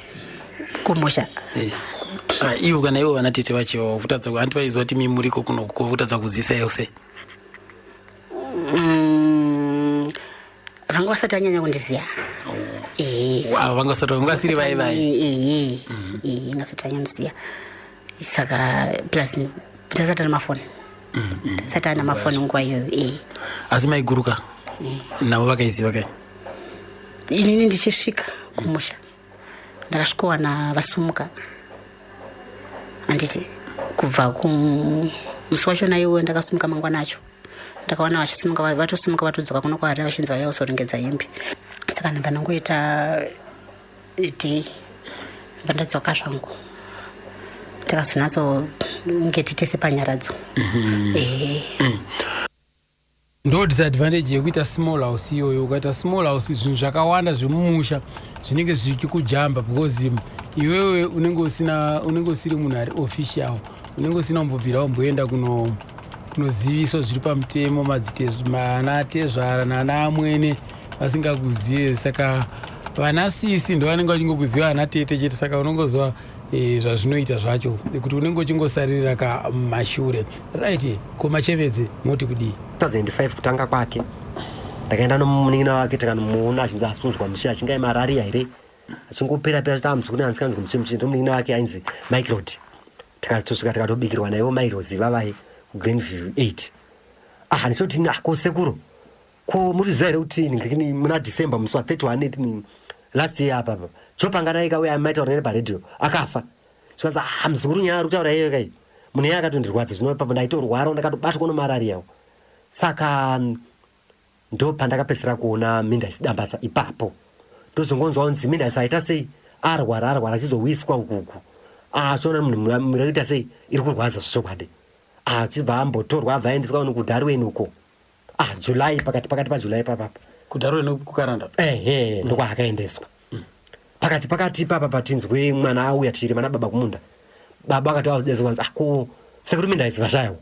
Kumusha? Ah, ivo kana ivo vana tete vacho kutadza, hanti vaiziva kuti mi muriko kuno, kutadza kuzivisai sei? Vanga vasati vanyanya kundiziva. Oh. Ava vanga vasati, vanga vasiri vai vai. Ee, vanga vasati vanyanya kundiziva, saka plus tasati ana mafoni, tasati ana mafoni nguva iyoyo, ee. Asi maiguruka navo vakaiziva kai? Inini ndichisvika kumusha ndakasvikowana vasumuka, handiti? Kubva kumusi wachona iwo ndakasumuka mangwana acho, ndakaona vachisumuka, vatosumuka, vatodzoka kuno kwaHarare, vachinzi vauya kuzorongedza hembe. Saka ndabva ndangoita day, ndabva ndadzoka zvangu. Takazonatso kunge titese panyaradzo. Ehe. Ndo disadvantage yekuita small house iyoyo. Ukaita small house, zvinhu zvakawanda zvemumusha zvinenge zvichikujamba, because iwewe unenge usina, unenge usiri munhu ari official, unenge usina kumbobvira wamboenda kunoziviswa zviri pamutemo, mana tezvara nana amwene vasingakuzive. Saka vana sisi ndo vanenge vachingokuziva, ana tete chete. Saka unongozwa zvazvinoita zvacho kuti unenge uchingosaririra kamashure. Right, kumachevedze moti kudii? 2005 kutanga kwake ndakaenda nomunin'ina wake, tikanomuona achinzi asunzwa mushe, achinge marariya here, achingopera pera, chiti amuzwi kune hanzikanzwi mushe mushe. Ndomunin'ina wake ainzi Mike. Tikatosvika tikatobikirwa naivo Mairozi vavai kuGreenview 8. Ah, ndichoti ko sekuru, ko muriziva here kuti ndingini muna December musi wa31 last year apapa chopanganai kauya maitaura nene paredhiyo akafa? Zvikanzi, ah, muzukuru, nyaya ari kutaura iyoyo kai, munhu iye akatondirwadza. Zvino ipapo ndaitorwara, ndakatobatwa nomarariyawo. Saka ndo pandakapedzisira kuona Mindaisi Dambasa ipapo. Ndozongonzwa kunzi Mindaisi aita sei, arwara, arwara, achizowiswa ukuku, achiona munhu miraita sei, iri kurwadza zvechokwadi, achibva ambotorwa, abva aendeswa kuDarwen uko. Ah, July, pakati pakati paJuly papapa. KuDarwen, kuKaranda? Ehe, ndokwaakaendeswa. Pakati pakati papa patinzwe mwana auya, tichirima nababa kumunda, baba akati azodezwa kwanzi, ako sekuru Mindaisi vashayawo.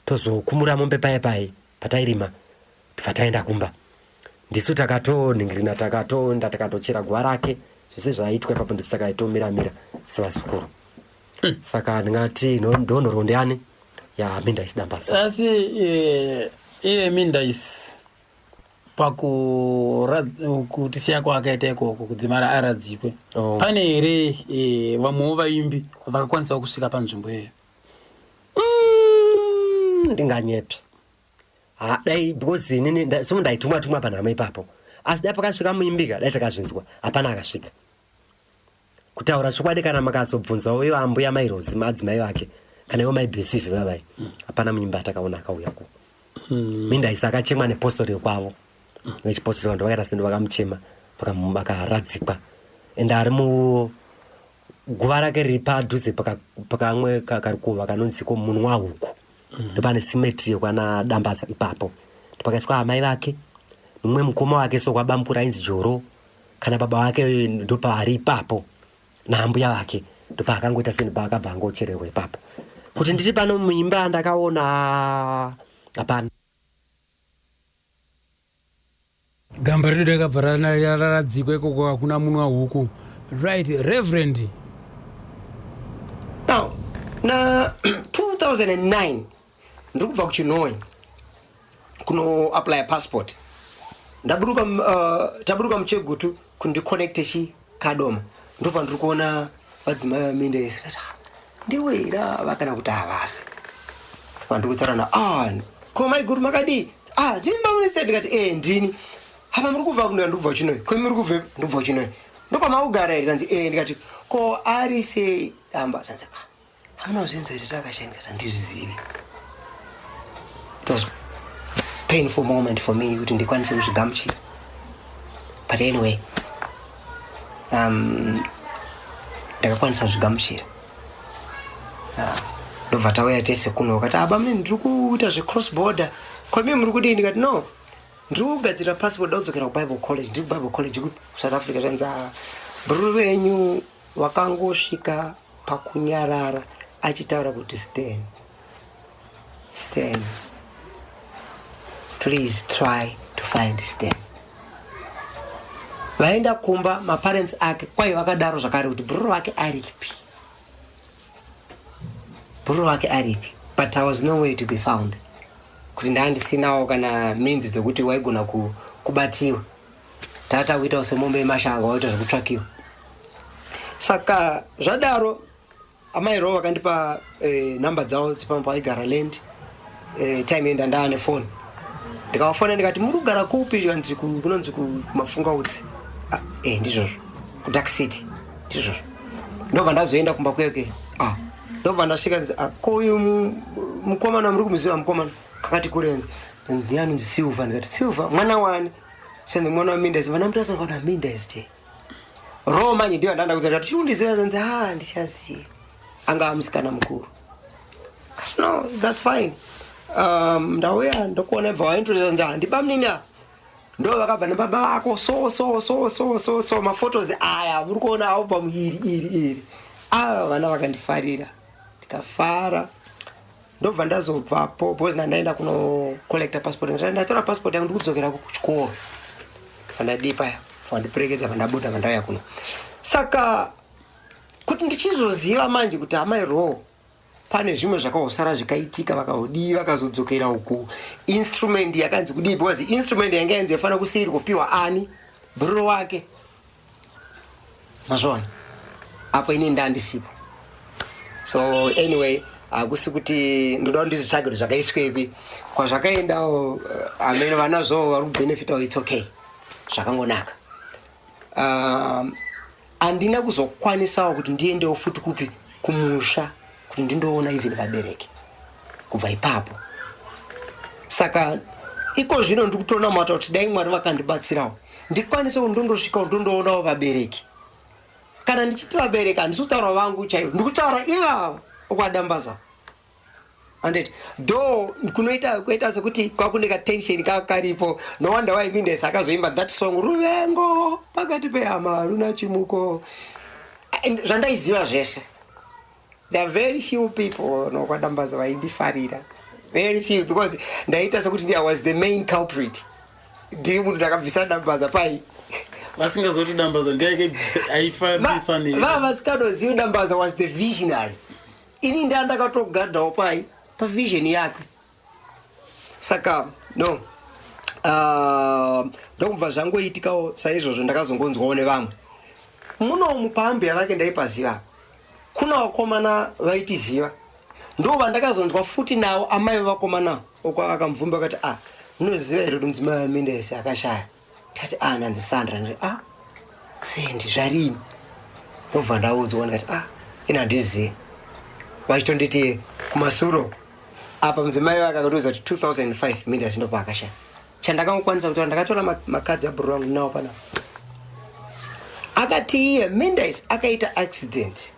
Tozokumura mombe paye paye patairima, tobva taenda kumba. Ndisu takatonhingirina, takatonda, takatochera guva rake, zvese zvaiitwa ipapo ndisu takaitomiramira sevazukuru. Saka ndingati ndo nhoroondo yani yaMindaisi Dambasa. Asi iye Mindaisi pakuti siya kwaakaita ikoko kudzimara aradzikwe, Oh. pane here vamwewo vaimbi vakakwanisawo kusvika panzvimbo iyoyo? Ndinganyepi. Ha, dai, because inini somu ndaitumwa tumwa panhamo ipapo, asi dai pakasvika muimbika dai takazvinzwa. Hapana akasvika, kutaura chokwadi. Kana makazobvunzawo ivo ambuya Mairozi, madzimai vake, kana ivo Maibhesivhi vavai, hapana muimbi atakaona akauya ko. Mindaisi akachemwa nepostori kwavo, vechipostori, vanhu vakaita sendo vakamuchema, vakaradzikwa, ende ari mu guva rake riri padhuze pakamwe karukova kanonziko Munwa Huku. Ndopane cemetery yekwana Dambasa ipapo, ndopakaiswa amai vake nomumwe mukoma wake, so kwabamukuru ainzi Joro, kana baba vake ndopaari ipapo, naambuya vake, ndopaakangoita seni paakabva angochererwa ipapo. Kuti nditi pano muimba ndakaona, hapana. Gamba redu rakabva raradzikwa ikoko, hakuna munhu wahuku. Right, Reverend. Now na 2009 ndiri kubva kuChinhoyi kunoapply passport. Ndaburuka taburuka muChegutu kundiconnecte chiKadoma, ndopa ndiri kuona vadzimai vaMindaisi. Kati, "Ah, ndiwe here ava kana kuti havasi?" Pandiri kutaura na, "Ah, ko maiguru, makadii? Ah, ndini mamunise." Ndikati, "E, ndini hapa. Muri kubva kuno?" "Ndikubva Chinhoyi." "Ko muri kubve?" "Ndikubva Chinhoyi." "Ndokwamaugara here?" Kanzi, "E." Ndikati, "Ko ari sei Damba?" Sanzi, "Ah, hamuna kuzvinzwa here takashaya?" Ndikati, "Handizvizivi." It was painful moment for me kuti ndikwanise kuzvigamuchira, but anyway, ndakakwanisa kuzvigamuchira. Ah, ndobva tauya tese kuno. Vakati, "Aba mune ndiri kuita zvecross border, kwami muri kudii?" Ndikati, "No, ndiri kugadzira passport, ndakudzokera kuBible college, ndiri kuBible college kuSouth Africa." Zvanzi, "Ah, bhururu venyu vakangosvika pakunyarara achitaura kuti, 'Stan, Stan, please try to find Stan.'" Vaenda kumba, maparents ake kwai vakadaro zvakare kuti bhururu wake aripi, bhururu wake aripi, but I was nowhere to be found, kuti ndandisinawo kana means dzekuti waigona kubatiwa. Tata kuitawo semombe yemashango, waita zvekutsvakiwa. Saka zvadaro, amai Ro vakandipa namba dzavo dzepamba paigara land. Time yenda ndaane foni, ndikavafona ndikati, "Muri kugara kupi?" Kanzi, "Kunonzi kuMafungautsi." Ah, ndizvozvo, kuDark City, ndizvozvo. Ndobva ndazoenda kumba kweke. Ah, ndobva ndasvika, nzi, "Ah, ko uyu mukomana muri kumuziva?" Mukomana kakati kurenzi ndiye anonzi Silver. Ndikati, "Silver mwana wani?" Senzi, "Mwana waMindas." Vana mutasangana Mindas te ro manje ndiyo ndanda kuza. Ndikati, "Chiri kundiziva?" Zanzi, "Ha, ndichaziva." Anga amusikana mukuru. Kati, "No, that's fine. Ndauya ndokuona." Bva waintroduce, nzi, "Handibamunini ava, ndo vakabva nebaba vako, so so so so so so, maphotos aya muri kuona, album iri iri iri." Ava vana vakandifarira, ndikafara. Ndobva ndazobvapo because ndandaenda kunocollecta passport. Ndati ndatora passport yangu, ndikudzokera kuchikoro. Vandadipa, vandiperekedza, vandabuda, vandauya kuno. Saka kuti ndichizoziva manje kuti amai Ro pane zvimwe zvakahosara zvikaitika, vakaodii, vakazodzokera uku, instrument yakanzi kudii, because instrument yanga yanzi yafanira kusiyiri kupiwa ani, bhururu wake. Mazvona apo ini ndandisipo. So anyway, hakusi kuti ndoda kuti ndizvitsvage kuti zvakaiswepi, kwazvakaendawo, amene vanazvo vari kubenefitawo, it's okay, zvakangonaka. Handina kuzokwanisawo kuti ndiendewo futi kupi, kumusha, kuti ndindoona even vabereki kubva ipapo. Saka iko zvino ndiri kutonamata kuti dai Mwari vakandibatsirawo, ndikwanisewo ndondosvikawo, ndondoonawo vabereki. Kana ndichiti vabereki, handisi kutaura vangu chaivo, ndiri kutaura ivava okwaDambaza, anditi? Though kunoita kuita sekuti kwakune katension kakaripo. No wonder why Mindes akazoimba that song, "Ruvengo pakati pehama runa chimuko." And zvandaiziva zvese, there are very few people nokwaDambaza vaindifarira, very few, because ndaita sekuti I was the main culprit, ndiri munhu ndakabvisa Dambaza pai. Vasingazoti Dambaza ndiye aifambisa ne Vava vasikanozivi Dambaza was the visionary. Ini ndaa ndakatogadhawo pai pavision yake. Saka no, ndokubva zvangoitikawo saizvozvo. Ndakazongonzwawo nevamwe munomu paambuya vake ndaipaziva, kuna vakomana vaitiziva, ndo vandakazonzwa futi navo amai vevakomana akamubvumba vakati, "Ah, munoziva here kuti mudzimai waMindesi akashaya?" Ndikati, "Ah, nanzi Sandra." Ndikati, "Ah, sendi zvarini?" Ndobva ndaudzwa, ndikati, "Ah, ina handizivi." Vachitonditi kumasuro apa mudzimai vake akatiudza kuti 2005 Mindesi ndopa akashaya. Chandakangokwanisa kutaura, ndakatora makadzi abhuru vangu nawo panapa. Akati iye Mendes akaita accident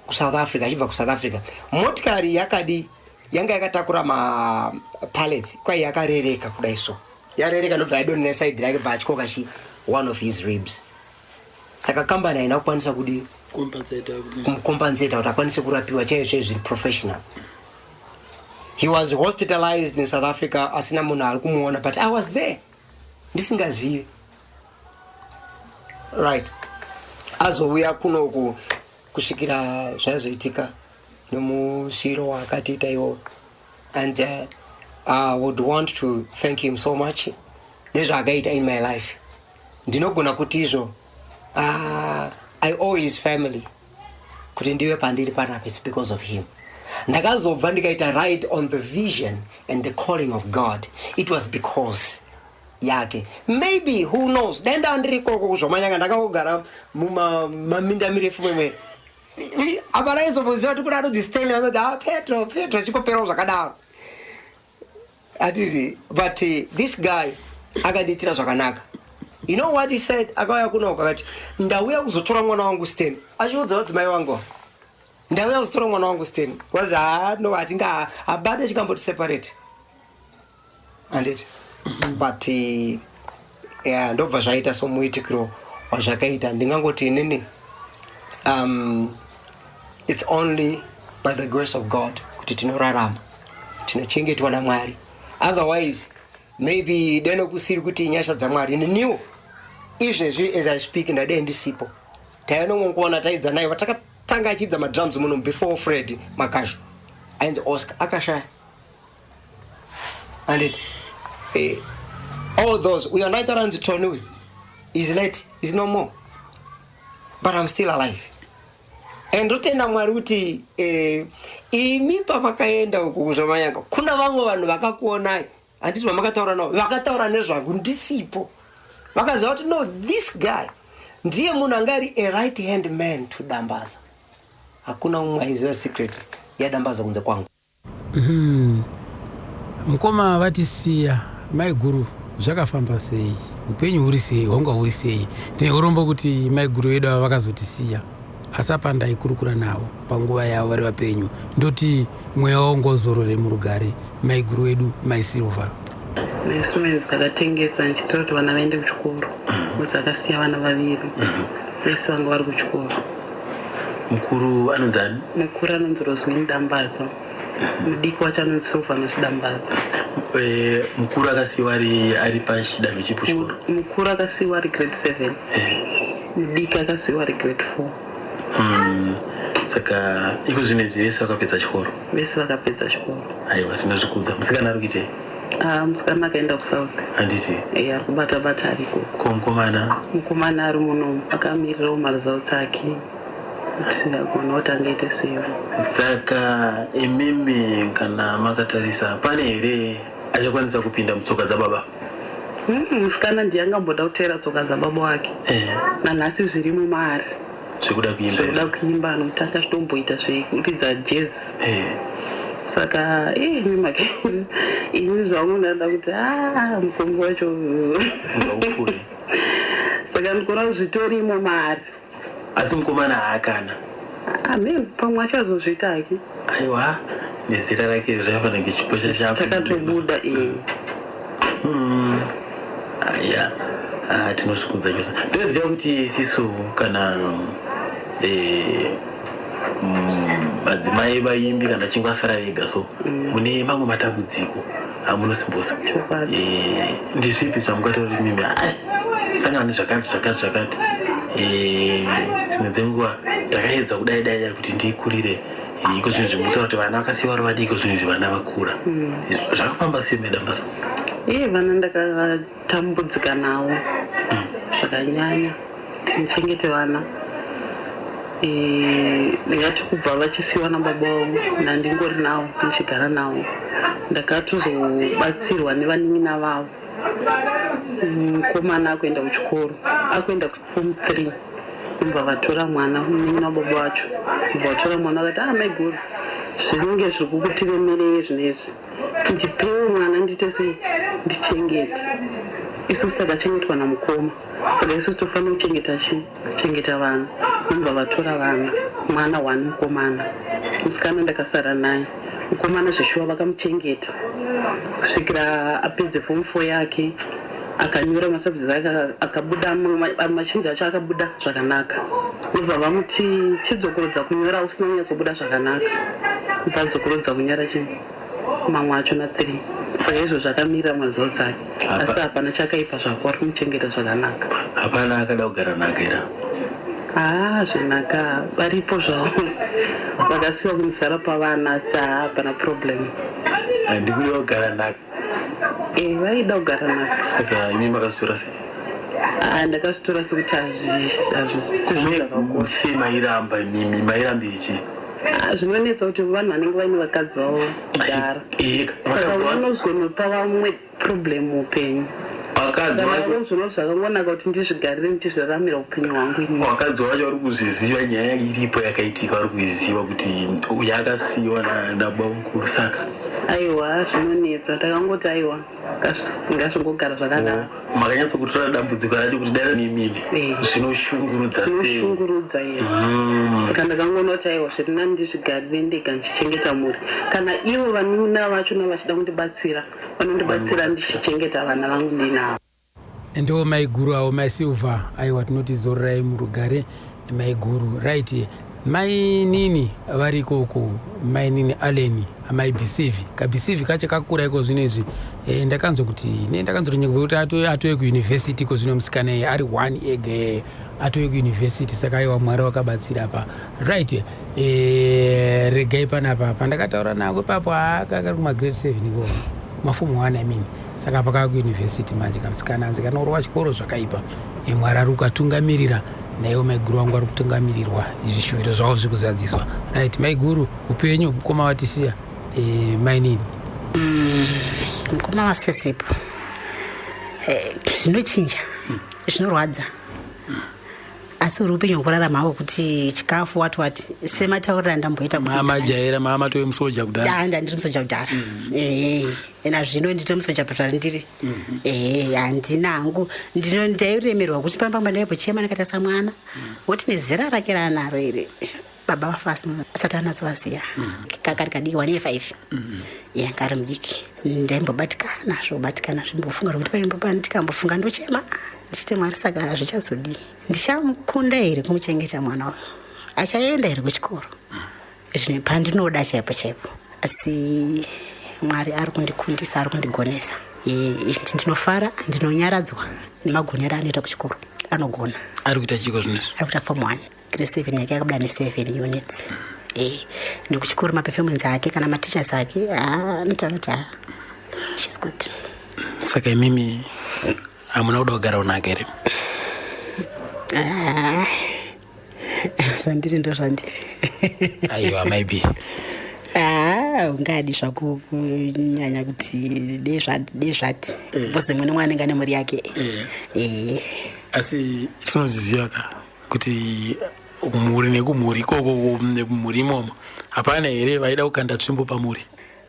kuSouth Africa, achibva kuSouth Africa. Motikari yakadi yanga yakatakura mapallets, kwai yakarereka kudai, so yarereka ndobva yadonha neside rake, bva atyoka chi one of his ribs. Saka kambani haina kukwanisa kudi Compensate. Kumucompensata kuti akwanise kurapiwa chaizvo chaizvo zviri professional. He was hospitalized in South Africa asina munhu ari kumuona, but I was there ndisingazivi. Right, azouya kunoku kusvikira zvaizoitika nemusiro waakatiita iwo. And I would want to thank him so much nezvaakaita in my life. Ndinogona kuti izvo, I owe his family kuti ndive pandiri panapa. It's because of him ndakazobva ndikaita right on the vision and the calling of God. It was because yake. Maybe, who knows, dai ndaa ndiri ikoko kuzvomanyanga, ndakangogara mumaminda mirefu mwemwe, apa raizomboziva kuti kuna anonzi Stanley, vanoti, "Ah, Petro, Petro," chikoperawo zvakadaro, hatiti? But this guy akandiitira zvakanaka. You know what he said? Akauya kunoko akati, "Ndauya kuzotora mwana wangu Stan," achiudza vadzimai vangu, "Ndauya kuzotora mwana wangu Stan," because ha, no, hatinga habate chikamboti separate, handiti? But yeah, ndobva zvaita somuitikiro wazvakaita. Ndingangoti inini, it's only by the grace of God kuti tinorarama, tinochengetwa naMwari. Otherwise, maybe deno kusiri kuti nyasha dzaMwari, neniwo Izvezvi as I speak ndadee ndisipo. Taiva neumwe mukomana taidza naye vatakatanga achiidza madrums muno before Fred Makasho ainzi Oscar akashaya. Anditi all those uyo andaitaura anzi Tony uyu is late, is no more, but I'm still alive. And ndotenda Mwari kuti imi pamakaenda uku kuzvamanyanga kuna vamwe vanhu vakakuonai, handiti vamakataura navo vakataura nezvangu ndisipo, vakaziva kuti no, this guy ndiye munhu anga ari a right hand man to Dambaza. Hakuna umwe aiziva secret yaDambaza kunze kwangu. Mukoma vatisiya, maiguru, zvakafamba sei? Upenyu huri sei? Hwanga huri sei? Ndine urombo kuti maiguru vedu ava vakazotisiya, asi apa ndaikurukura navo panguva yavo vari vapenyu. Ndoti mweya wavo ngozorore murugare, maiguru wedu mai Silver. Mainstruments ndakatengesa ndichiitira kuti vana vaende kuchikoro because akasiya vana vaviri, vese vanga vari kuchikoro. Mukuru anonzi ani? Mukuru anonzi Roswin Dambaza, mudiki wacho anonzi Silvanus Dambaza. Mukuru akasiyiwa ari pachidanho chipo chikoro? Mukuru akasiyiwa ari grade 7, mudiki akasiyiwa ari grade 4. Saka iko zvino izvi vese vakapedza chikoro? Vese vakapedza chikoro. Aiwa, tinozvikudza. Musikana ari kuitei? Ah, musikana akaenda kuSouth. Handiti? Ari kubata bata ariko. Ko mukomana? Mukomana ari muno, akamirirawo maresults ake kuti agona kuti angaite sei. Saka imimi kana makatarisa, pane here achakwanisa kupinda mutsoka dzababa? Musikana ndiye angamboda kuteera tsoka dzababa wake. Nanhasi zvirimo maari. Zvekuda kuimba? Zvekuda kuimba, anotanga achitomboita zvekuridza jazz. Saka imi make ini zvangu ndada kuti a mukombi wacho Ngaupfuure. Saka ndikuona kuti zvitorimo maari. Asi mukomana haakana? Amen, pamwe achazozviita hake. Aiwa, nezera rake zvaifanira kunge chipo chachapo. Chakatobuda. Aya, ah, tinozvikudza chose. Ndinoziva kuti isisu kana madzimai vaimbi kana achinge asara vega, so mune mamwe matambudziko amunosimbosa. Ndezvipi zvamungataura kuti mimi ai sangana nezvakati zvakati zvakati, dzimwe dzenguva ndakaedza kudai dai dai kuti ndikurire iko zvinhu zvimutaura kuti vana vakasiyiwa vari vadiki, iko zvinhu izvi vana vakura, zvakafamba sei, maDambaza? Iye vana ndakatambudzika navo zvakanyanya kuti ndichengete vana. Ndingati kubva vachisiyiwa nababa vavo nandingori navo ndichigara navo, ndakatozobatsirwa nevanin'ina vavo. Mukomana akuenda kuchikoro, akuenda kuform 3, ndobva vatora mwana, munin'ina wababa wacho, ndobva vatora mwana vakati, "Ah, maiguru, zvinenge zviri kukutiremerei zvinezvi, ndipewo mwana ndiite sei, ndichengete. Isusu takachengetwa namukoma, saka isusu tofanira kuchengeta chi kuchengeta vana." Ndobva vatora vana, mwana one mukomana, musikana ndakasara naye. Mukomana zveshuwa vakamuchengeta kusvikira apedze form 4 yake, akanyora masubjects ake, akabuda mazhinji acho akabuda zvakanaka. Ndobva vamuti, "Chidzokorodza kunyora, usina kunyatsobuda zvakanaka." Ndobva adzokorodza kunyora chi mamwe acho na3. Saka izvo zvakamirira maresults ake, asi hapana chakaipa zvako, vari kumuchengeta zvakanaka. Hapana akada kugara nhaka here? Haa, zvenhaka varipo zvavo, vakasiwa kunzara pavana, asi haa, hapana problem. Handikuda kugara nhaka. E, vaida kugara nhaka. Saka imi makazvitora sei? Ah, ndakazvitora sekuti hazvisi zvinhu zvakakosha. Sei mairamba imimi? Mairambiri chii? Ah, zvinonetsa kuti vanhu vanenge vaine vakadzi vavo kudhara, saka vanozonopa vamwe problem muupenyu. Vakadzi Saka vacho zvino zvakangonaka kuti ndizvigarire ndichizviraramira upenyu hwangu inini. Vakadzi vacho vari kuzviziva nyaya iripo yakaitika? Vari kuiziva kuti yakasiyiwa nababa mukuru, saka? Aiwa, zvinonetsa. Takangoti aiwa, ngazvingogara zvakadaro. Makanyatsokutora dambudziko racho kuti dai mimimi zvinoshungurudza sei? Zvinoshungurudza, yes. Saka ndakangoona kuti aiwa, zviri nani ndizvigarire ndega ndichichengeta mhuri. Kana ivo vanuna vachona vachida kundibatsira, vanondibatsira ndichichengeta vana vangu ndinavo. Ndo maiguru avo, maiSilver. Aiwa, tinoti zororai murugare, maiguru. Right. Mainini vari ikoko, mainini Allen, amai Bisivi. KaBisivi kacho kakura iko zvino izvi. Ndakanzwa kuti ne ndakanzwa kuti kuti atove kuyunivhesiti iko zvino, musikana iye ari one ega, atove kuyunivhesiti. Saka aiwa, Mwari wakabatsira pa right. Regai panapa pandakataura nako ipapo, akari kumagrade 7 ikoko, mafomu 1, I mean. Saka pakaa kuyunivhesiti manje kamusikana anzi kanorova chikoro zvakaipa. Mwari ari kukatungamirira, naiwo maiguru vangu vari kutungamirirwa, zvishuviro zvavo zviri kuzadziswa. Right, maiguru, upenyu mukoma watisiya, mainini. Mukoma wasesipo, zvinochinja, zvinorwadza, asi uri upenyu hwekurarama hwo kuti chikafu wati wati sematauriro andamboita kuti Mamajaira, mamatove musoja kudhara. Ah, ndandiri musoja kudhara, ehe. Nazvino ndito musoja pazvandiri, ehe. Handina hangu, ndino ndairemerwa kuti pamba ndaimbochema ndakaita samwana woti nezera rake raanaro iri, baba vafa asati anatsovaziya, kakari kadiki, 1 year 5, yanga ari mudiki. Ndaimbobatikana zvobatikana, zvimbofunga zvokuti paimbo ndikambofunga ndochema ndichiti, Mwari, saka zvichazodii? Ndichamukunda here kumuchengeta mwana uyu? Achaenda here kuchikoro? Zvino pandinoda chaipo chaipo, asi Mwari ari kundikundisa, ari kundigonesa. Ndinofara, ndinonyaradzwa nemagonero anoita kuchikoro, anogona. Ari kuita chiko zvinezvi? Ari kuita form 1, grade 7 yake yakabuda ne7 units. Nekuchikoro maperformance ake kana mateachers ake, anotaura kuti, "Ah, she's good." Saka imimi hamuna kuda kugara unaka here? Ah, zvandiri ndo zvandiri. Aiwa, maybe. Ah, ungadi zvako kunyanya kuti dei zvati, because mumwe nemwe anenge ane mhuri yake. Asi tinozviziva ka kuti mhuri nekumhuri ikoko, mhuri imomo hapana here vaida kukanda tsvimbo pamuri?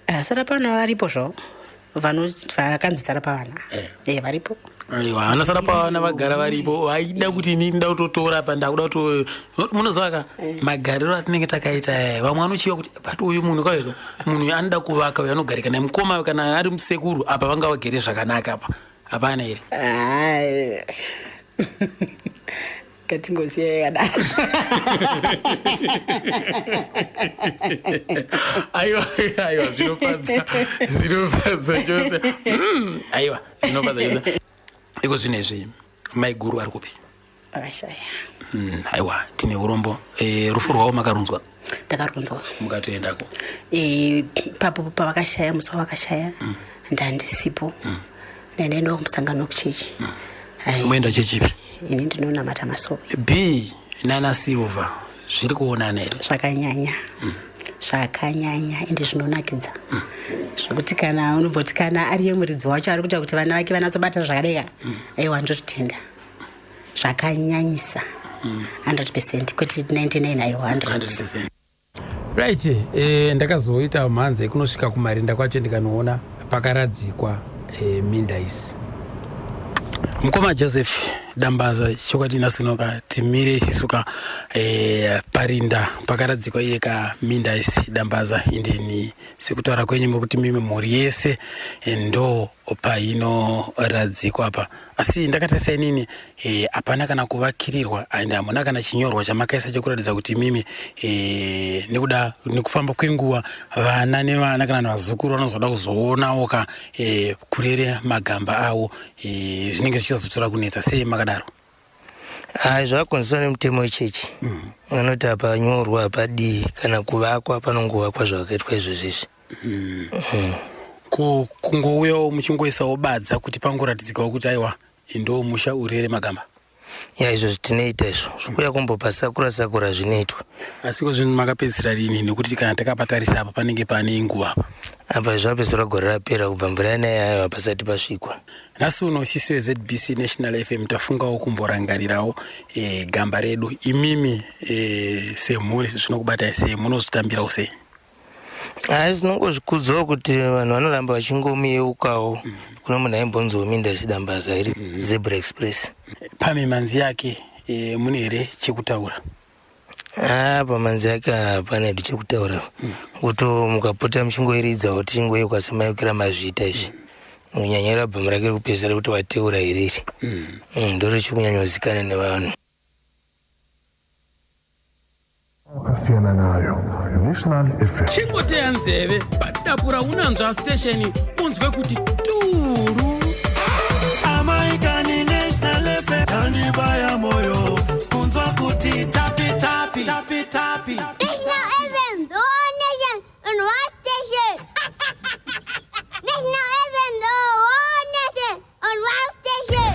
Ah, sara pano varipo zvavo vakanzi sara pavana. Varipo. Aiwa, vanosara pavana vagara varipo, vaida kuti ini nda kutotora apa, ndakuda kuto munoziva ka magariro atinenge takaita aya. Vamwe vanochiva kuti but uyu munhu kauyo, munhu uyu anoda kuvaka, uyu anogarika nemukoma kana ari musekuru apa, vanga vagere zvakanaka apa. Hapana here? Ah, katingosiya yakadaro. Aiwa, aiwa, zvinofadza, zvinofadza chose. Aiwa, zvinofadza chose. Iko zvinezvi maiguru ari kupi? Vakashaya. Aiwa, tine urombo. Rufu rwavo makarunzwa? Ndakarunzwa. Mukatoendako? Papo pavakashaya, musi wavakashaya ndandisipo, ndandaendawo kumusangano wekuchechi. Moenda chechipi? Ini ndinonamata masowe. B nana Silver zviri kuonana here? Zvakanyanya, zvakanyanya, ende zvinonakidza zvekuti kana unomboti kana ariye muridzi wacho ari kuita kuti vana vake vanatsobata zvakadeka. Aiwa, ndototenda zvakanyanyisa, 100%, kwete 99, aiwa, 100. 100%. Right, ndakazoita mhanza yekunosvika kumarinda kwacho, ndikanoona pakaradzikwa Mindaisi. Mukoma Joseph Dambaza, chokwadi nhasi timire isisuka parinda pakaradzikwa iye kaMindaisi Dambaza. Indini sekutaura kwenyu muri kuti mimi mhuri yese ndo painoradzikwa apa, asi ndakatarisa inini, hapana kana kuvakirirwa and hamuna kana chinyorwa chamakaisa chekuratidza kuti mimi, nekuda nekufamba kwenguva vana nevana kana vazukuru vanozoda kuzoonawo ka kurere magamba avo, zvinenge zvichizotora kunetsa. Sei makadaro? Hai, zvakakonzeswa nemutemo wechechi. Vanoti hapanyorwa, hapadii kana kuvakwa, panongovakwa zvakaitwa izvozvo izvi. Ko kungouyawo muchingoisawo badza kuti pangoratidzikawo kuti aiwa, ndo musha urere magamba? Ya, izvozvi tinoita izvo zvokuya kumbopasakura sakura zvinoitwa. Asi ko zvinhu makapedzisira rini? Nekuti kana takapatarisa apa panenge pane nguva apa. Apa zvapedzisira gore rapera, kubva mvura yanaya ayo hapasati pasvikwa. Nhasi uno sisi weZBC National FM tafungawo kumborangarirawo gamba redu. Imimi semhuri zvinokubatai sei? Munozvitambirawo sei? Hai, tinongozvikudzawo kuti vanhu vanoramba vachingomuyeukawo. Kuno munhu aimbonziwo Mindaisi Dambaza iri Zebra Express. Pamimanzi yake mune here chekutaura? Ah, pamanzi yake hapana hedu chekutaura, kuti mukapota muchingoiridzawo tichingoyeuka semayeukira mazviita izvi, kunyanya irabhamu rake rekupedzisira rekuti "Wateura Here" iri. Ndo richiri kunyanya kuzikana nevanhu. Siyana nayo. National FM. Chingoteya nzeve padapura unanzva station unzwe kuti turu. Amai kani National FM kanibaya moyo kunzwa kuti tapi tapi tapi tapi. National FM, the whole nation on one station. National FM, the whole nation on one station.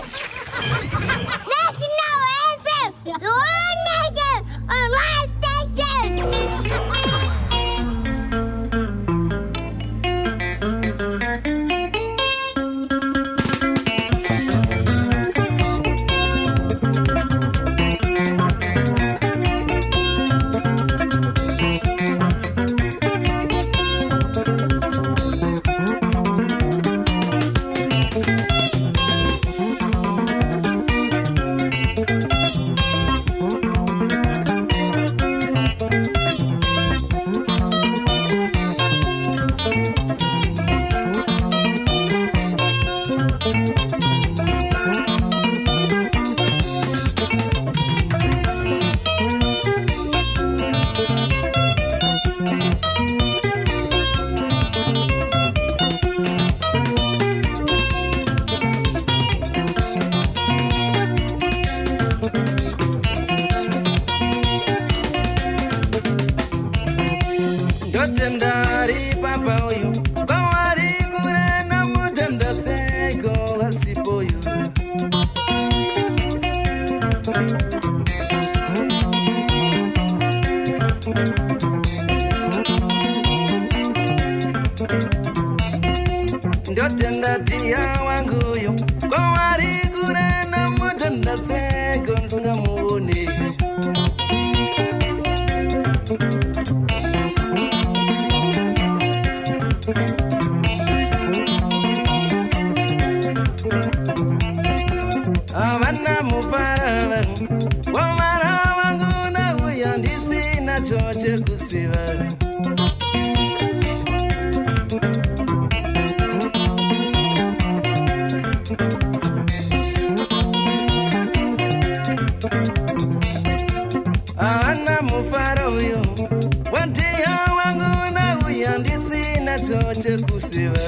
National FM, the whole nation on one station. Ndotenda ari papa uyu kwavari kurena mutenda seko vasipoyu. Ndotenda tiya wanguyu kwavari kurena mutenda seko ndisingamuoni. Havana mufara wamara vangu nauya ndisinacho chekusiva. Havana mufaro uyu wandiya wangu nauya ndisinacho chekusiva.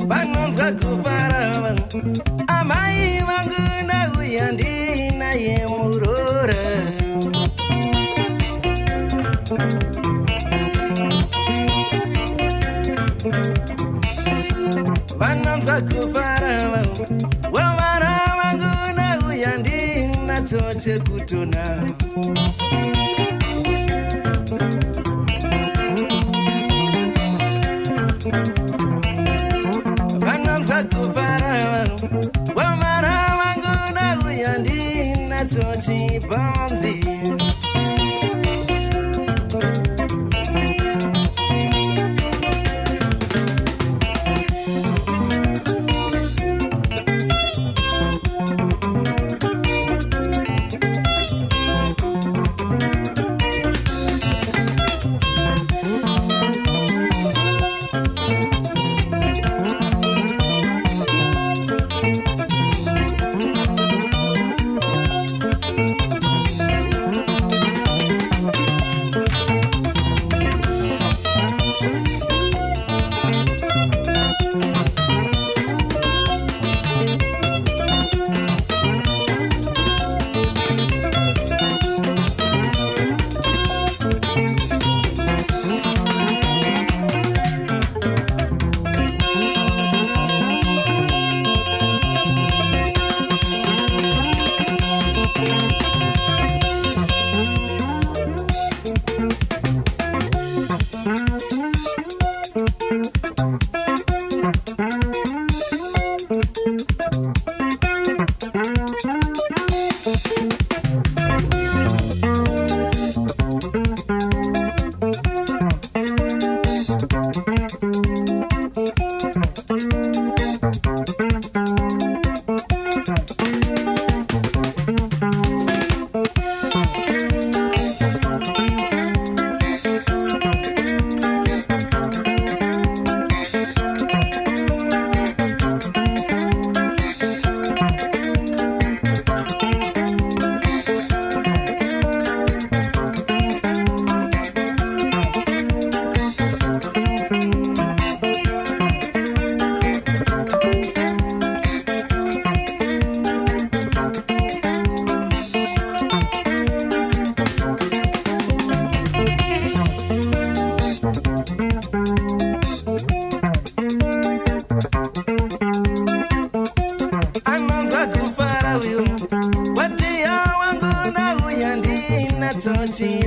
Vanonzwa kufara amai vangu nauya ndinaye murora. Vanonzwa kufara wavana vangu nauya ndinacho chekutona. Vanonzwa kufara wavana vangu nauya ndinacho chipanzi.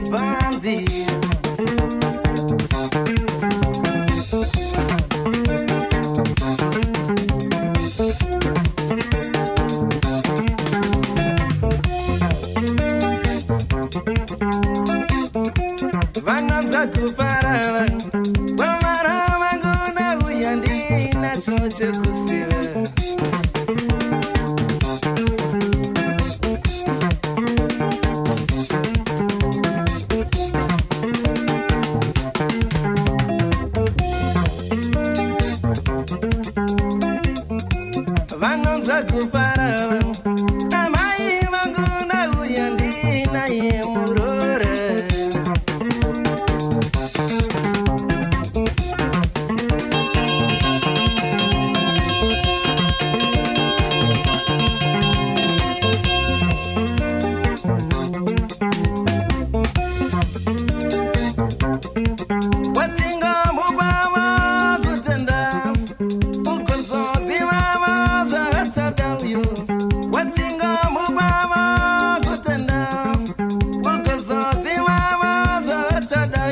chibhanzi. Vanonzwa kufara vamara vangu nauya ndinacho chekusiva. Vanonzwa kufara amai vangu nauya ndinaye murora. Watsinga mubaba kutenda ukozozivava zvakatsada uyu. Watsinga mubaba kutenda ukozozivava zvakatsada.